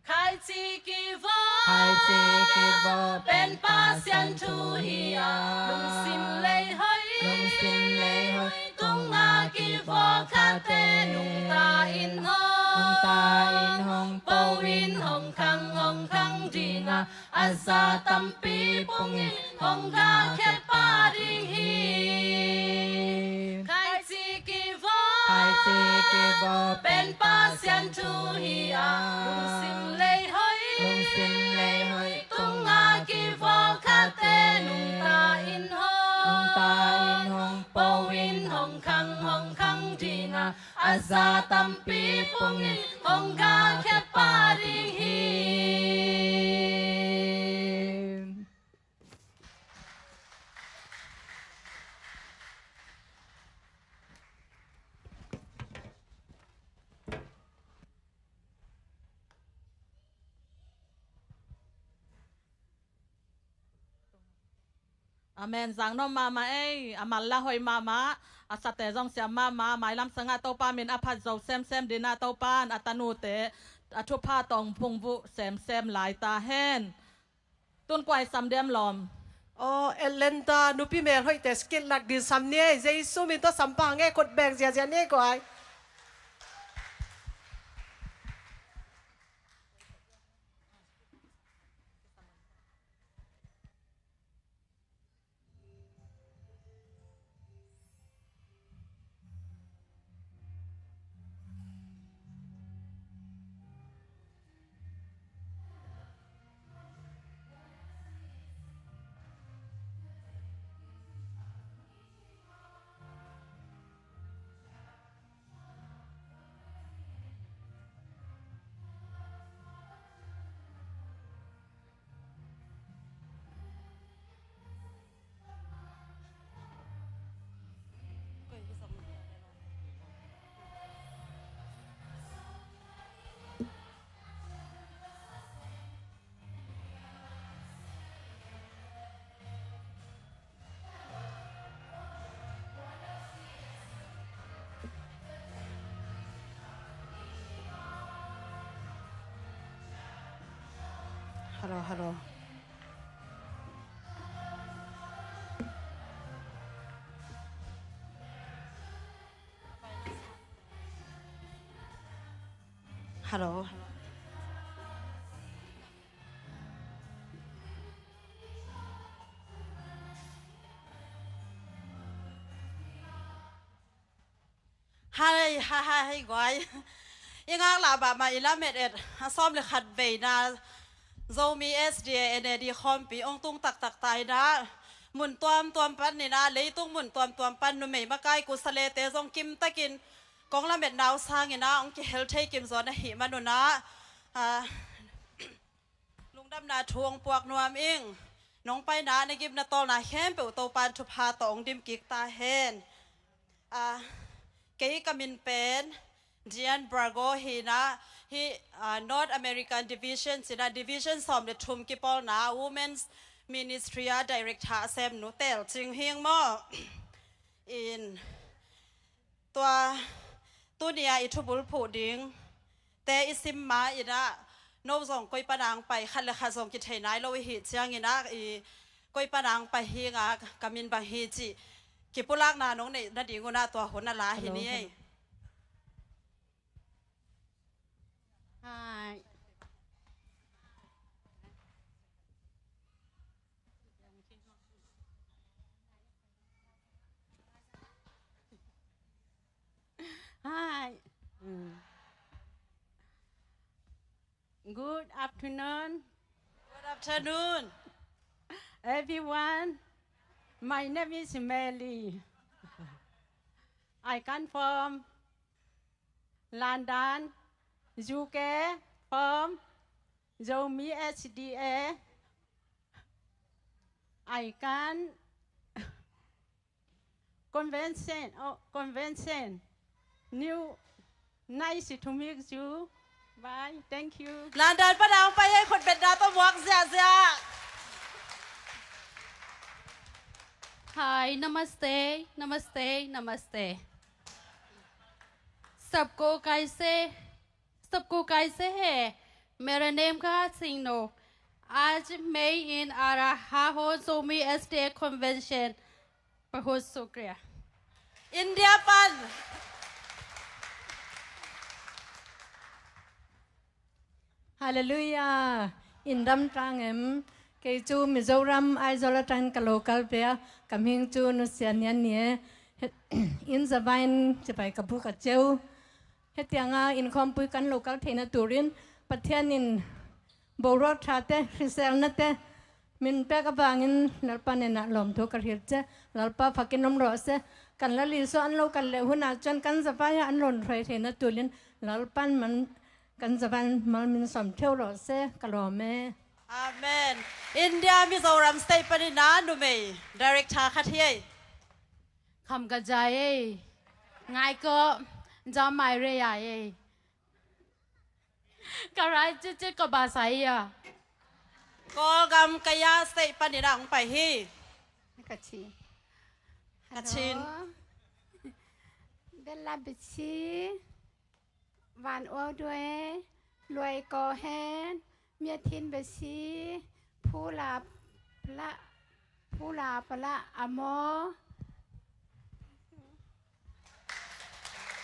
Khaici kivawh, khaici kivawh pen Pasian thu hi a, lungsim leihoi, lungsim leihoi tunga kivawh khate nungta in hong, nungta in hong po in hong khang, hong khang ding a, a za tampi pung in hong gahkhia pah ding hi. Khaici kivawh, khaici kivawh pen Pasian thu hi a, lungsim leihoi, lungsim leihoi tunga kivawh khate nungta in hong, nungta in hong po in hong khang, hong khang ding a, a za tampi pung in hong gahkhia pah ding hi. Amen. Zang nuam mahmah ei, a mal la hoih mahmah, a sate zong siam mahmah, mailam sangah Topa min a phat zo semsem ding a, Topa in a tanute a thupha tawh phungvuh semsem lai ta hen. Tun kua i sam diam lawm? Aw, Atlanta nupi melhoihte skit lak ding sam ni ei, Jesu min tawh sam pah ing ei, khut beng ziazia ni ei kua i. Hello, hello. Hello. Hai, hai, hai, hai, guai. I ngaklah mahmah i lamet et a sawm le khat veina Zomi S D A N A D khawmpi ong tung taktak ta inah, mun tuamtuam pan inah, leitung mun tuamtuam pan numei makai kusalete zong kimtakin kong lametna uh sang inah ong kihel thei kim zaw na hih man unah, ah, lungdamna thu ong puak nuam ing. Nong paina na gimna tawlna khempeuh Topan thupha tawh ong dim kik ta hen. Ah, kei ka min pen Diane Brago hi inah, hih, ah, North American Division sinah Division sawm le thum kipawlna Women's Ministry a Director a sem nu Tel Cing hi ing maw. In tua tuni-a i thubulphuh ding te i sim ma inah, no zong koi pana ong pai, khat le khat zong kithei nai lo i hih ciang inah, i koi pana ong pai hi nga, ka min bang hi cih kipulakna nong neih nading unah tua hun a la hi ni ei. Hello, hello. Hi. Hi. Mm. Good afternoon. Good afternoon. Everyone, my name is Mary. I come from London, U K, from Zomi S D A. I come convention, oh, convention. New, nice to meet you. Bye. Thank you. London pana ong pai ei, khutbetna tawh muak ziahziah. Hi, namaste, namaste, namaste. सबको कैसे, सबको कैसे है? मेरा name का सिंह नोक। आज मैं इन आ रहा हूँ Zomi S D A convention। बहुत शुक्रिया। India pan. Halleluiah. In dam tang em? Kei cu Mizoram Aizawl a tang ka local pia, ka hming cu Nu Sia Nian ni e. In Zavain cipai ka bu ka ceu. Hetianga in khawmpui kan lo kal theihna turin Pathian in boruak ṭhate, hriselnate min pek avangin Lalpa nenah lawmthu ka hrial cia. Lalpa fakin om rawh se. Kan lali saw an lo kal leh hunah cun kan zavai ah an lawn hruai theihna tulin Lalpan man kan zavai mal min sawm theu rawh se. Ka lawm e. Amen. India Mizoram State panin a numei director khat hi ei. Kham ka jai ei. Ngai ko, jam mai re ya ei. Ka rai cece ka ba sa ei a. Kawlgam Kaya State panin a hong pai hi. Kachin. Kachin. Hello. Bella Bichi. Van Aw Due, Luai Kaw Hen, Mia Thin Besi, Phula Pala, Phula Pala Amo.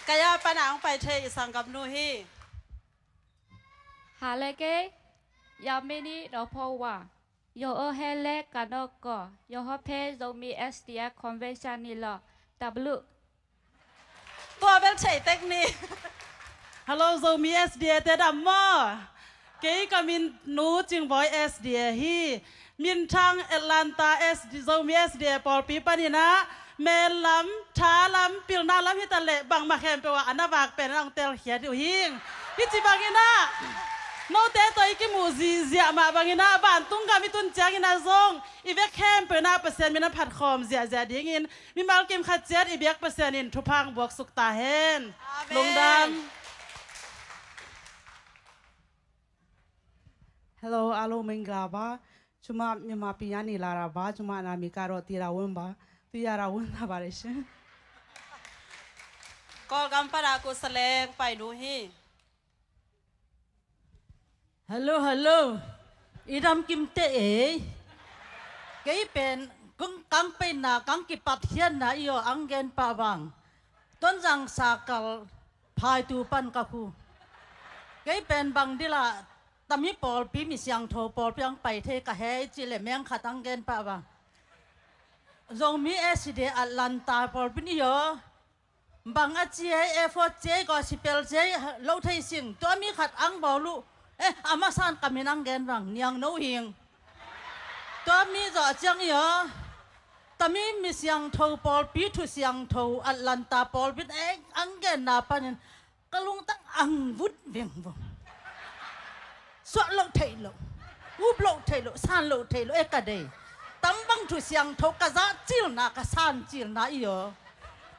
Kaya pana hong pai thei i sanggamnu hi. Haleke, Yamini Dophowa. Yo o hele kanoko, yo ho phe Zomi S D A convention ni lo, tablu. Tua bel thei tek ni. Hello, Zomi S D A te dam maw? Kei ka min Nu Cingbawi S D A hi. Minthang Atlanta S D, Zomi S D A pawlpi panin a, mel lam, tha lam, pilna lam hi ta leh bangmah khempeuh ah a na vak pen a hong telkhiat uh hing. Hi ci bangin a, note tawh i kimuh zihziah mah bangin a, vantung gam i tun ciangin a zong i vek khempeuh in a Pasian min a phat khawm ziahziah dingin mimal kim khat ciat i biak Pasian in thupha hong buak suk ta hen. Amen. Lungdam. Hello, alo mengla ba. Cuma mima pinya ni lara ba, cuma na mi karo tira wun ba. Tu yara wun na ba re shi. Kawlgam pana ku Saleng pai nu hi. Hello, hello. I dam kim teh ei. Kei pen kong kang peina, kang kipatkhiatna i aw ang gen pah vang. Tonzang sakal phaitu pan ka khu. Kei pen bang dila tami pawlpi, mi siangtho pawlpi ang pai thei ka hei ci le meng khat ang gen pah vang. Zomi S D A Atlanta pawlpi ni aw. Bang a ci ei, effort ci ei, gospel ci ei, lo thei sing. Tua mi khat ang bawl uh. Eh, a masan ka min ang gen vang, Niang No Hing. Tua mi zawh ciang i aw. Tami mi siangtho pawlpi, thu siangtho Atlanta pawlpi, eh, ang genna panin ka lungtang ang vut veng veng. Suah loh theih loh, up loh theih loh, san loh theih loh, e ka dei. Tambang thu siangtho ka zah cilna, ka san cilna i aw.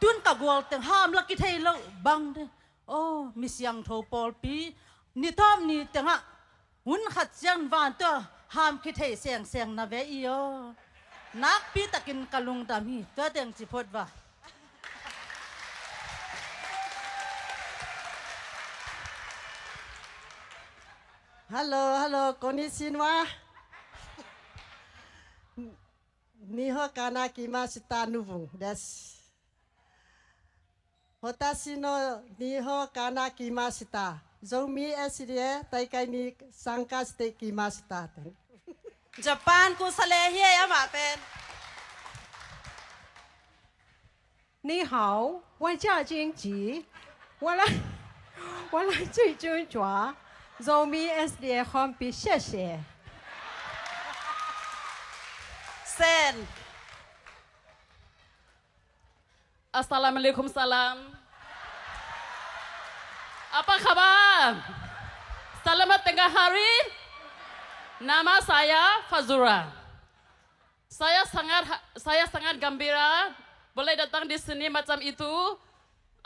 Tun ka gual teng ham la kithei loh bang de. Aw, mi siangtho pawlpi, ni tawp ni tengah hun khat ciang van tua ham kithei sengseng na ve i aw. Nakpi takin ka lungdam hi, tua teng ci phot va. Hello, hello, konnichiwa. Nihon kanakimashita, Nuvung desu. Hotashi no Nihon kanakimashita. Zomi S D A taikai ni sanka shite kimashita. Japan ku sale hi ei amah pen. 你好，我叫金吉，我来，我来自中国，Zomi S D A 欢迎，谢谢。Sen. Assalamualaikum, salam. Apa khabar? Selamat tengah hari. Nama saya Fazura. Saya sangat ha-, saya sangat gembira boleh datang di sini macam itu,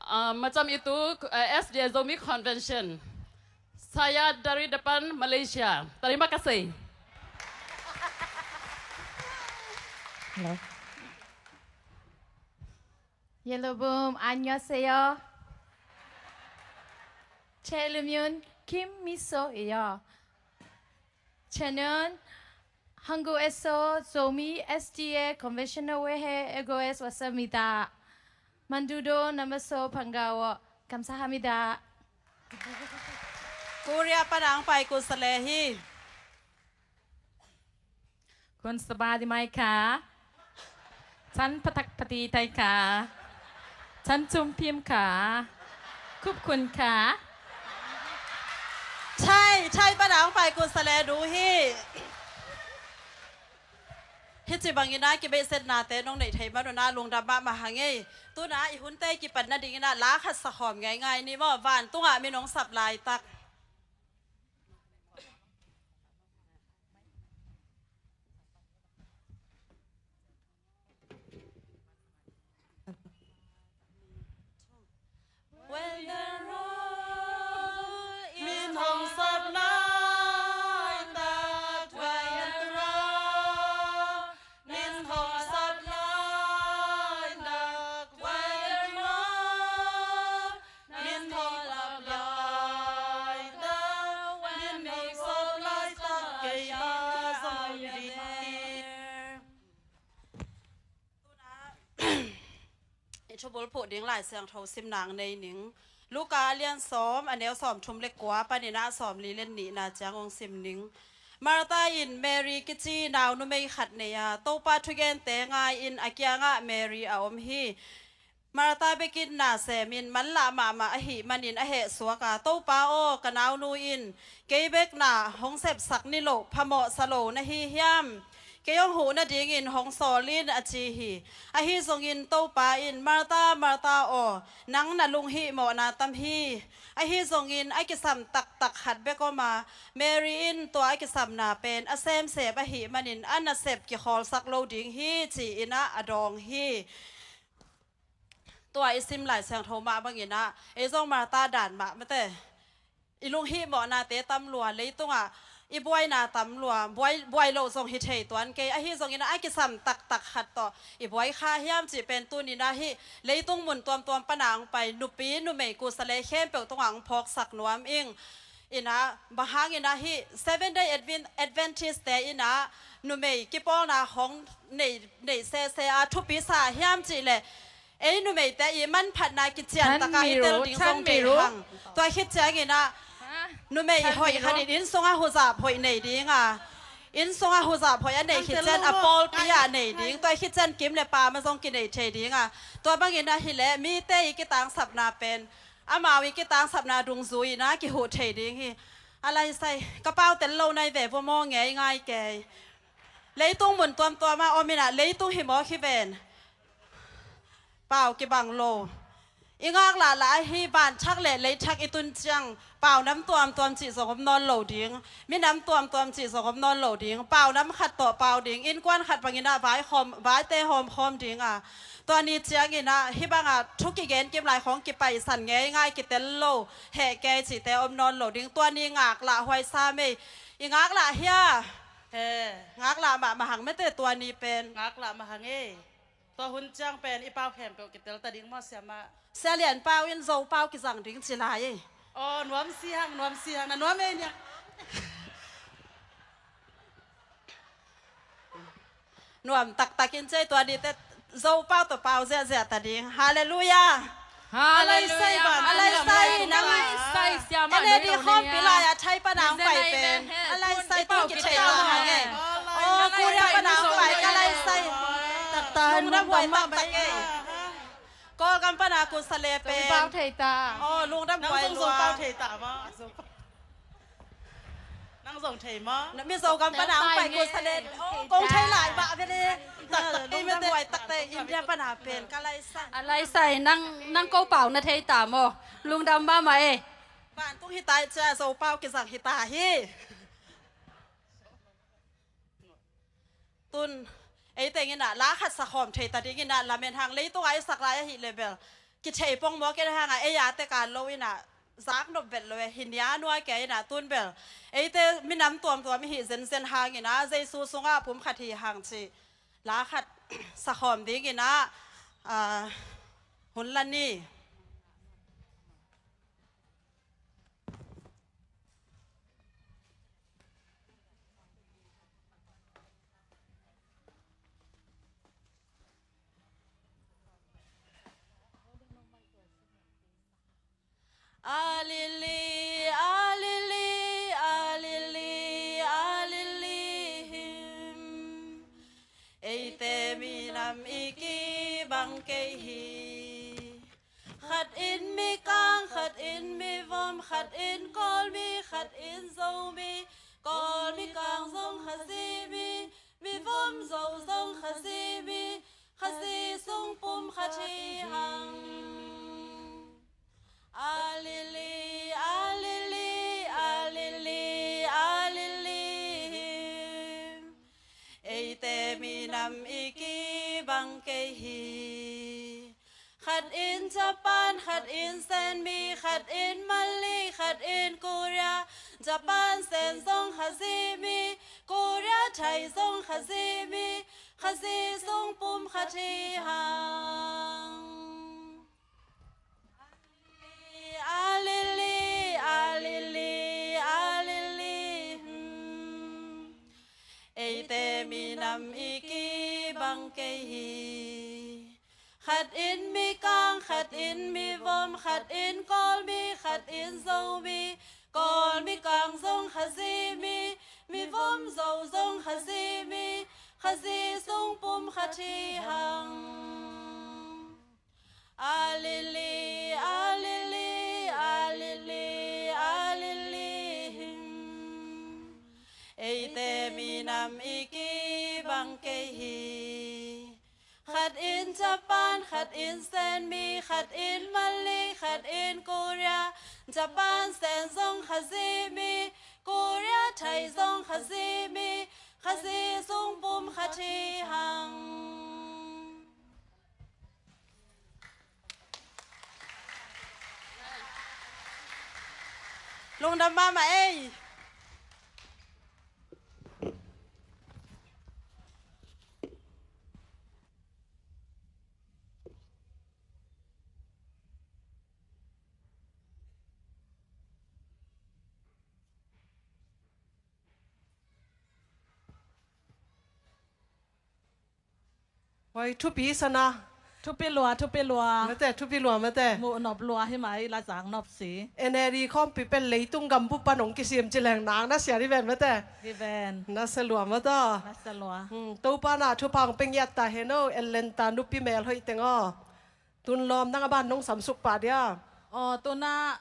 uh, macam itu, uh, S D A Zomi Convention. Saya dari depan Malaysia. Terima kasih. Hello. 여러분 안녕하세요. 제 이름은 김미소예요. 저는 한국에서 조미 S D A Conventional Weheh Egoes 왔습니다. 만두도 남아서 반가워. 감사합니다. Korea pan ang pai ku sale hi. Kun saba di mai ka. Chan patak pati tai ka. Chan chum phim ka. Kup kun ka. Thai, Thai pan ang pai ku sale du hi. Hici bangin a kibeihsetnate nong neih thei manun a lungdam mahmah hang ei. Tuna i hunte kipat nadingin a la khat sakhawm ngeingai ni maw, vantungah mi nong sap laitak. When the Lord is min hong sap laitak, when the Lord min hong sap laitak, when the Lord min hong lap laitak, min hong sap laitak, keimah zong ding. I thubul phuh ding Lai Siangtho sim nang nei ning. Luka a lian sawm, a neu sawm thum le kua panin a sawm li le nihna ciang hong sim ning. Martha in Mary kici nau numei khat nei a, Topa thugente ngai-in a kiangah Mary a om hi. Martha bekin na semin manlah mahmah ahih manin a hehsuak a, Topa aw, ka naunu in kei bek na hong sepsak niloh phamawhsa lo na hi hiam? Kei hong huh nadingin hong sawl in, a ci hi. Ahi zongin Topa in, Martha, Martha aw, nang na lunghihmawhna tam hi. Ahi zongin a kisam taktak khat bek om a, Mary in tua a kisamna pen a semsem ahih manin a nasep kikhawlsak lo ding hi, ci-in ah a dawng hi. Tua i sim Lai Siangtho mah bangin ah, ei zong Martha dan mah mate. I lunghihmawhnate tam lua, leitungah i buaina tam lua, buai, buai loh zong hi thei tuan kei. Ahi zongin ah, a kisam taktak khat tawh i buai kha hiam cih pen tuni-in ah hih leitung mun tuamtuam pana hong pai nupi numei kusa le khempeuh tungah hong phawksak nuam ing. Inah, bang hang inah hih Seven Day Advent, Adventist te inah numei kipawlna hong nei, nei sese a thupi sa hiam cih leh, ei numeite i manphatna kician taka i tel ding zong thei hang. Tua khit ciang inah numei hoih khat in inn sungah huzap hoih nei ding a, inn sungah huzap hoih a nei khit ciang a pawlpi ah nei ding. Tua khit ciang kim le pam ah zong kinei thei ding a. Tua bangin ahih leh mite i kitangsapna pen amau i kitangsapna dungzui inah kihuh thei ding hi. A laisai, ka pau tel lo nai ve vua maw, ngei ngai kei. Leitung mun tuamtuam ah om inah leitung hi mawk hi ven. Pau kibang lo. I ngaklah lah ahi vanthak le leithak i tun ciang pau nam tuamtuam cih zong om nawn lo ding. Minam tuamtuam cih zong om nawn lo ding. Pau nam khat tawh pau ding. Innkuan khat bangin ah vai khawm, vaite hawmkhawm ding a. Tua ni ciangin ah hih bangah thu kigen kim lai khawng kipaisan ngei ngai, kitel lo, heh kei cihte om nawn lo ding. Tua ni ngaklah huai sa mei. I ngaklah hia? He. Ngaklah mahmah hang mete tua ni pen. Ngaklah mahang ei. Tua hun ciang pen i pau khempeuh kitel ta ding maw siamah? Sia Lian pau in Zo pau kizang ding ci lai ei. Aw, nuam si hang, nuam si hang, na nuam ei nia. Nuam taktak in cei tua dite Zo pau tawh pau ziahziah ta ding. Halleluiah. Halleluiah. A laisai nang. Halleluiah. Siamah, kene di khawmpi lai a thai pana ang pai pen. A laisai tun kithei lo hang e. Aw, Korea pana ang pai ka laisai. Lungdam huai taktak e. Kawlgam pana kun sa le pen. Aw, lungdam huai lua. Nang zong thei ta maw? Nang zong thei maw? Na Mizo gam pana ang pai kun sa le. Kong thei lai bah ve le. Taktak ei mete huai taktak India pana pen ka laisai. A laisai nang, nang ko pau na thei ta maw? Lungdam mahmah e. Vantung hi tai cia Zo pau kizang hi ta hi. Tun, ei teng inah la khat sakhawm thei ta ding inah lamen hang, leitung a i sak lai ahih le bel kithei pong maw, kei hangah ei a tek a lo inah zak nop vet lo e, hi nia nua kei inah tun bel eite minam tuamtuam i hih zenzen hang inah Jesu sungah pumkhat hi hang cih la khat sakhawm ding inah, ah, hun la ni. A lili, a lili, a lili, a lili him. Eite minam i kibang kei hi. Khat in Mikang, khat in Mivom, khat in Kawlmi, khat in Zomi, Kawl Mikang zong Khazih mi, Mivom Zo zong Khazih mi, Khazih sung pum khat hi hang. A lili, a lili, a lili, a lili him. Eite minam i kibang kei hi. Khat in Japan, khat in Senmi, khat in Malay, khat in Korea. Japan Sen zong Khazih mi, Korea Thai zong Khazih mi, Khazih sung pum khat hi hang. A lili, a lili, a lili, hmm. Eite minam i kibang kei hi. Khat in Mikang, khat in Mivom, khat in Kawlmi, khat in Zomi, Kawl Mikang zong Khazih mi, Mivom Zo zong Khazih mi, Khazih sung pum khat hi hang. A lili, a lili, a lili, a lili him. Eite minam i kibang kei hi. Khat in Japan, khat in Senmi, khat in Malay, khat in Korea. Japan Sen zong Khazih mi, Korea Thai zong Khazih mi, Khazih sung pum khat hi hang. Lungdam mahmah ei. Koi thupi sana. Thupi lua, thupi lua. Mate, thupi lua mate. Muh nop lua hi mai, la zak nop si. N A D khawmpi pen leitung gambup pan hong kisim ci leng nang na sia hi ven mate. Hi ven. Na sia lua mate. Na sia lua. Hmm, Topa na thupha hong pe ngiat ta hen o, Atlanta nupi mel hoih teng aw. Tun lawm nang a ban nong samsuk pah dia. Aw, tuna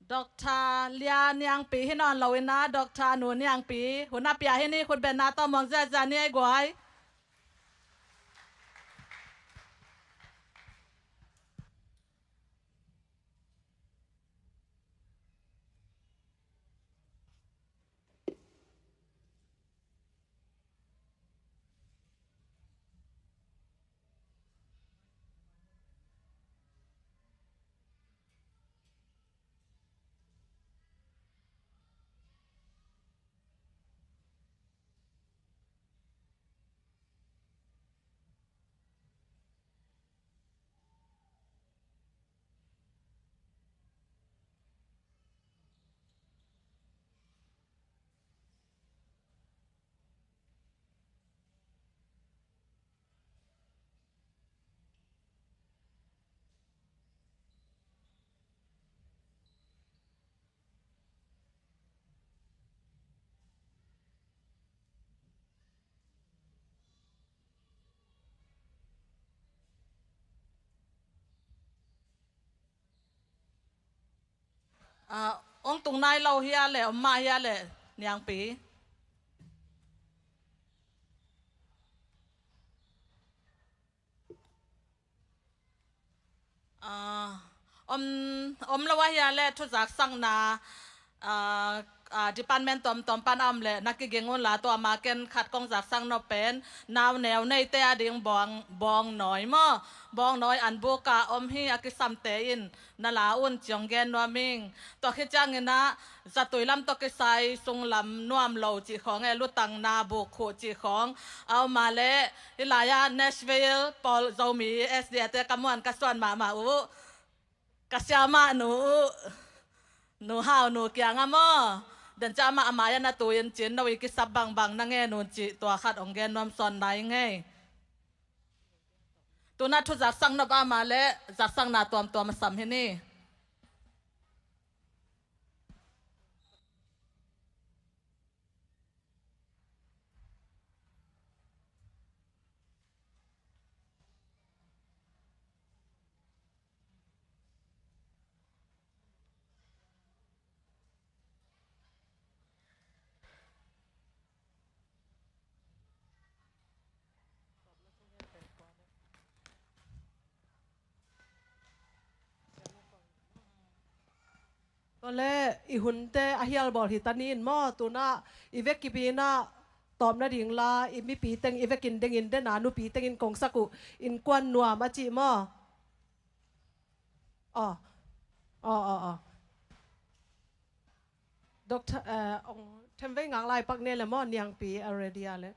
Doctor Lia Niangpi hi nawn lo ina, Doctor Nu Niangpi hun a pia hi ni, khut benna tawh muang ziazia ni ei guai. Ah, ong tung nai lo hia le, om mah hia le, Niangpi. Ah, om, om lo a hia le, thu zaksakna, ah, ah, department tuamtuam pan a om le, na kiging un la, tua ma ken khat kong zaksak nop pen, nau neu neite a ding bawng, bawng nawi maw. Bawng nawi an buk a om hi, a kisamte in, na la un ci ong gen nuam ing. Tua khit ciangin ah, zatui lam tawh kisai sunglam nuam lo cih khawng e, lutang na buk khuh cih khawng a om a leh, hih lai-ah Nashville pawl Zomi S D A te ka muan ka suan mahmah uh. Ka siamah nu uh, nu Hau nu kiangah maw, den ciah amah a mai-ah na tu in cin, no i kisap bangbang na ngen un cih tua khat ong gen nuam sawn lai ngei. Tuna thu zaksak nop a om a leh, zaksakna tuamtuam a sam hi ni. Tua leh i hunte a hial bawl hi ta ni in maw, tuna i vekpi in ah tawp nading la, i mipi teng i vekin dengin den a, nupi tengin kongsak uh, innkuan nuam a cih maw? Aw. Aw, aw, aw. Doctor, eh, ong themvei ngak lai pak ne le maw, Niangpi a ready a le.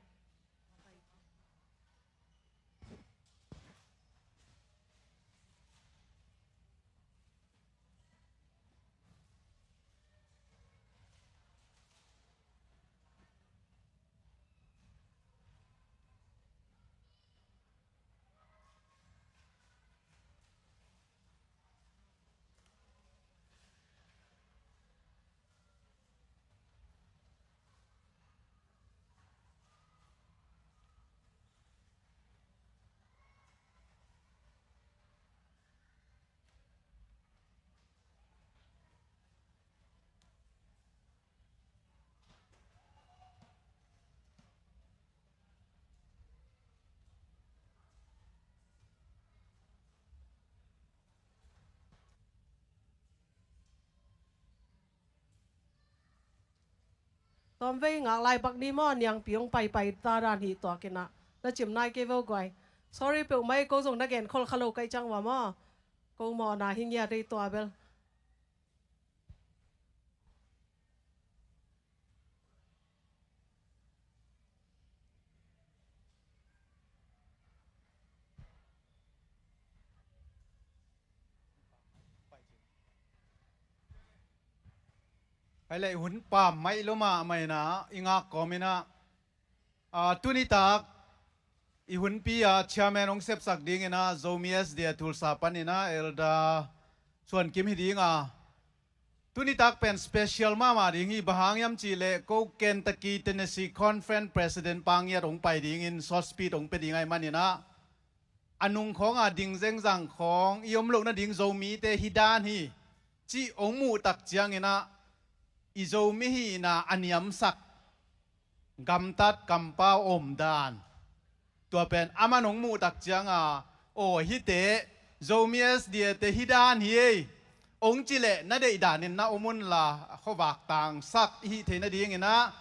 Tawmvei ngak lai bak ni maw, Niangpi hong paipai ta dan hi tua kinah. Na cim nai kei vo guai. Sorry peuhmah ei, ko zong na gen khol kha lo kai ciang va maw. Ko mawhna hi ngiat ei tua bel. Ai leh hun pam mai lo mah mai na i ngak kawm inah, a, tuni tak I hunpi a chairman hong sepsak dingin ah Zomi S D A Tulsa panin ah Elder Suan Kim hi ding a, tuni tak pen special mahmah ding hi. Bang hang hiam cih leh ko Kentucky Tennessee Conference President Pa Ngiat hong pai dingin short speech hong pia ding ahih manin ah, a nung khawng a ding zengzang khawng i om loh nading Zomite hi dan hi cih hong muh tak ciangin ah, i Zomi hihna a niamsak, gamtat kampau om dan, tua pen aman hong muh tak ciang a, aw, hihte Zomi S D A te hi dan hi ei, hong ci leh na deih danin na om unla, khuavak tangsak i hih theih nadingin ah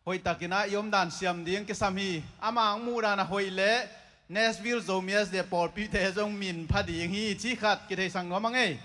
hoihtakin ah i om dan siam ding kisam hi. Ama hong muh dan a hoih leh Nashville Zomi S D A pawlpite zong min pha ding hi cih khat kitheisak nuam a ngei.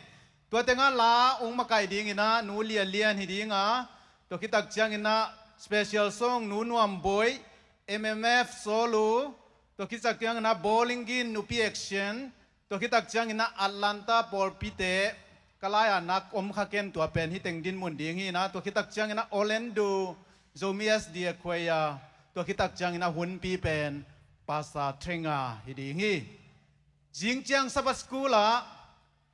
Tua tengah la hong makaih dingin ah Nu Lia Lian hi ding a, tua khit tak ciangin ah special song Nu Nuam Bawi, M M F Solo, tua khit tak ciangin ah Bowling Green Nupi Action, tua khit tak ciangin ah Atlanta pawlpite ka lai-ah nak om kha ken, tua pen hih teng dinmun ding hi na. Tua khit tak ciangin ah Orlando Zomi S D A Choir, tua khit tak ciangin ah hunpi pen Pastor Trenga hi ding hi. Zing ciang Sabbath School ah,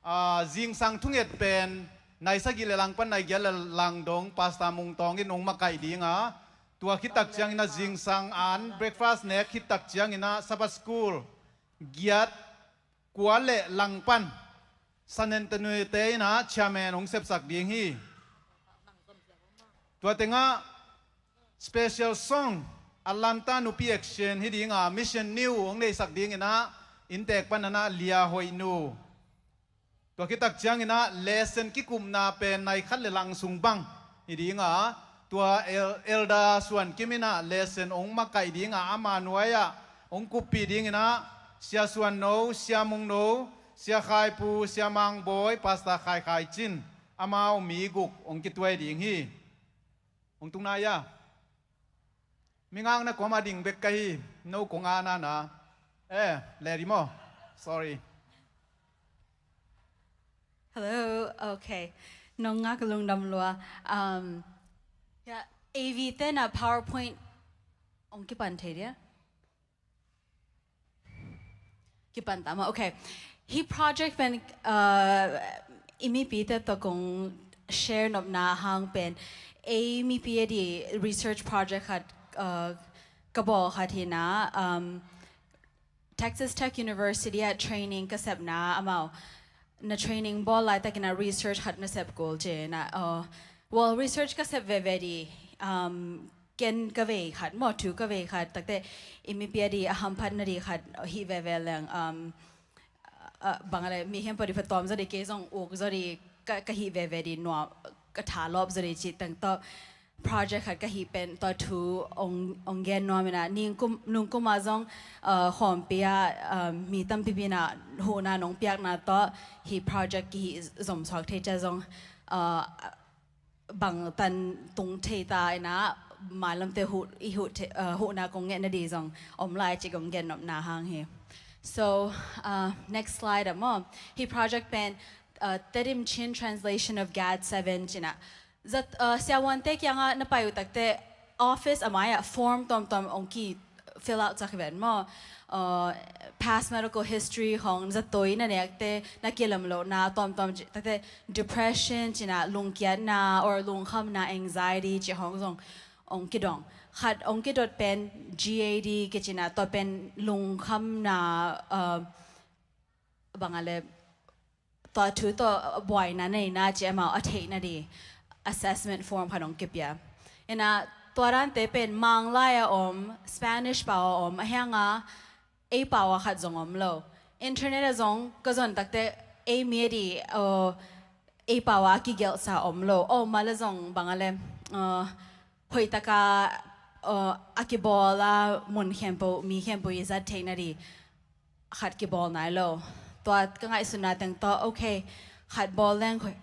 ah, zingsang thunget pen nai sagih le lang pan nai giat le lang dong Pastor Mung Tawng in hong makaih ding a, tua khit tak ciangin ah zingsang an breakfast nek khit tak ciangin ah Sabbath School giat, kua le lang pan San Antonio te in ah chairman hong sepsak ding hi. Tua tengah special song Atlanta Nupi Action hi ding a, Mission New hong neihsak dingin ah inntek pan ah Lia Hoih Nu. Tua khit tak ciangin ah lesson kikupna pen nai khat le lang sung bang hi ding a, tua El-, Elder Suan Kim in ah lesson hong makaih ding a, ama nuai ah hong kuppih dingin ah Sia Suan No, Sia Mung No, Sia Khai Pu, Sia Mang Bawi, Pastor Khai Khai Cin, amau mi guk hong kituai ding hi. Hong tung nai a, mi ngakna kuamah ding bek ka hi. No kong a na na. Eh, leh ri maw? Sorry. Hello. Okay. Nong ngak lungdam lua. Um, yeah, A V te na PowerPoint hong kipan thei dia. Kipan ta maw? Okay. Hih project pen, uh, i mipite tawh kong share nopna hang pen, ei mipi a di research project khat, uh, ka bawl khat hi na, um, Texas Tech University ah training ka sepna amau na training bawl laitakin ah research khat na sep kul ci na, uh, well, research ka sep veve di, um, ken ka vei khat maw, thu ka vei khat takte i mipi a di a hamphatna di khat hih veve leng, um, uh, bang a le, mi khempeuh di phatawm zaw di, kei zong uk zaw di, ka, ka hih veve di nuam, ka tha lawp zaw di cih teng tawh project khat ka hih pen tua thu ong, ong gen nuam in ah, ningkum, nungkum ah zong, uh, khawmpi ah, um, mi tampi pi in ah huhna nong piakna tawh hih project kihih zomsuak thei cia zong, uh, bang tan tung thei ta in ah, mailamte huh, i huh thei, uh, huhna kong ngetna di zong om lai cih kong gen nopna hang hi. So, uh, next slide ah maw. Hih project pen, uh, Tedim Chin translation of Gad seven ci na. Zat, uh, siavuante kiangah na pai uh takte office a mai ah form tawmtawm ong ki fill out sak hi ven maw? Uh, past medical history khawng, zato i na nekte, na kilam lohna tawmtawm ci, takte depression ci na, lungkiatna or lungkhamna, anxiety ci khawng zong ong kidong. Khat ong kidot pen G A D kici na, tua pen lungkhamna, uh, bang a le, tua thu tawh buaina neina ci amau a theihna di assessment form khat ong kipia. In ah tua dante pen Manglai a om, Spanish pau a om, a hiang a ei pau a khat zong om lo. Internet a zong ka zon takte ei mi a di, uh, ei pau a kigelhsa om lo. Oh, mala zong bang a le, uh, hoihtaka, uh, a kibawl a mun khempeuh, mi khempeuh i zat theihna di khat kibawl nai lo. Tua ka ngaihsutna teng tawh, okay, khat bawl leng hoih,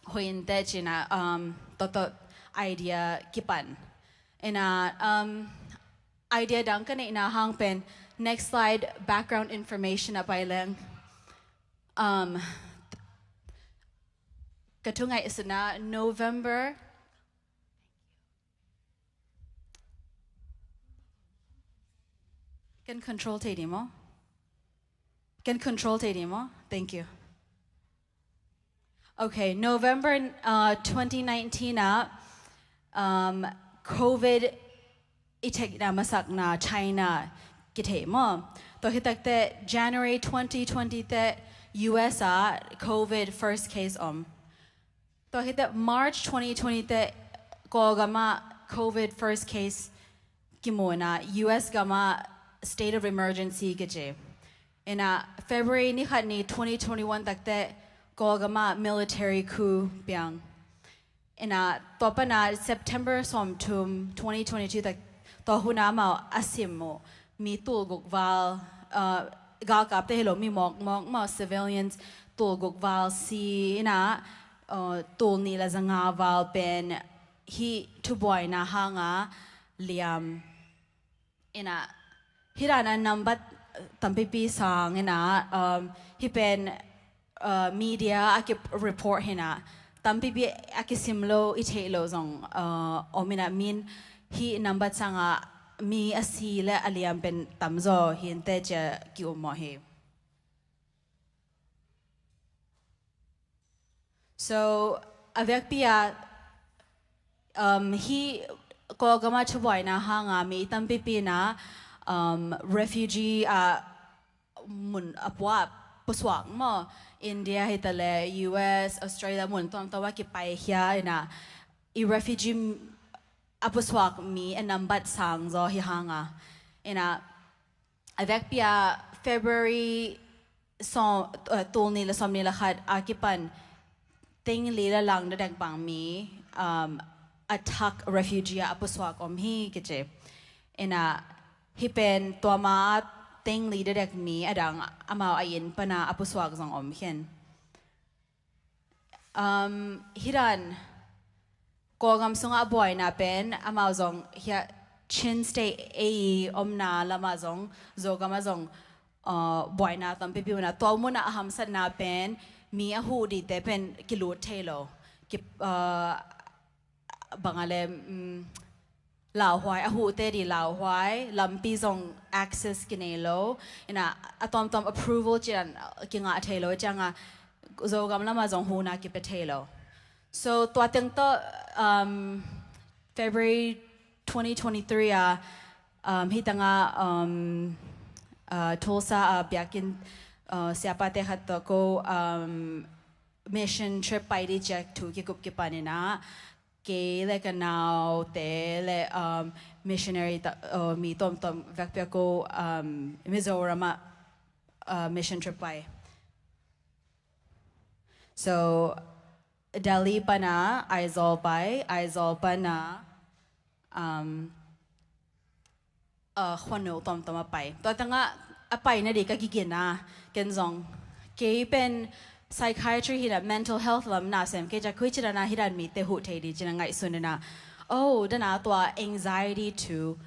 hoih inteh ci na, um, tua tawh idea kipan. In ah, um, idea dang ka neihna hang pen, next slide, background information a pai leng. Um, ka thu ngaihsutna November, Ken control thei ding maw? Ken control thei ding maw? Thank you. Okay, November uh, twenty nineteen ah um, COVID i theihna masakna China kithei maw? Tua khit tak teh January twenty twenty teh U S ah COVID first case om. Tua khit teh March twenty twenty teh Kawlgam ah COVID first case kimu in ah U S gam ah state of emergency kici. In ah February ni khat ni twenty twenty-one tak teh Kawlgam ah military coup piang. In ah tua pan ah September sawmthum twenty twenty-two tak tua hun ah amau a sim uh mi tul guk val, uh, galkapte hi lo, mi mawkmawk maw, civilians tul guk val si in ah, uh, tul nih le za nga val pen hih thubuaina hang a liam. In ah hih dan a nambat tampipi sang in ah, um, hih pen uh, media a ki report hi in ah tampipi a kisim lo, i theih lo zong uh, om in ah, min hih nambat sang ah mi a si le a liam pen tamzaw hi inteh ci a ki-ummawh hi. So a vekpi ah um, hih Kawlgam ah thubuaina hang a mi tampipi in ah um, refugee ah mun a pua pusuak maw, India hi ta le U S, Australia, mun tuamtuam ah kipaikhia in ah i refugee a pusuak mi a nambat sang zaw hi hang a. In ah a vekpi ah February sawm, uh, tul nih le sawmnih le khat a kipan teng li le lang dekdek bang mi um, a thak refugee ah a pusuak om hi kici. In ah hih pen tua ma ah teng li dekdek mi a dang amau a inn pan ah a pusuak zong om khin. Um, hih dan Kawlgam sungah a buaina pen amau zong hiah Chin State ei omna lamah zong, Zogam ah zong uh, buaina tampipi om in ah tua mun ah a hamsatna pen mi a huh dingte pen kilut thei lo. Ki, uh, bang a le um, lauhuai, a huhte ding lauhuai, lampi zong access kinei lo. In ah a tuamtuam approval ci dan uh, kingah thei lo, ciang a Zogam lamah zong huhna kipia thei lo. So tua teng tawh um, February twenty twenty-three ah um, hih tang ah um, uh, Tulsa ah biakinn uh, siapate khat tawh ko um, mission trip pai ding ci a thu kikup kipan in ah kei le ka naute le um, missionary ta, uh, mi tuamtuam vekpi ah ko um, Mizoram ah uh, mission trip pai. So Delhi pan ah Aizawl pai, Aizawl pan ah um, uh, khuano tuamtuam ah pai. Tua tang ah a pai nading ka kigin a, ken zong kei pen psychiatry hi in ah mental health lam na sem kei, ci a koi ci dan a hih dan mite huh thei ding ci in ah ngaihsun in ah, oh, dan a tua anxiety thu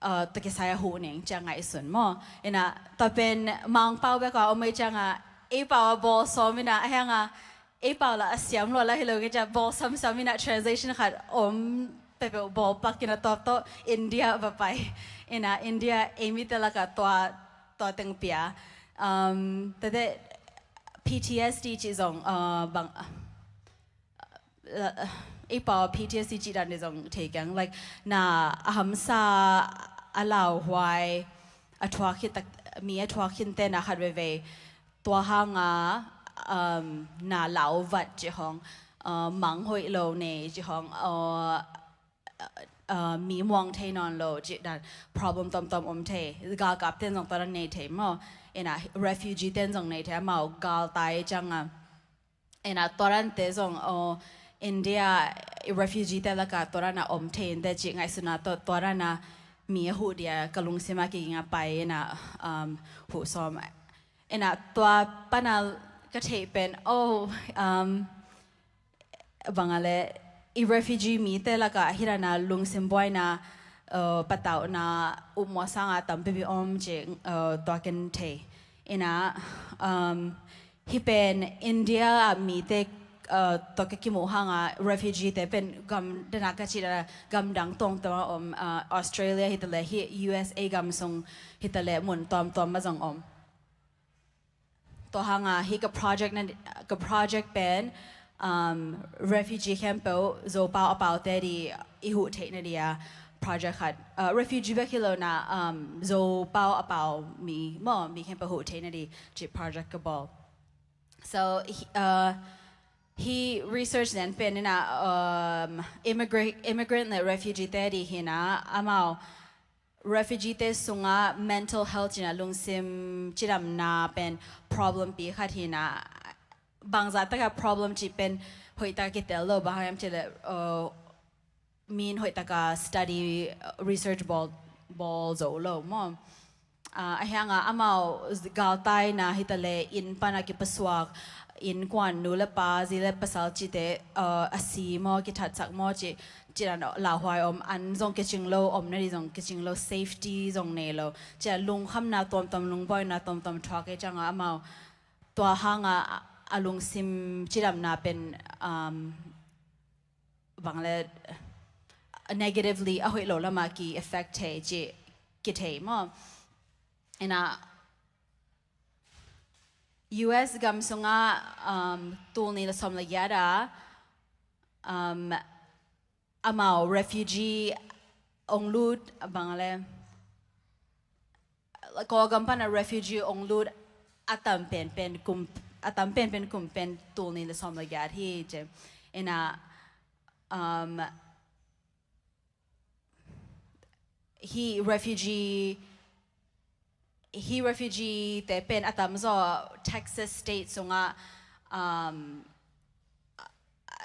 uh, tua kisai a huh ning ci a ngaihsun maw. In ah tua pen Mangpau bek a om ei, ciang a ei pau a bawl sawm in ah, a hang a ei pau la a siam lua la hi lo kei, ci a bawl samsam in ah translation khat om peuhpeuh bawl pak in ah tua tawh India va pai. In ah India ei mite lak ah tua, tua teng pia. Um, tua teh P T S D ci zong uh, bang uh, ei pau P T S D ci dan ding zong thei keng, like na a hamsa, a lauhuai, a thuak hi tak, mi a thuak hi inteh na khat veivei tua hang a um, na lauvat ci hong, uh, mang hoih lo nei ci hong, uh, uh, mi muang thei nawn lo ci dan problem tuamtuam om thei. Galkap ten zong tua dan nei thei maw. In ah refugee ten zong nei thei, amau galtai ciang a. In ah tua dante zong uh, India refugee te lak ah tua dan a om thei inteh ci ngaihsun a, tua, tua dan a mi a huh ding a ka lungsim a kiging a pai in ah um, huh sawm. In ah tua pan a ka theih pen, oh, um, bang a le i refugee mite lak ah hih dan a lungsim buaina uh, patauhna upmawh sang a tampipi om ci uh, tua ken thei. In ah um, hih pen India ah mite uh, tawh ka kimuh hanga refugee te pen gam dana ka cih dana gam dang tuamtuam a om, uh, Australia hi ta leh, hi U S A gam sung hi ta leh mun tuamtuam a zong om. Tua hanga hi ka project na, ka project pen, um, refugee khempeuh Zopau a paute di i huh theih na dia project khat. Uh, refugee bek hi lo na, um, Zopau a pau mi maw, mi khempeuh huh theih na di cih project ka bawl. So hi, uh, hi research nen pen ina, um, immigrant, immigrant le refugee te di hi na, amau refugee te sunga mental health cih na lungsim cidamna pen problem pi khat hi na, bangzah taka problem cih pen hoih taka kitel lo, bang hang hiam cih leh, uh, min hoih taka study, uh, research bawl, bawl zo lo maw. Uh, a hianga amau galtaina hi ta leh inn pana kipasuak, innkuan nu le pa, zi le pasal cihte, uh, a si maw, kithatsak maw cih, cih dan lauhuai om, an zong kicing lo, om na di zong kicing lo, safety zong nei lo. Cih lungkhamna tuamtuam, lungbawina tuamtuam thuak ei cianga amau tua hanga a, a lungsim cidamna pen, um, bang le negatively a hoih lo lama ki effect thei cih kithei maw. Ina U S gam sunga, um, tul nih le sawm le giat a, um, amau refugee ong lut bang le Kawlgam pana refugee ong lut a tam penpen kum, a tam penpen kum pen tul nih le sawm le giat hi ci. Ina, um, hi refugee, hi refugee te pen a tam zaw Texas State sunga, um,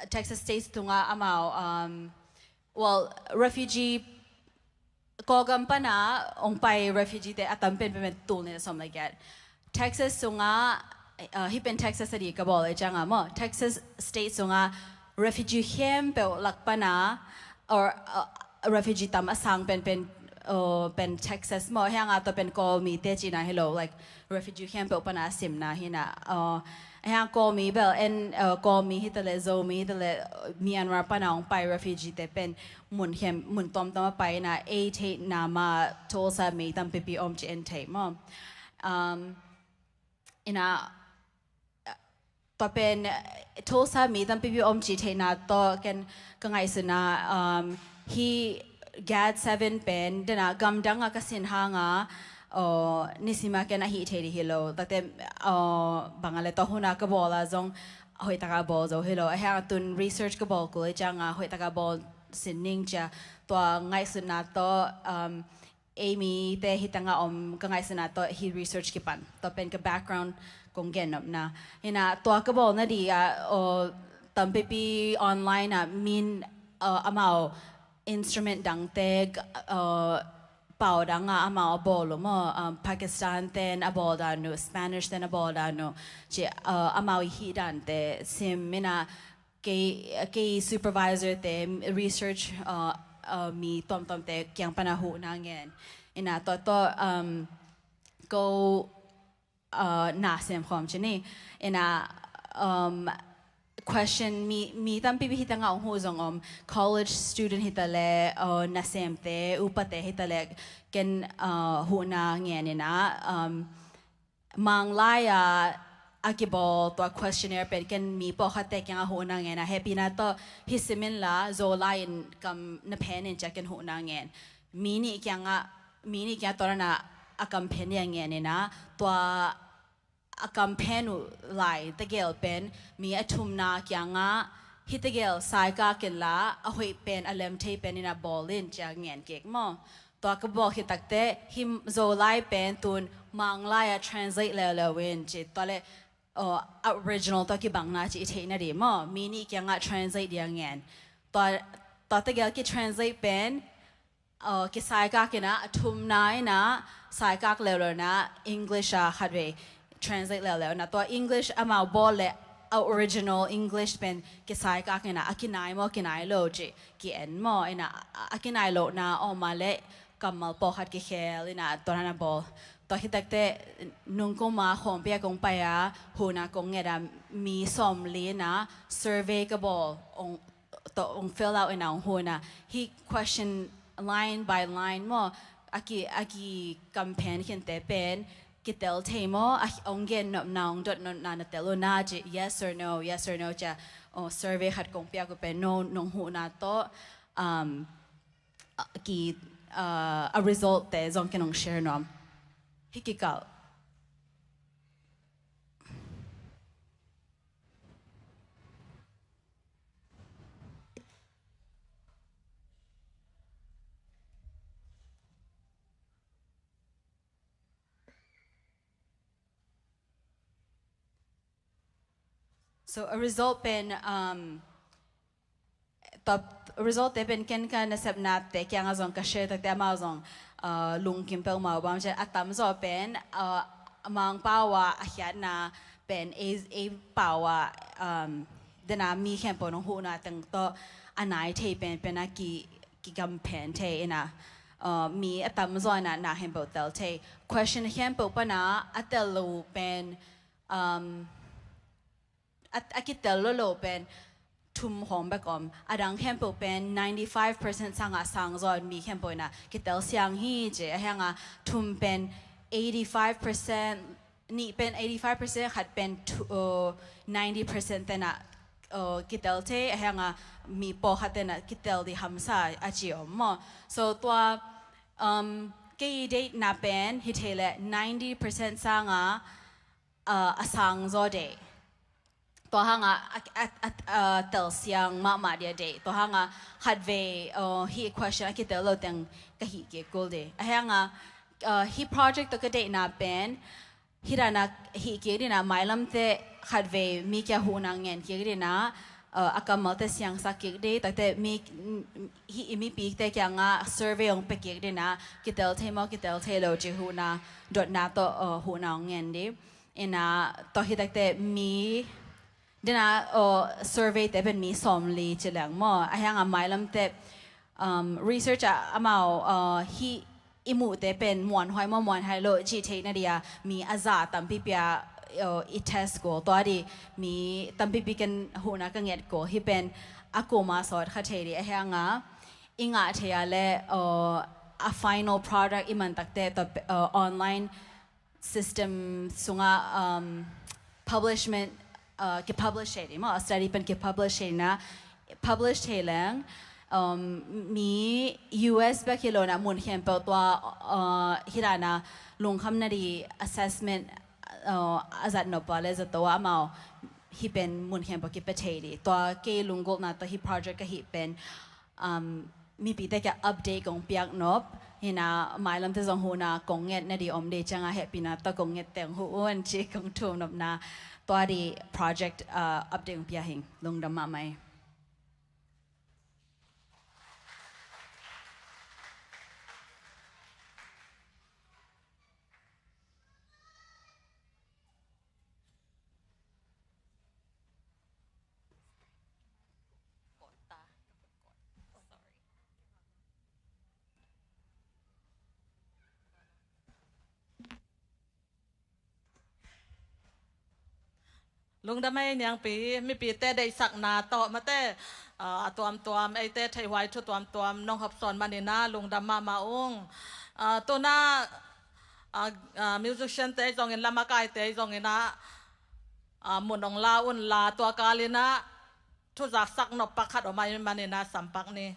Texas State sunga amau, um, well, refugee, Kawlgam pana ong pai refugee te a tam penpen tul nih le sawm le giat. Texas sunga, uh, hi pen Texas a di ka bawl ei cianga maw, Texas State sunga refugee khempeuh lak pana, or, uh, refugee tam a sang penpen, uh, pen Texas maw, hianga tua pen Kawlmi te cihna hi lo, like, refugee khempeuh pana a simna hi na, uh, a hiang Kawlmi bel en, uh, Kawlmi hi ta leh, Zomi hi ta leh, uh, Myanmar pana ong pai refugee te pen mun khem, mun tuamtuam a pai na, ei theihna ma Tulsa mi tampipi om ci en thei maw. Um, ina, tua pen, eh, Tulsa mi tampipi om ci theihna tawh ken ka ngaihsutna, um, hi Gad seven pen dena gamdang a ka sin hanga, uh, nisima ken a hih thei di hi lo. Takte, uh, bang a le tua huna ka bawl a zong hoih taka bawl zo hi lo. A hiang tun research ka bawl kul ei cianga hoih taka bawl sin ning cia tua ngaihsutna tawh, um, ei mi te hi tanga om ka ngaihsutna tawh hi research kipan. Tua pen ka background kong gen nopna. Hi na tua ka bawlna di a, uh, tampipi online a min, uh, amau instrument dangte, uh, pau danga amau a bawl uh maw, um, Pakistan ten a bawl dan uh, Spanish ten a bawl dan uh, ci, uh, amau i hih dante sim ina kei, kei supervisor te, research, uh, uh, mi tuamtuam te kiang pana huhna ngen. Ina tua tua, um, ko, uh, na sem khawm ci ni. Ina, um, question mi, mi tampipi hi tanga ong huh zong om, college student hi ta leh, uh, na sem te, upa te hi ta leh, ken, uh, huhna ngen ina, um, Manglai a a kibawl tua questionnaire pen ken mi pawlkhat te kianga huhna ngen a, hehpihna tawh hi simin la Zolai in kam na phen in cia ken huhna ngen. Mi nih kianga, mi nih kianga tua na a kam phen dia ngen ina tua a kam phen uh lai tegel pen mi a thumna kianga hi tegel saikak in la a hoih pen a lem thei pen ina bawl in cia ngen kik maw. Tua ka bawl khit takte hi Zolai pen tun Manglai a translate leuleu in ci tua le, uh, original tua kibangna ci i theihna di maw. Mi nih kianga translate dia ngen. Tua, tua tegel ki translate pen, uh, kisaikak ina a thumna ina saikak leuleu na English a khatvei translate leuleu na tua English amau bawl le a original English pen kisaikak ina a kinai maw kinai lo ci ki en maw ina a, a kinai lo na om a le kammal pawlkhat kikhel ina tua na bawl. Tua khit takteh nungkum a khawmpi ah kong pai a, huhna kong nget a, mi sawmli na survey ka bawl, ong, tawh ong fill out ina ong huhna. Hih question line by line maw, a ki, a ki campaign khinte pen kitel thei maw, a, ong gen nopna, ong dot nopna na tel uh na ci, yes or no, yes or no cia, oh, survey khat kong piak uh pen no, nong huhna tawh, um, a, ki, uh, a result te zong ken ong share nuam. Hih kikal. So a result pen, um, top result te pen ken ka nasepna te kiangah zong ka share takte amau zong, uh, lungkim peuhmah uh bang cian a tamzaw pen, uh, Mangpau ah a khiatna pen ei, ei pau ah, um, dena mi khempeuh nong huhna teng tawh a nai thei pen pen a ki, ki campaign thei ina, uh, mi a tamzaw ina na khempeuh tel thei. Question khempeuh pana a tel lo pen, um, a, a kitel lo lo pen thum khawng bek om. A dang khempeuh pen ninety five percent sangah sangzaw mi khempeuh ina kitel siang hi ci. A hianga thum pen eighty five percent, nih pen eighty five percent, khat pen thu-, uh, ninety percent tena, uh, kitel thei. A hianga mi pawlkhat tena kitel di hamsa a ci om maw. So tua, um, kei deihna pen hi thei leh ninety percent sangah, uh, a sangzaw deih. Tua hanga a, a, a, a, tel siang mahmah dia deih. Tua hanga khatvei, uh, hih question a kitel lo teng ka hih kik kul di. A hianga, uh, hih project tawh ka deihna pen hih dana hih kik dina mailamte khatvei mi kia huhna ngen kik dina, uh, a kammalte siangsak kik di. Takte mi, hih i mipite kianga survey ong pia kik dina kitel thei maw kitel thei lo ci huhna dotna tawh, uh, huhna ong ngen di. Ina tua hi takte mi dena, uh, survey te pen mi sawmli ci leng maw. A hianga mailamte, um, research ah amau, uh, hih i muhte pen muanhuai maw muanhuai lo cih theihna dia mi a za tampipi a, uh, i test ko. Tua di mi tampipi ken huhna ka nget ko. Hih pen a kuma sawt kha thei di. A hianga i ngah thei a le, uh, a final product i man takte tua, uh, online system sungah, um, publishment, uh, kipublish thei di maw, Australia pan kipublish thei na, publish thei leng, um, mi U S bek hi lo na mun khempeuh tua, uh, hi dana lungkhamna di assessment, uh, a zat nop a le zato a amau hih pen mun khempeuh kipia thei di. Tua kei lunggulhna tawh hih project ka hih pen, um, mipite kia update kong piak nop. Hina mailamte zong huhna kong ngetna di om di cianga hehpihna tawh kong nget teng huh un ci kong thum nopna tua di project, uh, update kong piak hing. Lungdam mahmah ei. Lungdam ei niangpi, mipite deihsakna tawh mate, ah, a tuamtuam, eite theihhuai thu tuamtuam nong hopsawn manina lungdam mahmah ung. Ah, tuna, ah, ah, musician te zongin, lamakaite zongina, ah, mun ong la un la tua kalina thu zaksak nop pakhat om ai manina sampak ni.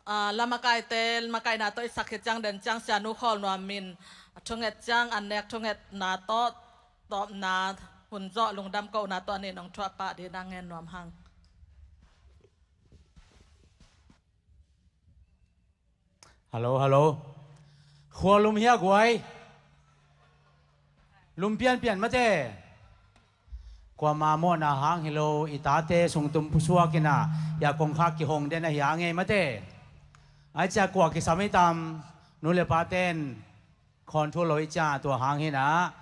Ah, lamakaite, makaina tawh i sak khit ciang den ciang sianu khawl nuam min a thunget ciang an nek thungetna tawh tawpna hun zawh lungdam kohna tawh a nin ong thuah pah dina ngen nuam hang. Hello, hello. Khua lum hiak uai. Lum pianpian mate. Kuama mawhna hang hi lo, i tate sungtum pusuak ina, hia kongkhak kihong den ahi a ngei mate. Ai cia kua kisam i tam, nu le paten khawn thu lo i cia tua hang hina,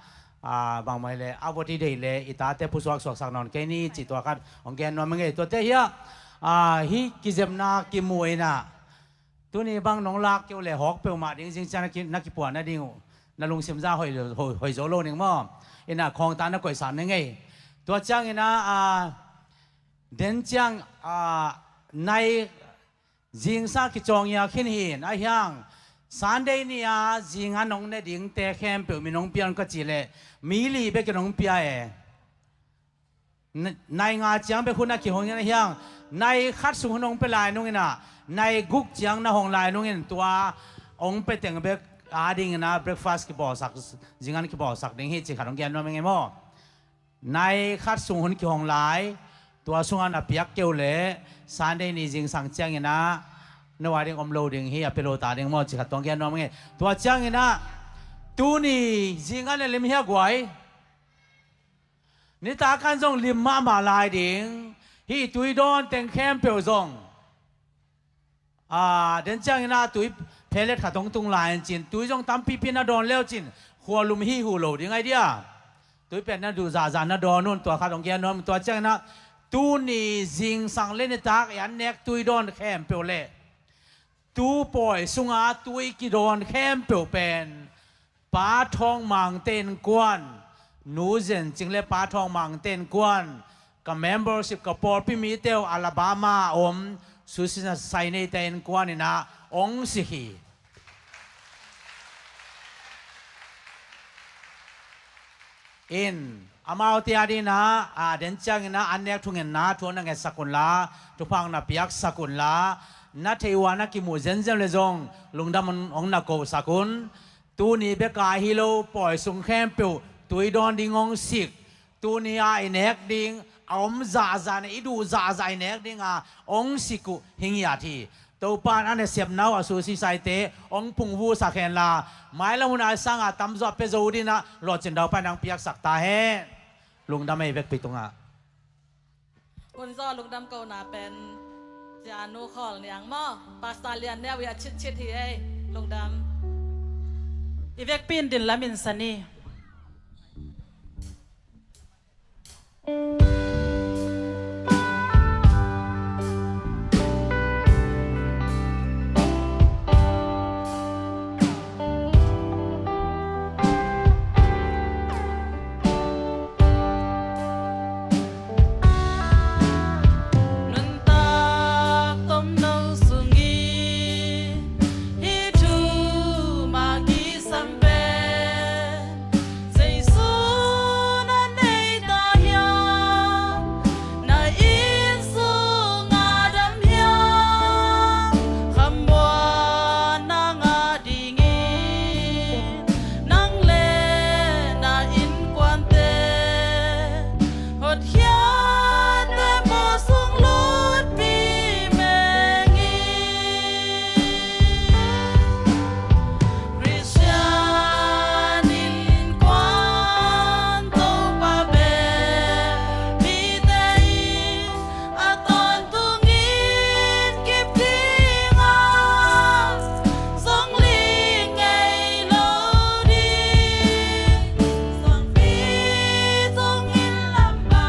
a, bangmai le a vot i deih le i tate pusuak suaksak nawn kei ni ci tua khat hong gen nuam a ngei tuate hia, a, hi kizepna kimu ina. Tuni bang nong lak keu le hawk peuhmah ding, zing ciang na ki, na kipuah nading uh na lungsim zah hoih, hoih, hoih zo lo ning maw? Ina khawngta na koihsak ning ei. Tua ciangina, a, den ciang, a, nai zingsang kicawng ia khin hin a hiang Sunday ni-a zinga nong ne dingte khempeuh mi nong pia un ka ci leh mi li bek in nong pia e. N-, nai nga ciang bek hun a kihong in a hiang, nai khat sung hun hong pia lai nungina, nai guk ciang na hong lai nungin tua hong pia teng bek a dingina breakfast kibawlsak, zingan kibawlsak ding hi ci khat hong gen nuam ing ei maw? Nai khat sung hun kihong lai, tua sungah na piak keu le Sunday ni zingsang ciangina no a ding om lo ding hi, a pia lo ta ding maw ci khat tua hong gen nuam ing ei. Tua ciangina tuni zingan a lim hi a guai. Nitak an zong lim mahmah lai ding. Hih tui dawn teng khempeuh zong, a, den ciangina tui pellet khat hong tung lai in cin, tui zong tampipi na dawn leu cin, khualum hih huh lo ding ai dia. Tui pellet na duh zahzah na dawn un, tua khat hong gen nuam, tua ciangina tuni zingsang le nitak i an nek tui dawn khempeuh le tu pawi sunga tui kidawn khempeuh pen Pa Thawng Mangte innkuan, Nu Zen Cing le Pa Thawng Mangte innkuan, ka membership, ka pawlpi mite uh Alabama a om Susan Sainei te innkuan ina hong sik hi. In, amaute a dingina, a, den ciangina an nek thungetna thu na ngetsak unla, thupha na piaksak unla, na theih uh a na kimuh zenzen le zong lungdam hong na kosak un. Tuni beka hi lo, pawi sung khempeuh tui dawn ding hong sik. Tuni a i nek ding a om zahzah na i duh zahzah i nek dinga hong sik uh hi ngiat hi. Topa in a nasepna uh a Susan Sainei te hong phungvuhsak henla, mailam hun a i sanga tamzaw a pia zo dinga lawhcin daupa in hong piaksak ta hen. Lungdam ei, vekpi tungah. Hunzaw lungdam kohna pen Sia Nu Khawl Niang maw, Pastor Lian Neu i a chitchit hi ei. Lungdam. I vekpi in din lamin sa ni. Nuntak tomno sungin hih thu mah kisam pen Jesu na nei ta hiam? Na inn sungah dam hiam? Khamuanna ngah dingin nang le na innkuante hotkhiate pawi sung lutpih meng hi. Khristian innkuan Topa bek mite in a tawntungin kip dinga zong ling ngei lo ding. Sangpi tungin lampa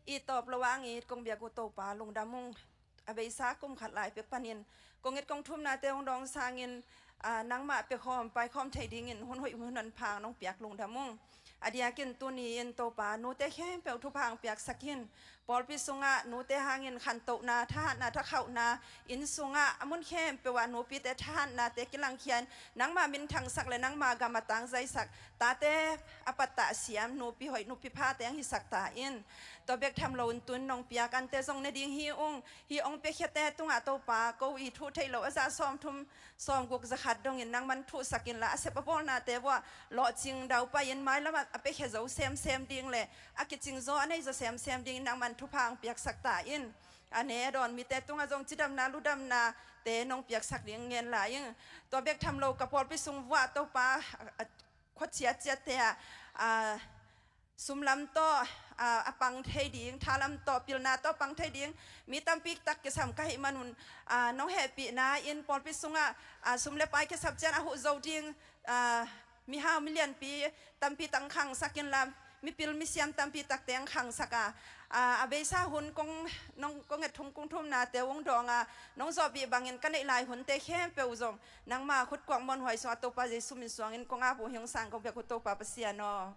It tawp lo a hong it kong biak uh Topa lungdam ung. A beisa kum khat lai pek panin kong it kong thumnate hong dawng sangin, aa, nangmah pia khawm pai khawm thei dingin hun hoih hun honphang nong piak lungdam ung. A diakin tuni-in Topa nute khempeuh thupha hong piaksak in. Pawlpi sungah nute hangin khantohna, thahatna, thakhauhna, inn sungah a mun khempeuh ah nupite thahatnate kilangkhia in, nangma minthangsak le nangma gam a tangzaisak, tate a pattah siam nupi hoih nupi phate hong hisak ta in. Tua bek tham loin tun nong piak ante zong ne ding hi ung. Hih hong piakhiate tungah Topa, ko i thuh theih loh a zah sawmthum sawmguk zakhat dongin nangman thuhsak inla, a sep a bawlnate vuah lawhcing daupai-in mailamah a piakhia zo semsem ding le a kicing zaw a nei zaw semsem dingin nangman thupha hong piaksak ta in. A ne a dawn mite tungah zong cidamna ludamnate nong piaksak ding ngen lai ing. Tua bek tham lo ka pawlpi sung vuah Topa, a, a, khua ciatciatte ah, a, sum lam tawh, aa, a pang thei ding, tha lam tawh, pilna tawh pang thei ding mi tampi tak kisam ka hih manun, aa, nong hehpihna in pawlpi sungah, aa, sum le pai kisap ciang a huh zo ding, aa, mihau milianpi tampi tak khangsak inla, mipil misiam tampi takte hong khangsak a, aa, a beisa hun kong, nong, kong et thung kong thumnate hong dawng a, nong zawhpih bangin ka neih lai hunte khempeuh zong nangma khutkuak muanhuai sungah Topa Jesu min suangin kong ap uh hi hong sang kong biak uh Topa Pasian aw.